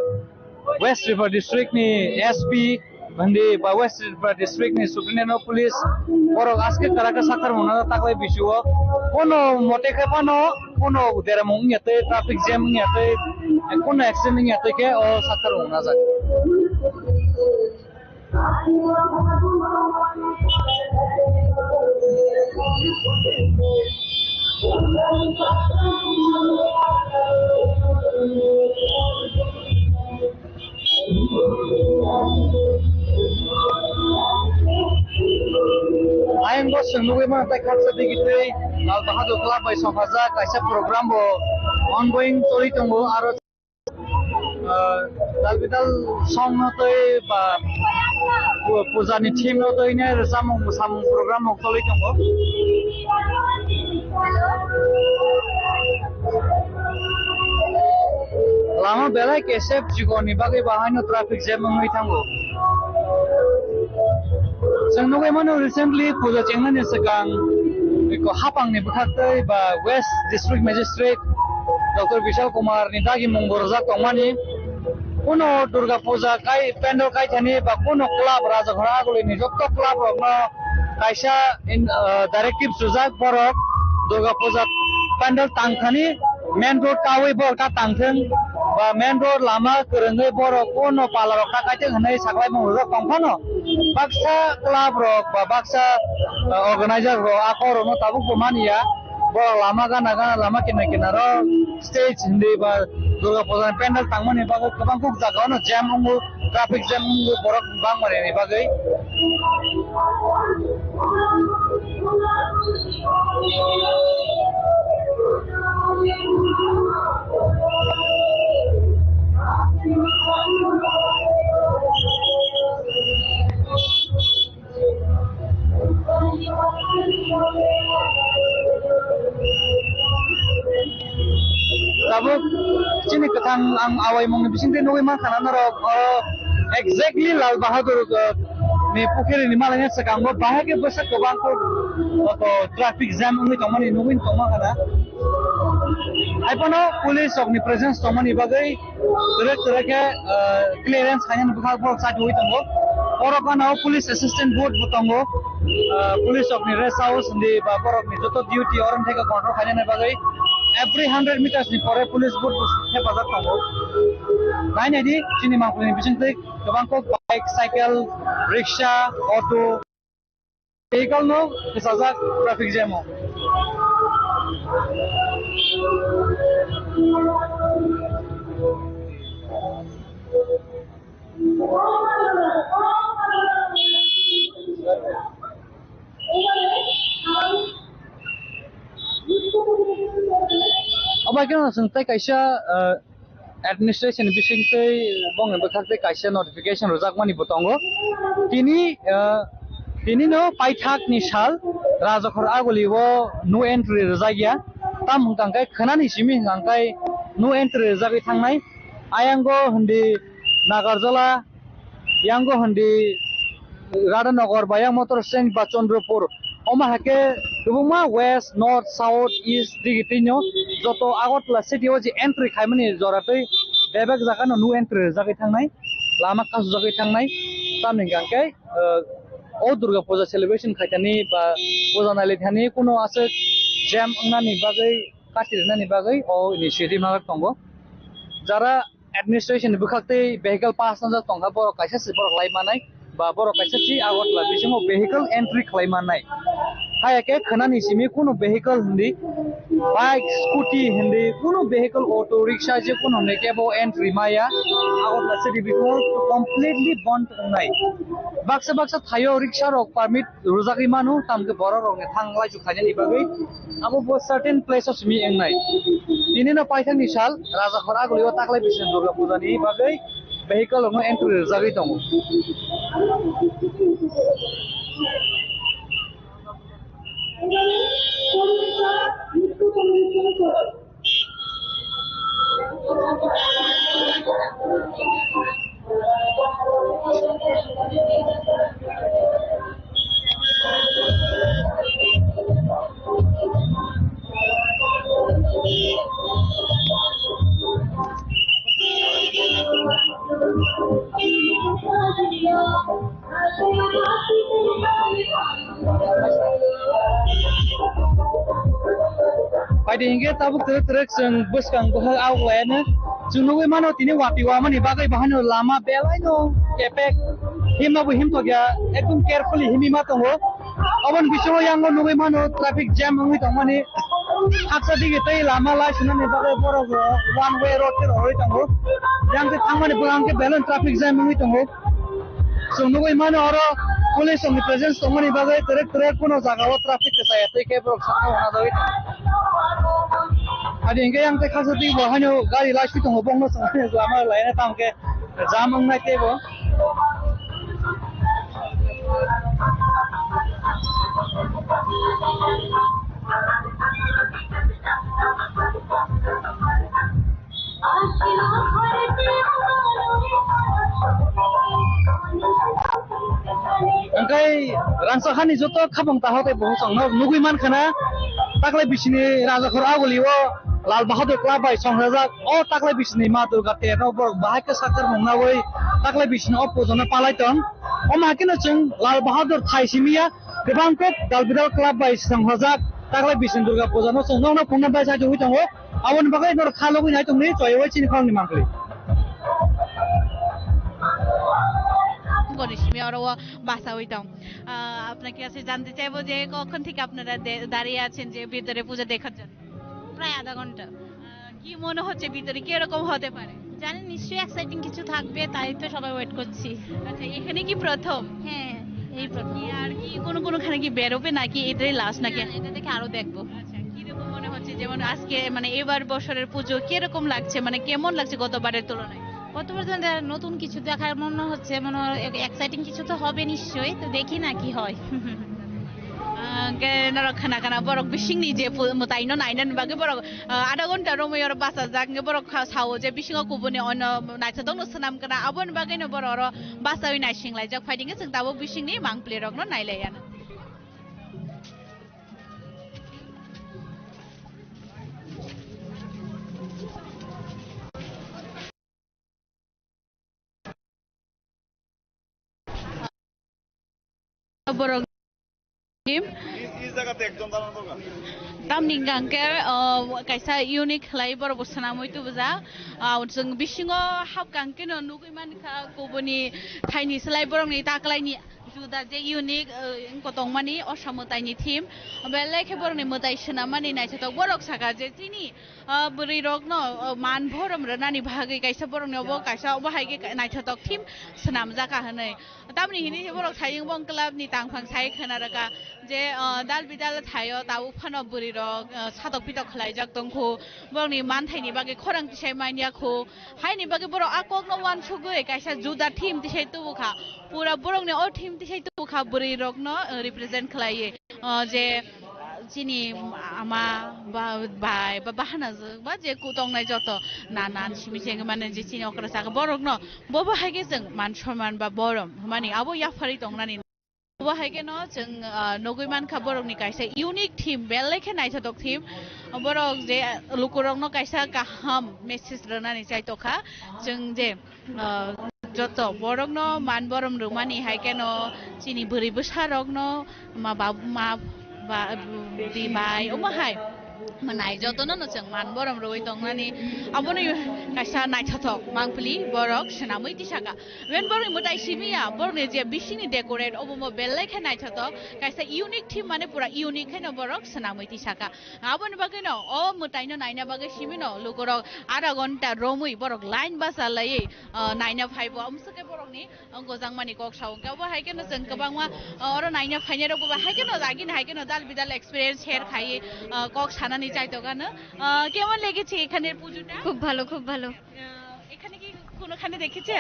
West Tripura district ni S P Hindi ba West Tripura district ni Superintendent of Police borok aske karaka sakhar mona taklai bisio kono mote khe phano kono deramung wngya tei traffic jam wngya tei kono accident wngya tei khe o sakhar mona jak. Ayang bo chwng nugwi mano tei khaksa digi tei Lal Bahadur Club bai songkhajak kaisa program bo ongoing choli tongo, aro, ah, dal bidal song no tei ba pu-, puja ni theme no tei ne rwchapmung mwsamung program rok choli tongo. Belai kesep chikoni bagwi bahaino traffic jam wngwi thango. Chwng nugwi mano recently puja chengnani swkang eko hapangni bwkhaktwi ba West District Magistrate Doctor Bishal Kumar ni dagimung bo rwjak tongmani. Kuno Durga Puja kai pandal kaithani ba kuno club Rajakhora Agulini jotto club rokno kaisa in, ah, directive sujak borok Durga Puja pandal tangthani main road kawi borok ta tangthwng ba main road lama kwrwngwi borok kuno pala rok ta kaithwng hwnwi saklai mung rok tongphano baksa club rok ba baksa, ah, organizer rok a kok rokno tabuk bo manya. Borok lama gana gana lama kinar kinaro stage hindi ba Durga Puja ni pandal tangmani bagwi kwbang kuk jaga ono jam wngo, traffic jam wngo borok bangmani ni bagwi. Tabuk chini kwthang ang awaimungni bisingtwi nugwi mankha na norok, o, exactly Lal Bahadur, o, ni pukhiri ni malaina swkango bahai khe bwswk kwbang khe, o, traffic jam wngwi tongmani nugwi tongma kha na. Haiphano police rokni presence tongmani bagwi Kwrwk kwrwk khe, ah, clearance khainani bwkhak borok chakiui tongo. Oro gana o police assistant board bo tongo. Ah, police rokni rest house hindi ba borokni joto duty oro theke control khainani bagwi every hundred meters ni pore police board bo hephajak tongo. Nainai di chini mangpili ni bisingtwi kwbang kok bike, cycle, rickshaw, auto, vehicle no kwchajak traffic jam o. Obo khe chwng tei kaisa, ah, administration bisingtwi bongni bwkhak tei kaisa notification rwjakmani bo tongo. Tini, ah, tini no paithak ni sal Rajakhor Aguli o no entry rwjak ya. Tam hwnkha khe khwnani simi hwnkha khe no entry rwjagwi thangnai. Ayango hindi Nagarjala, yango hindi Radhanagar, ba yang motor stand ba Chandrapur. Omo hai khe kwbangma west, north, south, east digi twino joto Agartala city o je entry khaimani jora twi bebak jaga no no entry rwjagwi thangnai, lama kasujagwi thangnai. Tamni hwnkha khe, eh, o Durga Puja celebration khaithani ba puja nailithani kuno aswk jam wngnani bagwi, kati rwnani bagwi o initiative nangwk tongo. Jara administration ni bwkhak tei vehicle pass wngjak tongkha, borok kaisa se borok lai manai ba borok kaisa se Agartala bisingo vehicle entry khlai manai. Haya khe khwnani simi kunu vehicle hindi, bike, scooty hindi, kunu vehicle, auto rickshaw je kunu hindi khe bo entry maya. Agartala city bisingo completely bond wngnai. Baksa baksa thaio rickshaw rok permit rwjagwi mano, tamkhe borok rokni thang laisuk khainani bagwi abo bo certain place o simi wngnai. Tini no paithakni sal Rajakhor Aguli o taklai bising Durga Puja ni bagwi vehicle rokno entry rwjagwi tongo. Paidi hingke tabuk tere tere chwng bwskang bohai awk laiano chwng nugwi mano tini wati wamani bagwi bahaino lama belaino kepek himno bo himthok ya ekdom carefully himwi ma tongo. Oboni bisingo yango nugwi mano traffic jam wngwi tongmani. Haksa digi tei lama lai sunani bagwi borok rok one way road khe rogwi tongo. Yang khe thangmani bwkhang khe belai traffic jam wngwi tongo. Chwng nugwi mano oro police rokni presence tongmani bagwi kwrwk kwrwk bono jaga o traffic kwchaya tei khe borok sakha hwnna jagwi tongo. Ani hwnkhe yang tei khaksa tei bo haino gari lai sui tongo bokno chwng lama laina tamo khe jam wngnai tei bo. Ang sakhani joto khapang taho tei bo chwngno nugwi mankha na, taklai bisini Rajakhor Aguli o Lal Bahadur Club bai songchajak o taklai bisini Ma Durga ter no borok bahai khe sakthar mungnawi taklai bisini o puja no palai tong. Omo hakhe no chwng Lal Bahadur thai simi ya, kwbang kok Dal Bidal Club bai songchajak taklai bisini Durga puja no chwng nokno phunukna bai chaithogwi tongo. Aboni bagwi norok kha logwi nai tongdi, chwng bai chini khorang ni mankli. Goni simi oro o basawi tong. আহ, আপনার কাছে জানতে চাইবো যে কখন থেকে আপনারা দে-, দাঁড়িয়ে আছেন যে ভিতরে পূজা দেখার জন্য? প্রায় আধা ঘন্টা। আহ, কি মনে হচ্ছে ভিতরে কিরকম হতে পারে? জানি নিশ্চয়ই এক্সাইটিং কিছু থাকবে, তাই তো সবাই ওয়েট করছি। আচ্ছা, এখানে কি প্রথম? হ্যাঁ, এই প্রথম। কি আর কি কোনো কোনোখানে কি বেরোবে নাকি এটাই লাস্ট নাকি? না, এটা দেখে আরো দেখবো। আচ্ছা, কিরকম মনে হচ্ছে, যেমন আজকে মানে এবার বছরের পুজো কিরকম লাগছে, মানে কেমন লাগছে গতবারের তুলনায়? গতবার তো দে-, নতুন কিছু দেখার মনে হচ্ছে, মনে হয় এক-, এক্সাইটিং কিছু তো হবে নিশ্চয়ই, তো দেখি না কি হয়। Ah, hwnkhe norok khna khna borok bisingni je pu-, mwtaino nainani bagwi borok, ah, adha ghonta romwi oro bachajak, hwnkhe borok kha-, sao je bisingo kubuni ono naithothokno swnam kana, aboni bagwino borok oro bachaui naisinglaijak. Phaidi hwnkhe chwng tabuk bisingni mangpli rokno nailaiya. Borok tamni hwnkhe, uh, kaisa unique khlai borok bo swnamwi tubujak. Uh, chwng bisingo hapkha hwnkhe no nugwi mankha kubuni thaini slai borokni taklaini juda je unique, uh, wngkha tongmani o samwtaini theme. Belai khe borokni mwtai swnammani naithothok. Borok sakha je chini ah, bwrwi rokno, ah, man borom rwnani bagwi kaisa borokni obo kaisa obo hai khe naithothok theme swnamjak kha hwnwi. Tamni hini borok sayung bong club ni tangphang sai khna rwkha je, ah, dal bidal thaio tabuk phano bwrwi rok, ah, satok pitok khlaijak tongkhu, borokni manthaini bagwi khorang tisai manya khu, haini bagwi borok a kokno uansugwi kaisa juda theme tisai tubukha, pura borokni o theme tisai tubukha bwrwi rokno, ah, represent khlaiwi. O je chini ama ba, bai ba bahana ba je ku tongnai joto na na simi chengmani je chini okra saka borokno bo bo hai khe chwng man sonman ba borom hwnmani abo yapharwi tongnani. Bo hai kheno chwng, ah, nugwi mankha borokni kaisa unique theme, belai khe naithothok theme. Borok je lukurokno kaisa kaham message rwnani chaitokha chwng je ah, joto borokno man borom rwmani hai kheno chini bwrwi bwsarokno ma bab-, ma ba-, di bai omo hai manai jotono no chwng man borom rwui tongnani. Abono kaisa naithothok mangpili borok swnamwi tisaka. Wen borokni mwtai simi ya, borokni je bisingni decorate obo mo belai khe naithothok, kaisa unique theme mane pura unique khe no borok swnamwi tisaka. Aboni bagwi no o mwtai no naina bagwi simi no lukurok adha ghonta romwi borok line basa laiwi, ah, naina phaibo. Amswkhe borokni, ah, gojangmani kok sao. Hwnkhe obo hai kheno chwng kwbangma, ah, oro naina phainai rokbo ba hai kheno agini hai kheno dal bidal experience share khai, ah, kok sanani chaitokano. Ah, কেমন লেগেছে এখানের পুজোটা? খুব ভালো, খুব ভালো। আহ, এখানে কি কোনোখানে দেখেছে?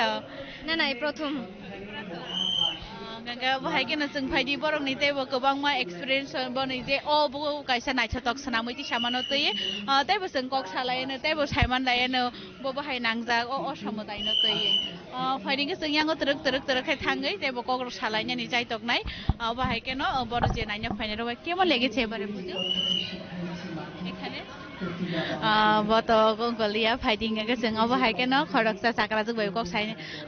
না, না, এই প্রথম। আহ, গঙ্গা ভাই কেন চং ভাই দি বরং নিতে ব গোবাংমা এক্সপিরিয়েন্স বনি যে ও বো কাইসা নাইছাতক সানামুই দি সামানো তৈয়ে, আহ, তাইবো চং কক সালায়নো, তাইবো সাইমান লায়নো, বো বো হাই নাংজাক, ও, ও সমতাইনো তৈয়ে। আহ, ফাইডিং চং ইয়াঙ্গো তরক তরক তরক হাই থাঙ্গই, তাইবো কক সালাইনানি চাইতক নাই। আহ, ও ভাই কেন, আহ, বড় যে নাইনা ফাইনাল ও কেমন লেগেছে এবারে পুজো? এখানে? আহ, বত গলিয়া ফাইটিং কে সঙ্গে অবহাই কেন খড়কসা চাকরা যুগ কক্সাই।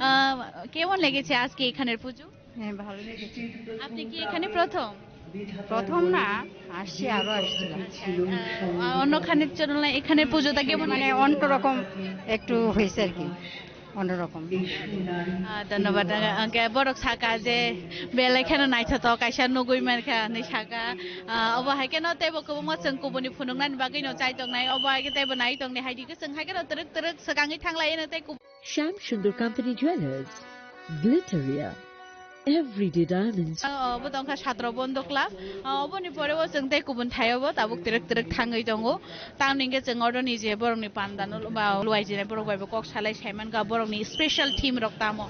আহ, কেমন লেগেছে আজকে এখানের পুজো? হ্যাঁ, ভালো লেগেছে। আপনি কি এখানে প্রথম? প্রথম না, আসছি, আরো আসছিলাম। আচ্ছা, আহ, অন্যখানের তুলনায় এখানে পুজোটা কেমন মানে লেগেছে? অন্যরকম একটু হয়েছে আর কি। অন্যরকম। Ah, dhonnobad. Hwnkhe borok saka je belai kheno naithothok kaisa nugwi mankha hinwi saka. Ah, obo hai kheno teibo kwbangma chwng kubuni phunuknani bagwi no chai tongnai. Obo hai khe teibo nai tongni hai di khe chwng hai kheno twrwk twrwk swkangwi thanglai eno tei kub- Shyam Sundar Company Jewelers, Glitteria, Everyday Diamonds. Ah, obo tongkha Satro Bondo Club. Ah, oboni pore o chwng tei kubun thaio bo tabuk twrwk twrwk thangwi tongo. Tamni hwnkhe chwng oro ni je borokni panda no ba luai jene borok bai bo kok salai sai mankha, borokni special theme rok tamo.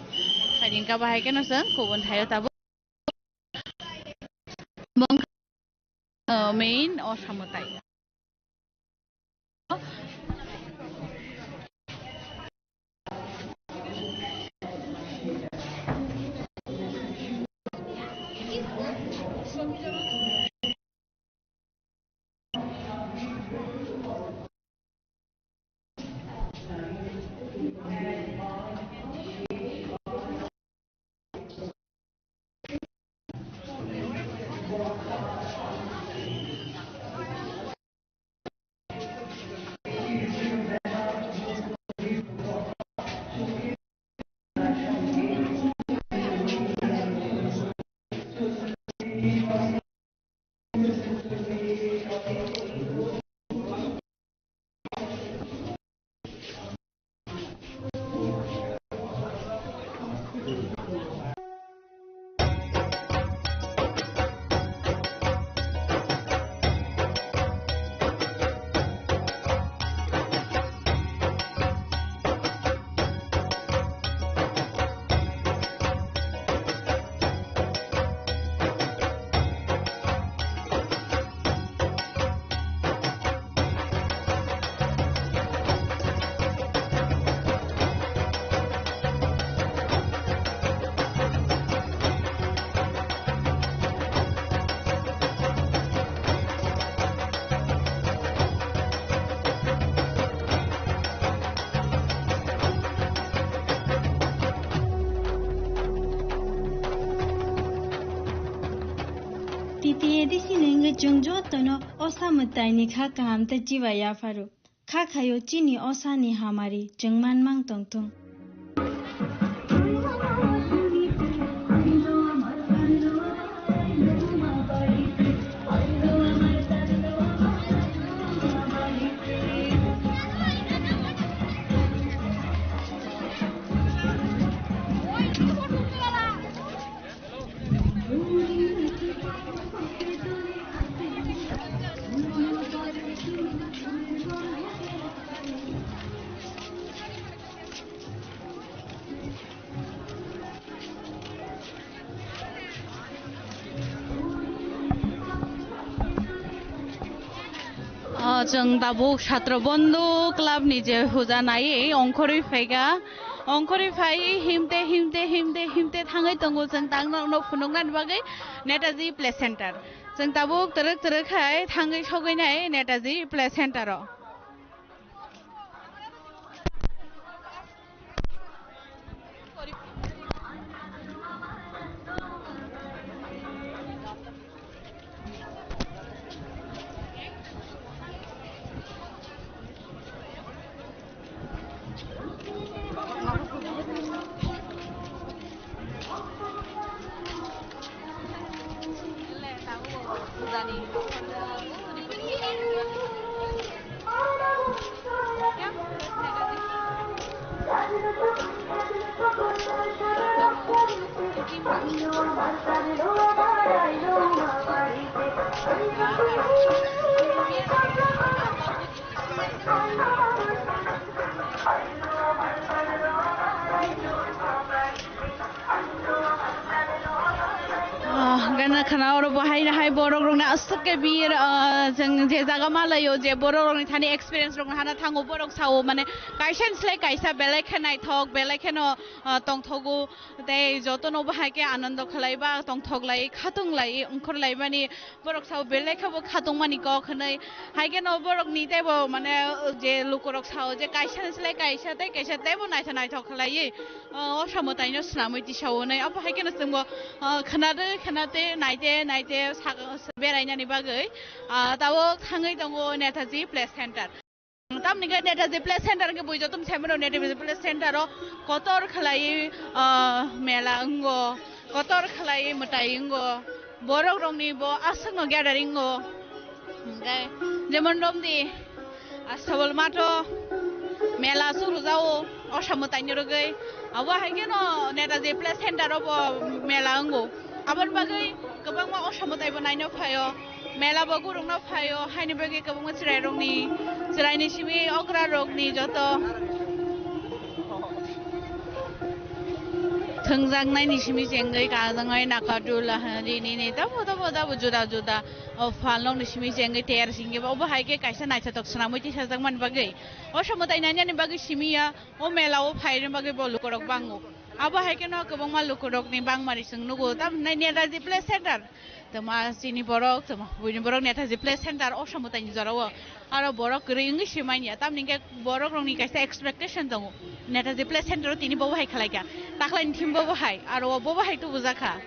Hai hwnkha bahai kheno chwng kubun thaio tabuk. Bong, uh, main o samutai. T T A D C ni wngwi chwng jotono osa mwtaini kha kaham tei chiba yapharo. Kha khaio chini osani hamari chwng manmang tongthung. Ah, chwng tabuk Satro Bondhu Club ni je huja naiwi ongkhorwi phaikha, ongkhorwi phaiwi himte, himte, himte, himte thangwi tongo chwng tang nok, nok phunuknani bagwi Netaji Play Center. Chwng tabuk twrwk twrwk khai thangwi sogwi nai Netaji Play Center o. Ah, gana khana oro bo hai, hai borok rokni aswk ke bir, ah, chwng je jaga malaio je borok rokni thani experience rokno hana thango, borok sao mane kaisa ni slai kaisa belai khe naithok, belai kheno, ah, tongthogo. Tei jotono bo hai khe anando khlai ba tongthok lai, khatung lai, ongkhor lai mani borok sao belai khe bo khatung mani kok hwnwi. Hai kheno borok ni tei bo mane je lukurok sao je kaisa ni slai kaisa tei kaisa tei bo naithok naithok khlaiwi, ah, o samo taino swnamwi tisao hwnwi. Abo hai kheno chwngbo, ah, khwnade khwnate naite naite sak-, berainani bagwi, ah, tabuk thangwi tongo Netaji Play Center. Tamni khe Netaji Play Center khe bui joto ni saimano Netaji Play Center o kotor khlai, ah, mela wngo, kotor khlai mwtai wngo, borok rokni bo aswkno gathering o. Hwnkhe jemon romdi, ah, Sabalmato mela aswk rwjao, osa mwtaini rwgwi, abo hai kheno Netaji Play Center o bo mela wngo. Aboni bagwi kwbangma osa mwtai bo naino phaio, mela bo gurungno phaio, haini bagwi kwbangma chwrairokni, chwraini simi okrarokni joto thwngjaknaini simi chengwi kajaknai nakadul, ah, rinini tamo tamo tamo juda juda, o, phalnokni simi chengwi ter singkhe bo obo hai khe kaisa naithotok swnamwi tisajakmani bagwi, osa mwtai nainani bagwi simi ya. O mela o phairwng bagwi bo lukurok bango. Abo hai kheno kwbangma lukurokni bangmani chwng nugo, tam hinai Netaji Play Center. Tama chini borok, tama buini borok Netaji Play Center o samwtaini jorao. Aro borok kwrwi wngwi se manya. Tamni hwnkhe borokrokni kaisa expectation tongo. Netaji Play Center o tini bobo hai khlaikha. Taklaini thim bobo hai, aro o bobo hai tubujakha.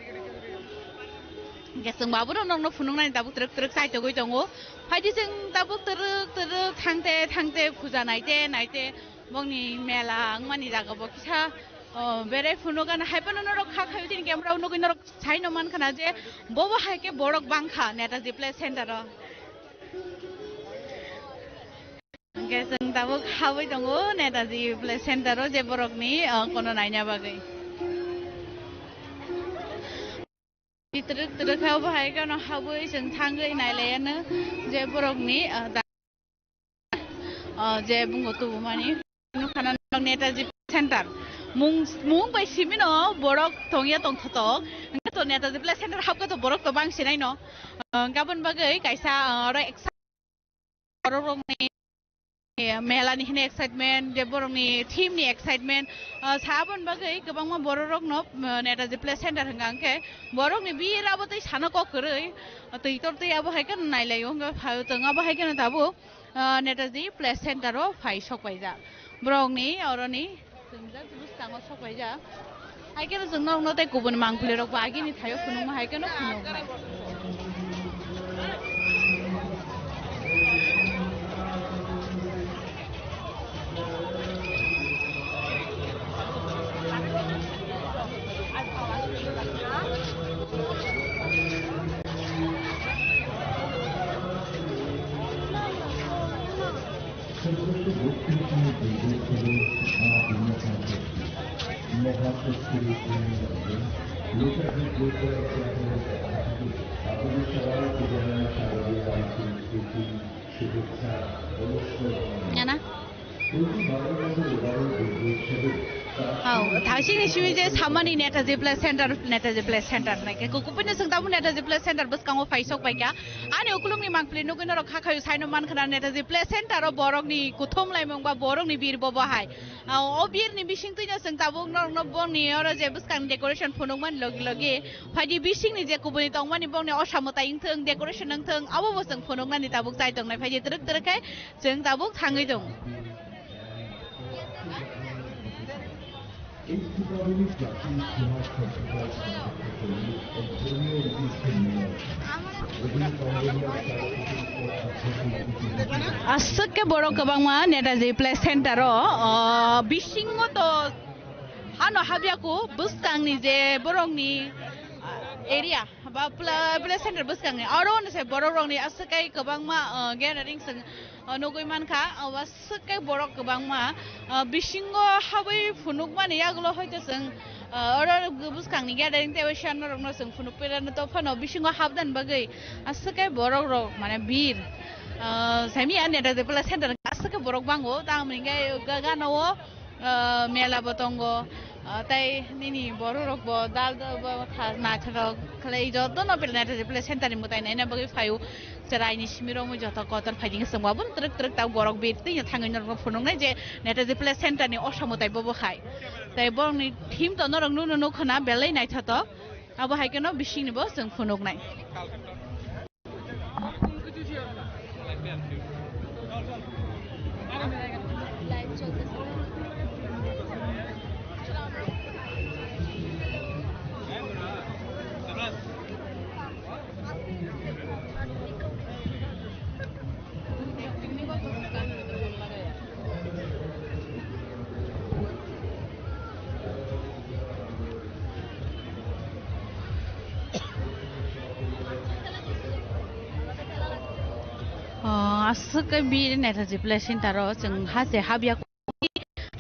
Hwnkhe chwng bo abono nokno phunuknani tabuk twrwk twrwk chaitogwi tongo. Phaidi chwng tabuk twrwk twrwk thangte thangte puja naite naite bongni mela wngmani jaga bo kisa, o, berai phunukgana. Haiphano norok kha khayo chini camera o nugwi norok saino mankha na je bobo hai khe borok bangkha Netaji Play Center o. Hwnkhe chwng tabuk habwi tongo Netaji Play Center o je borokni, o, kono naina bagwi. Twrwk twrwk khe obo hai kheno habwi chwng thangwi nailaiano je borokni, ah, da-, ah, je bungo tubumani. Nukha na nok Netaji Center. Mung, mung bai simino borok tongya tongthotok. Hwnkhe to Netaji Play Center habkhe to borok to bang sinaino. Ah, gabon bagwi kaisa, ah, oro eksa borok rokni, eh, mela ni hwnwi excitement, je borokni theme ni excitement, ah, sa aboni bagwi kwbangma borok rokno, ah, Netaji Play Center hwnka hwnkhe borokni bira bo tei sana kok kwrwi, ah, twi tor twi abo hai kheno nailaio hwnkhe phaio chwng abo hai kheno tabuk, ah, Netaji Play Center o phai sok paijak borokni oroni. Chwng just bwskango sok paijak. Hai kheno chwng norokno tei kubun mangpili rokbo agini thaio phunukma hai kheno phunuknai. Yana? Hao, thasini simi je samani Netaji Play Center, Netaji Play Center naikhe. Kukupino chwng tabuk Netaji Play Center bwskango phaisok paikha. Ani ukulukni mangpili nugwi norok kha khayo saino mankha na Netaji Play Center o borokni kuthum laimung ba borokni bir bobo hai. Ah, o birni bising twino chwng tabuk norokno bongni oro je bwskangni decoration phunukmani logi logi phaidi bisingni je kubuni tongmani bongni osa mwtai wngthwng, decoration wngthwng, abobo chwng phunuknani tabuk chai tongnai. Phaidi twrwk twrwk khe chwng tabuk thangwi tongo. Aswk khe borok kwbangma Netaji Play Center o, o, bisingo to hano habyaku bwskangni je borokni area ba pla-, Play Center bwskangni aro hwnwi se borok rokni aswk khe kwbangma, o, gathering se, o, nugwi mankha. O, aswk khe borok kwbangma, o, bisingo habwi phunukmani yagulo hoito chwng, o, oro bwskangni gathering tei waisa norokno chwng phunuk phairano to phano bisingo habdan bagwi aswk khe borok rok mane bir, o, saimanya Netaji Play Center aswk khe borok bango tamoni hwnkhe ga-, gana o, o, mela bo tongo, o, tei nini borok rok bo dal dal bo kha naithok khlai jotono Netaji Play Center ni mwtai naina bagwi phaio. Chwraini simi romwi joto kotor phaidi wngwi chwngbo abono twrwk twrwk tabuk borok bir twino thangwi norokno phunuknai je Netaji Play Center ni osa mwtai bobo hai. Tei borokni theme to norok nuno nukho na belai naithotok. Abo hai kheno bisingni bo chwng phunuknai. O, aswk khe bir Netaji Play Center o chwng ha se habya,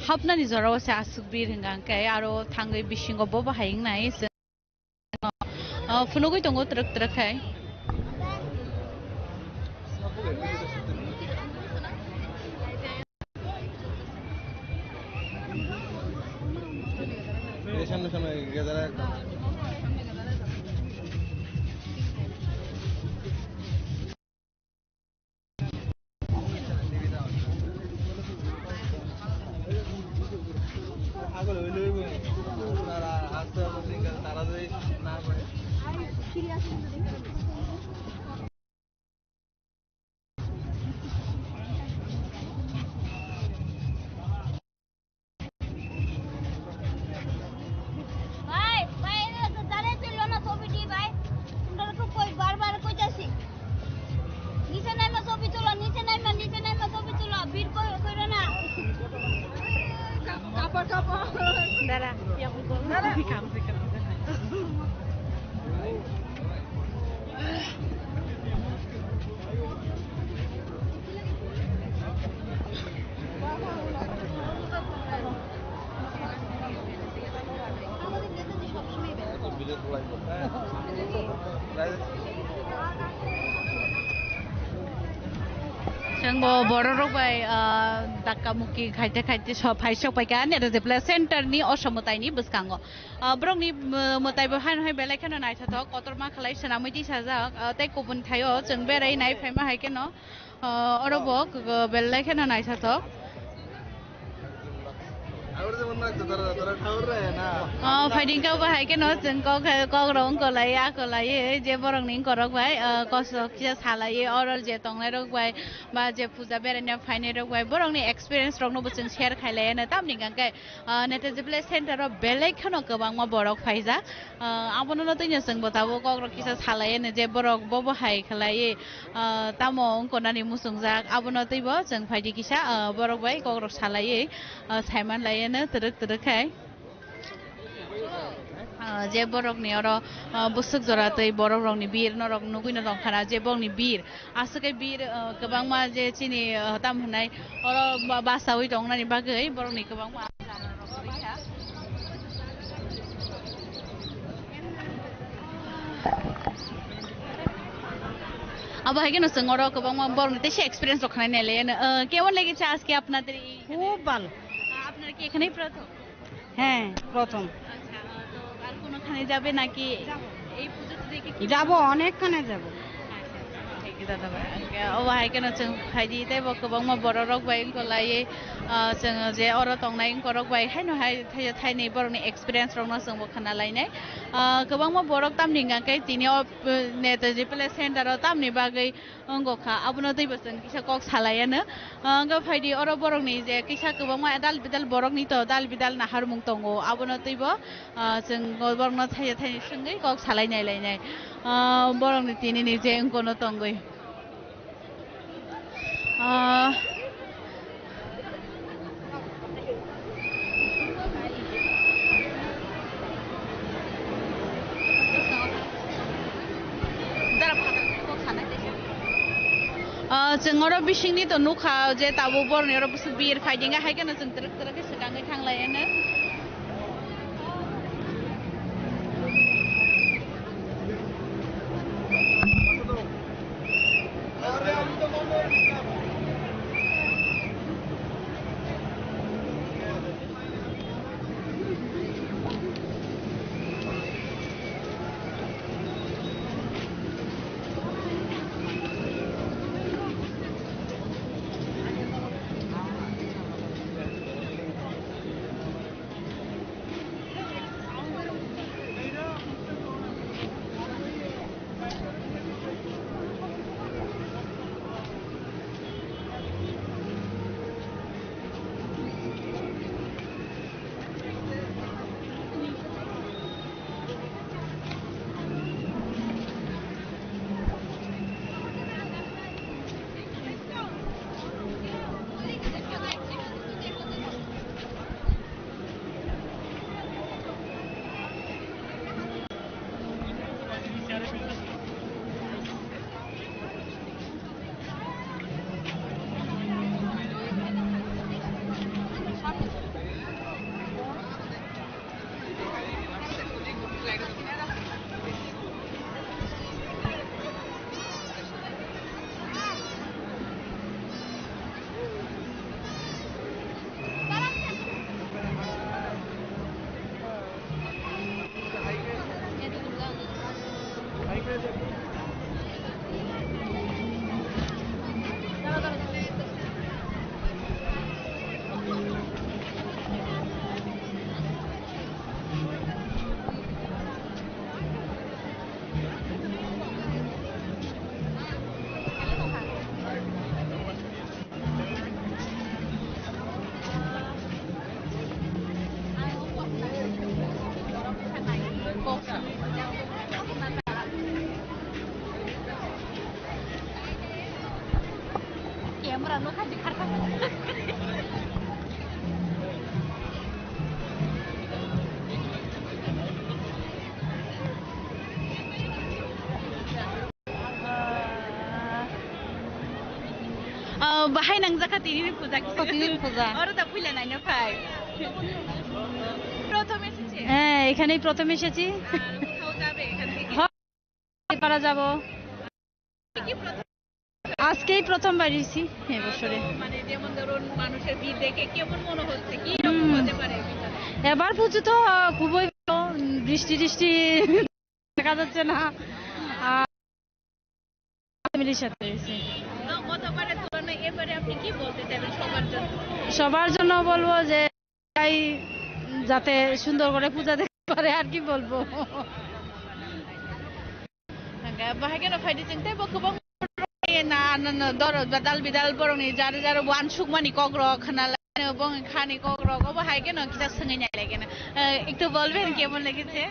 hapnani jora o se aswk bir hwnka hwnkhe aro thangwi bisingo bo bahai wngnai chwng. O, phunugwi tongo twrwk twrwk khai. ভাই, ভাই, এটা তো দাঁড়াই তুললো না ছবিটি, ভাই। তোমরা তো কই, বারবার কইতাছি। নিচে নামা ছবি তুলো, নিচে নামা, নিচে নামা ছবি তুলো। ভিড় কই-, কইরো না। কাপড়, কাপড়। দাঁড়া, দাঁড়া। Chwng bo borok rok bai, ah, dakka mukki khaite khaite so phai sok paikha Netaji Place Center ni o somwtai ni bwskango. Ah, borok ni, mm, mwtai bo haino hai belai kheno naithothok, kotorma khlai swnamwi tisajak, ah, tei kubun thaio chwng berai nai phaima hai kheno. Ah, oro bo k-, k-, belai kheno naithothok. Ah, phaiding kha bo hai kheno chwng kok, kok rok wngkolai, akolai, je borok ni wngkorok bai, ah, kosok kisa salai, oro je tongnai rok bai, ba je puja beraina phainai rok bai, borok ni experience rok no bo chwng share khailai, tamni hwnkhe, ah, Netaji Place Center o belai kheno kwbangma borok phaijak. Ah, abono no twino chwng bo tabuk kok rok kisa salai, je borok bo bo hai khlai, ah, tamo wngkor nani muchungjak, abono twi bo chwng phaidi kisa, ah, borok bai kok rok salai, ah, saiman lai, twrwk twrwk khai. Ah, je borok ni oro, ah, bwswk jora twi borok rok ni bir norok nugwi no tong khana, je borok ni bir. Aswk khe bir, ah, kwbangma je chini, ah, tam hwnai oro ba-, basaui tongnani bagwi borokni kwbangma. Abo hai kheno chwng oro kwbangma borokni teisa experience rok khnai nailai, ah, kemon lega chha ajke apnader ei? Khub bhalo. Ah, apnara ki ekhanei prothom? হ্যাঁ, প্রথম। আচ্ছা, আহ, তো আর কোনোখানে যাবে নাকি এই পুজো থেকে কি যাব, অনেকখানে যাব। আচ্ছা, আচ্ছা, thank you, দাদা ভাই। আজকে ও ভাই কেন চোখ খাই দিয়ে তাই বকো বংমা বড় রোগ ভাই ইনকো লাইয়ে, আহ, চোখ যে ওরা তংনাই ইনকো রোগ ভাই হাই নো হাই থাই থাই নেই বড় নি experience রোগ না চোখ বখানা লাই নাই। আহ, কো বংমা বড় তাম নিঙ্গা কে তিনি ও, আহ, নেতাজি প্লে সেন্টার ও তাম নি বাগৈ Wngkha, abono teibo chwng kisa kok salaiano. Ah, wngkha phaidi oro borokni je kisa kwbangma dal bidal borokni to dal bidal naharmung tongo, abono teibo, ah, chwng borokno thaisa thaini swngwi kok salai nai lainai. Ah, borokni tinini je wngkono tongwi. Ah, Ah, chwng oro bisingni to nukha je tabuk boroni oro bwswk bir phaidinga, hai kheno chwng twrwk twrwk khe swkangwi thanglaino. Ah, bahai nangjakha tinini puja kisa. Oh, tinini puja. Oro da puila naina phai. প্রথম এসেছে? হ্যাঁ, এখানেই প্রথম এসেছি। আর কোথাও যাবে এখান থেকে? হ্যাঁ, পারা যাব। কি প্রথম? আজকেই প্রথমবার এসেছি এই বছরে। মানে যেমন ধরুন মানুষের ভিড় দেখে কেমন মনে হচ্ছে? কি রকম হুম। হতে পারে ভিতরে? এবার পুজো তো খুবই ভালো, বৃষ্টি টিষ্টি দেখা যাচ্ছে না। আর ফ্যামিলির সাথে এসে। তো গতবারের তুলনায় এবারে আপনি কি বলতে চাইবেন সবার জন্য? সবার জন্য বলবো যে তাই যাতে সুন্দর করে পূজা দেখতে পারে, আর কি বলবো। Hingke bahai kheno phaidi chwng teibo kwbang na, na, na, doro, dal bidal borokni jari jaro bo uansukmani kokrok khna lai, bongni khani kokrok, obo hai kheno kisa swngwi nai lai kheno. Eh, ektu bolben kemon lagise?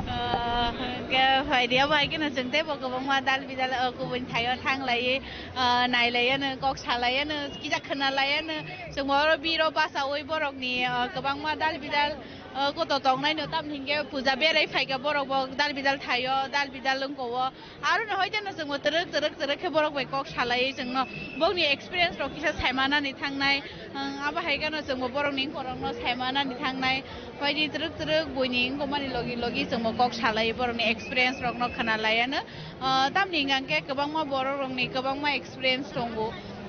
Ah, hingke phaidi obo hai kheno chwng teibo kwbangma dal bidal, oh, kubun thaio thang lai, ah, nai lai ano, kok sa lai ano, kisa khna lai ano. Chwng oro biro basaui borokni, ah, kwbangma dal bidal, ah, koto tongnai no, tamni hingke puja berai phaikha borok bo dal bidal thaio, dal bidal wngko o. Aro no hoi jano chwngbo twrwk twrwk twrwk khe borok bai kok salai chwngno bokni experience rok kisa saimanani thangnai. Ang abo hai kheno chwngbo borokni korokno saimanani thangnai. Hoini twrwk twrwk buini wngkokmani logi logi chwngbo kok salai borokni experience rokno khna laiano. Ah, tamni hingka khe kwbangma borok rokni kwbangma experience tongo.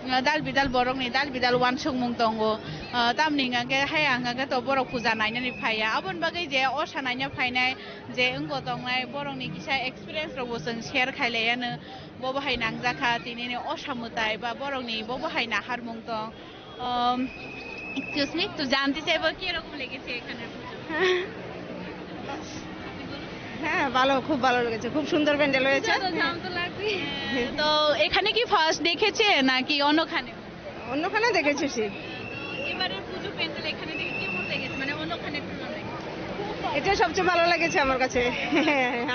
Ah, dal bidal borokni dal bidal uansukmung tongo. Ah, tamni hingka khe hai ang hingka khe to borok puja nainani phaiya. Aboni bagwi je osa naina phainai je wngbo tongnai borokni kisa experience rokbo chwng share khailaiano. Bobo hai nangjakha tinini osa mwtai ba borokni bobo hai naharmung tong. Um, excuse me, তো জানতে চাইবো কি রকম লেগেছে এখানে? হ্যাঁ, ভালো, খুব ভালো লেগেছে, খুব সুন্দর প্যান্ডেল হয়েছে। তো জাম তো লাগবেই। তো এখানে কি ফার্স্ট দেখেছে নাকি অন্যখানে? অন্যখানে দেখেছি। এবারের পুজো প্যান্ডেল এখানে দেখে কেমন লেগেছে, মানে অন্যখানে তুলনায়? এটা সবচেয়ে ভালো লেগেছে আমার কাছে।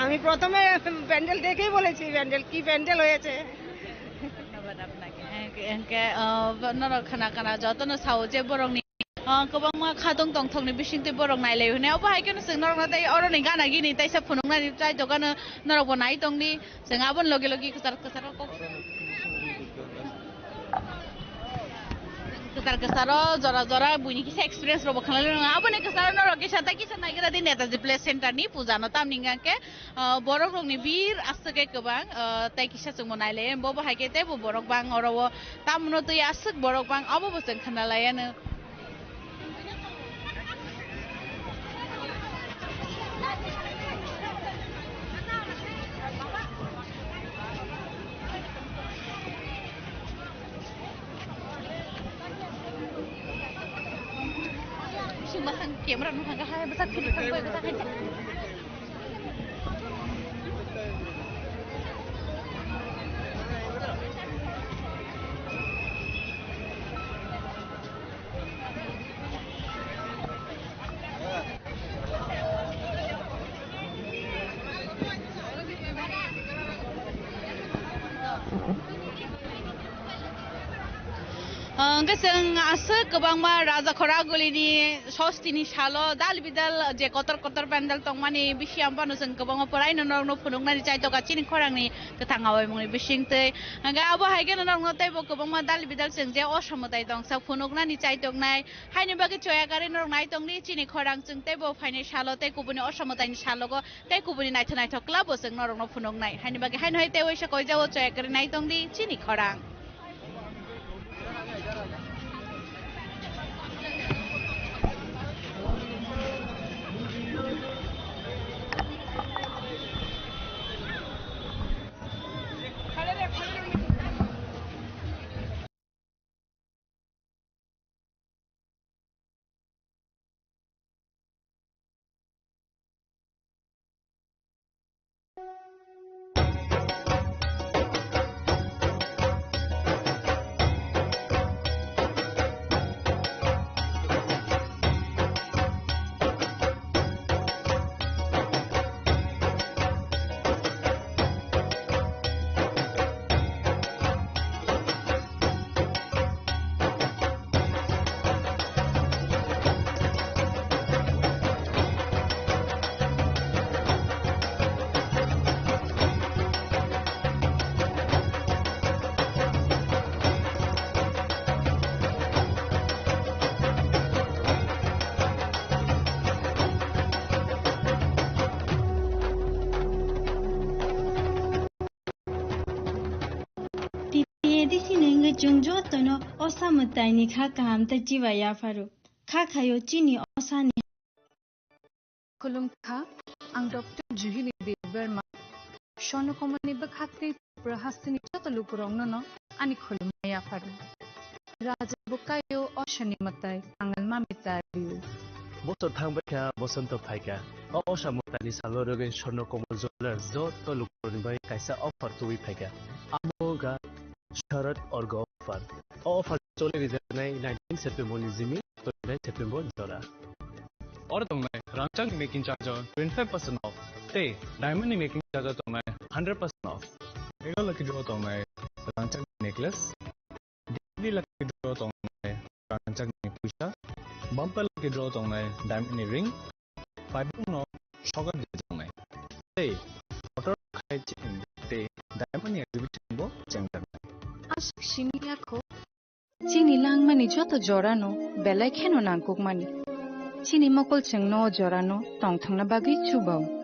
আমি প্রথমে প্যান্ডেল দেখেই বলেছি, প্যান্ডেল কি প্যান্ডেল হয়েছে। ধন্যবাদ আপনাকে। হ্যাঁ, এনকে, আহ, নরক খানা খানা যত না সাউজে বরং Ah, kwbangma khatong tongthokni bisingtwi borok nailai hwnwi. Obo hai kheno chwng norokno tei oroni gana gini taisa phunuknani chai dogano norokbo nai tongdi. Chwng aboni logi logi kwchar kwcharo kok, kwchar kwcharo jora jora buini kisa experience rokbo khwnalai rwngkha. Aboni kwcharo norok kisa tei kisa naigra di Netaji Play Center ni puja no, tamni hwnkhe, ah, borok rokni bir aswk khe kwbang, ah, tei kisa chwngbo nailai. Bobo hai khe teibo borok bang oro o tamno twi aswk borok bang obo bo chwng khwnalai ano. Camera nung hangka hai bwsak philip thang bai bwsak hai. Hwnkhe chwng aswk kwbangma Raja Khoragulini sostini salo dal bidal je kotor kotor pandal tongmani bisi ang phano chwng kwbangma pwraino norokno phunuknani chaitoka chini khorangni kwthang awaimungni bisingtwi. Hwnkhe abo hai kheno norokno teibo kwbangma dal bidal chwng je osamwtai tongsa phunuknani chaitoknai. Haini bagwi choya gari norok nai tongdi chini khorang chwng teibo phainai salo tei kubuni osamwtaini salogo tei kubuni naithok naithok club bo chwng norokno phunuknai. Haini bagwi haino hai tei waisa koijao choya gari nai tongdi chini khorang. Chwng jotono osa mwtaini kha kaham tei chiba yapharo. Kha khaio chini osani. Khulumkha, ang Doctor Juhili Debbarma, Swarnakomalni bwkhaktwi Tripura hasteni joto lukurokno no ani khulumma yapharo. Raja bo kaio osani mwtai Kangal mami tario. Bosor thangbai kha, bosonto phaikha. O osa mwtaini salo rwgwi Swarnakomal Jewellers joto lukurokni bai kaisa offer tubui phaikha. Amo wngkha Sharad Orgo offer. O offer choli rijaknai nineteen September ni simi twenty-nine September jora. Oro tongnai rangchakni making charge o twenty-five percent off tei diamond ni making charge o tongnai hundred percent off. Mega lucky draw tongnai rangchakni necklace, daily lucky draw tongnai rangchakni puisa, bumper lucky draw tongnai diamond ni ring, paibung no sogar dijaknai. Tei motor khai chain tei diamond ni exhibition bo chengjaknai. Aswk simi yakho. Chini langmani joto jorano belai kheno nangkukmani. Chini mokol chwngno o jorano tongthokna bagwi chubao.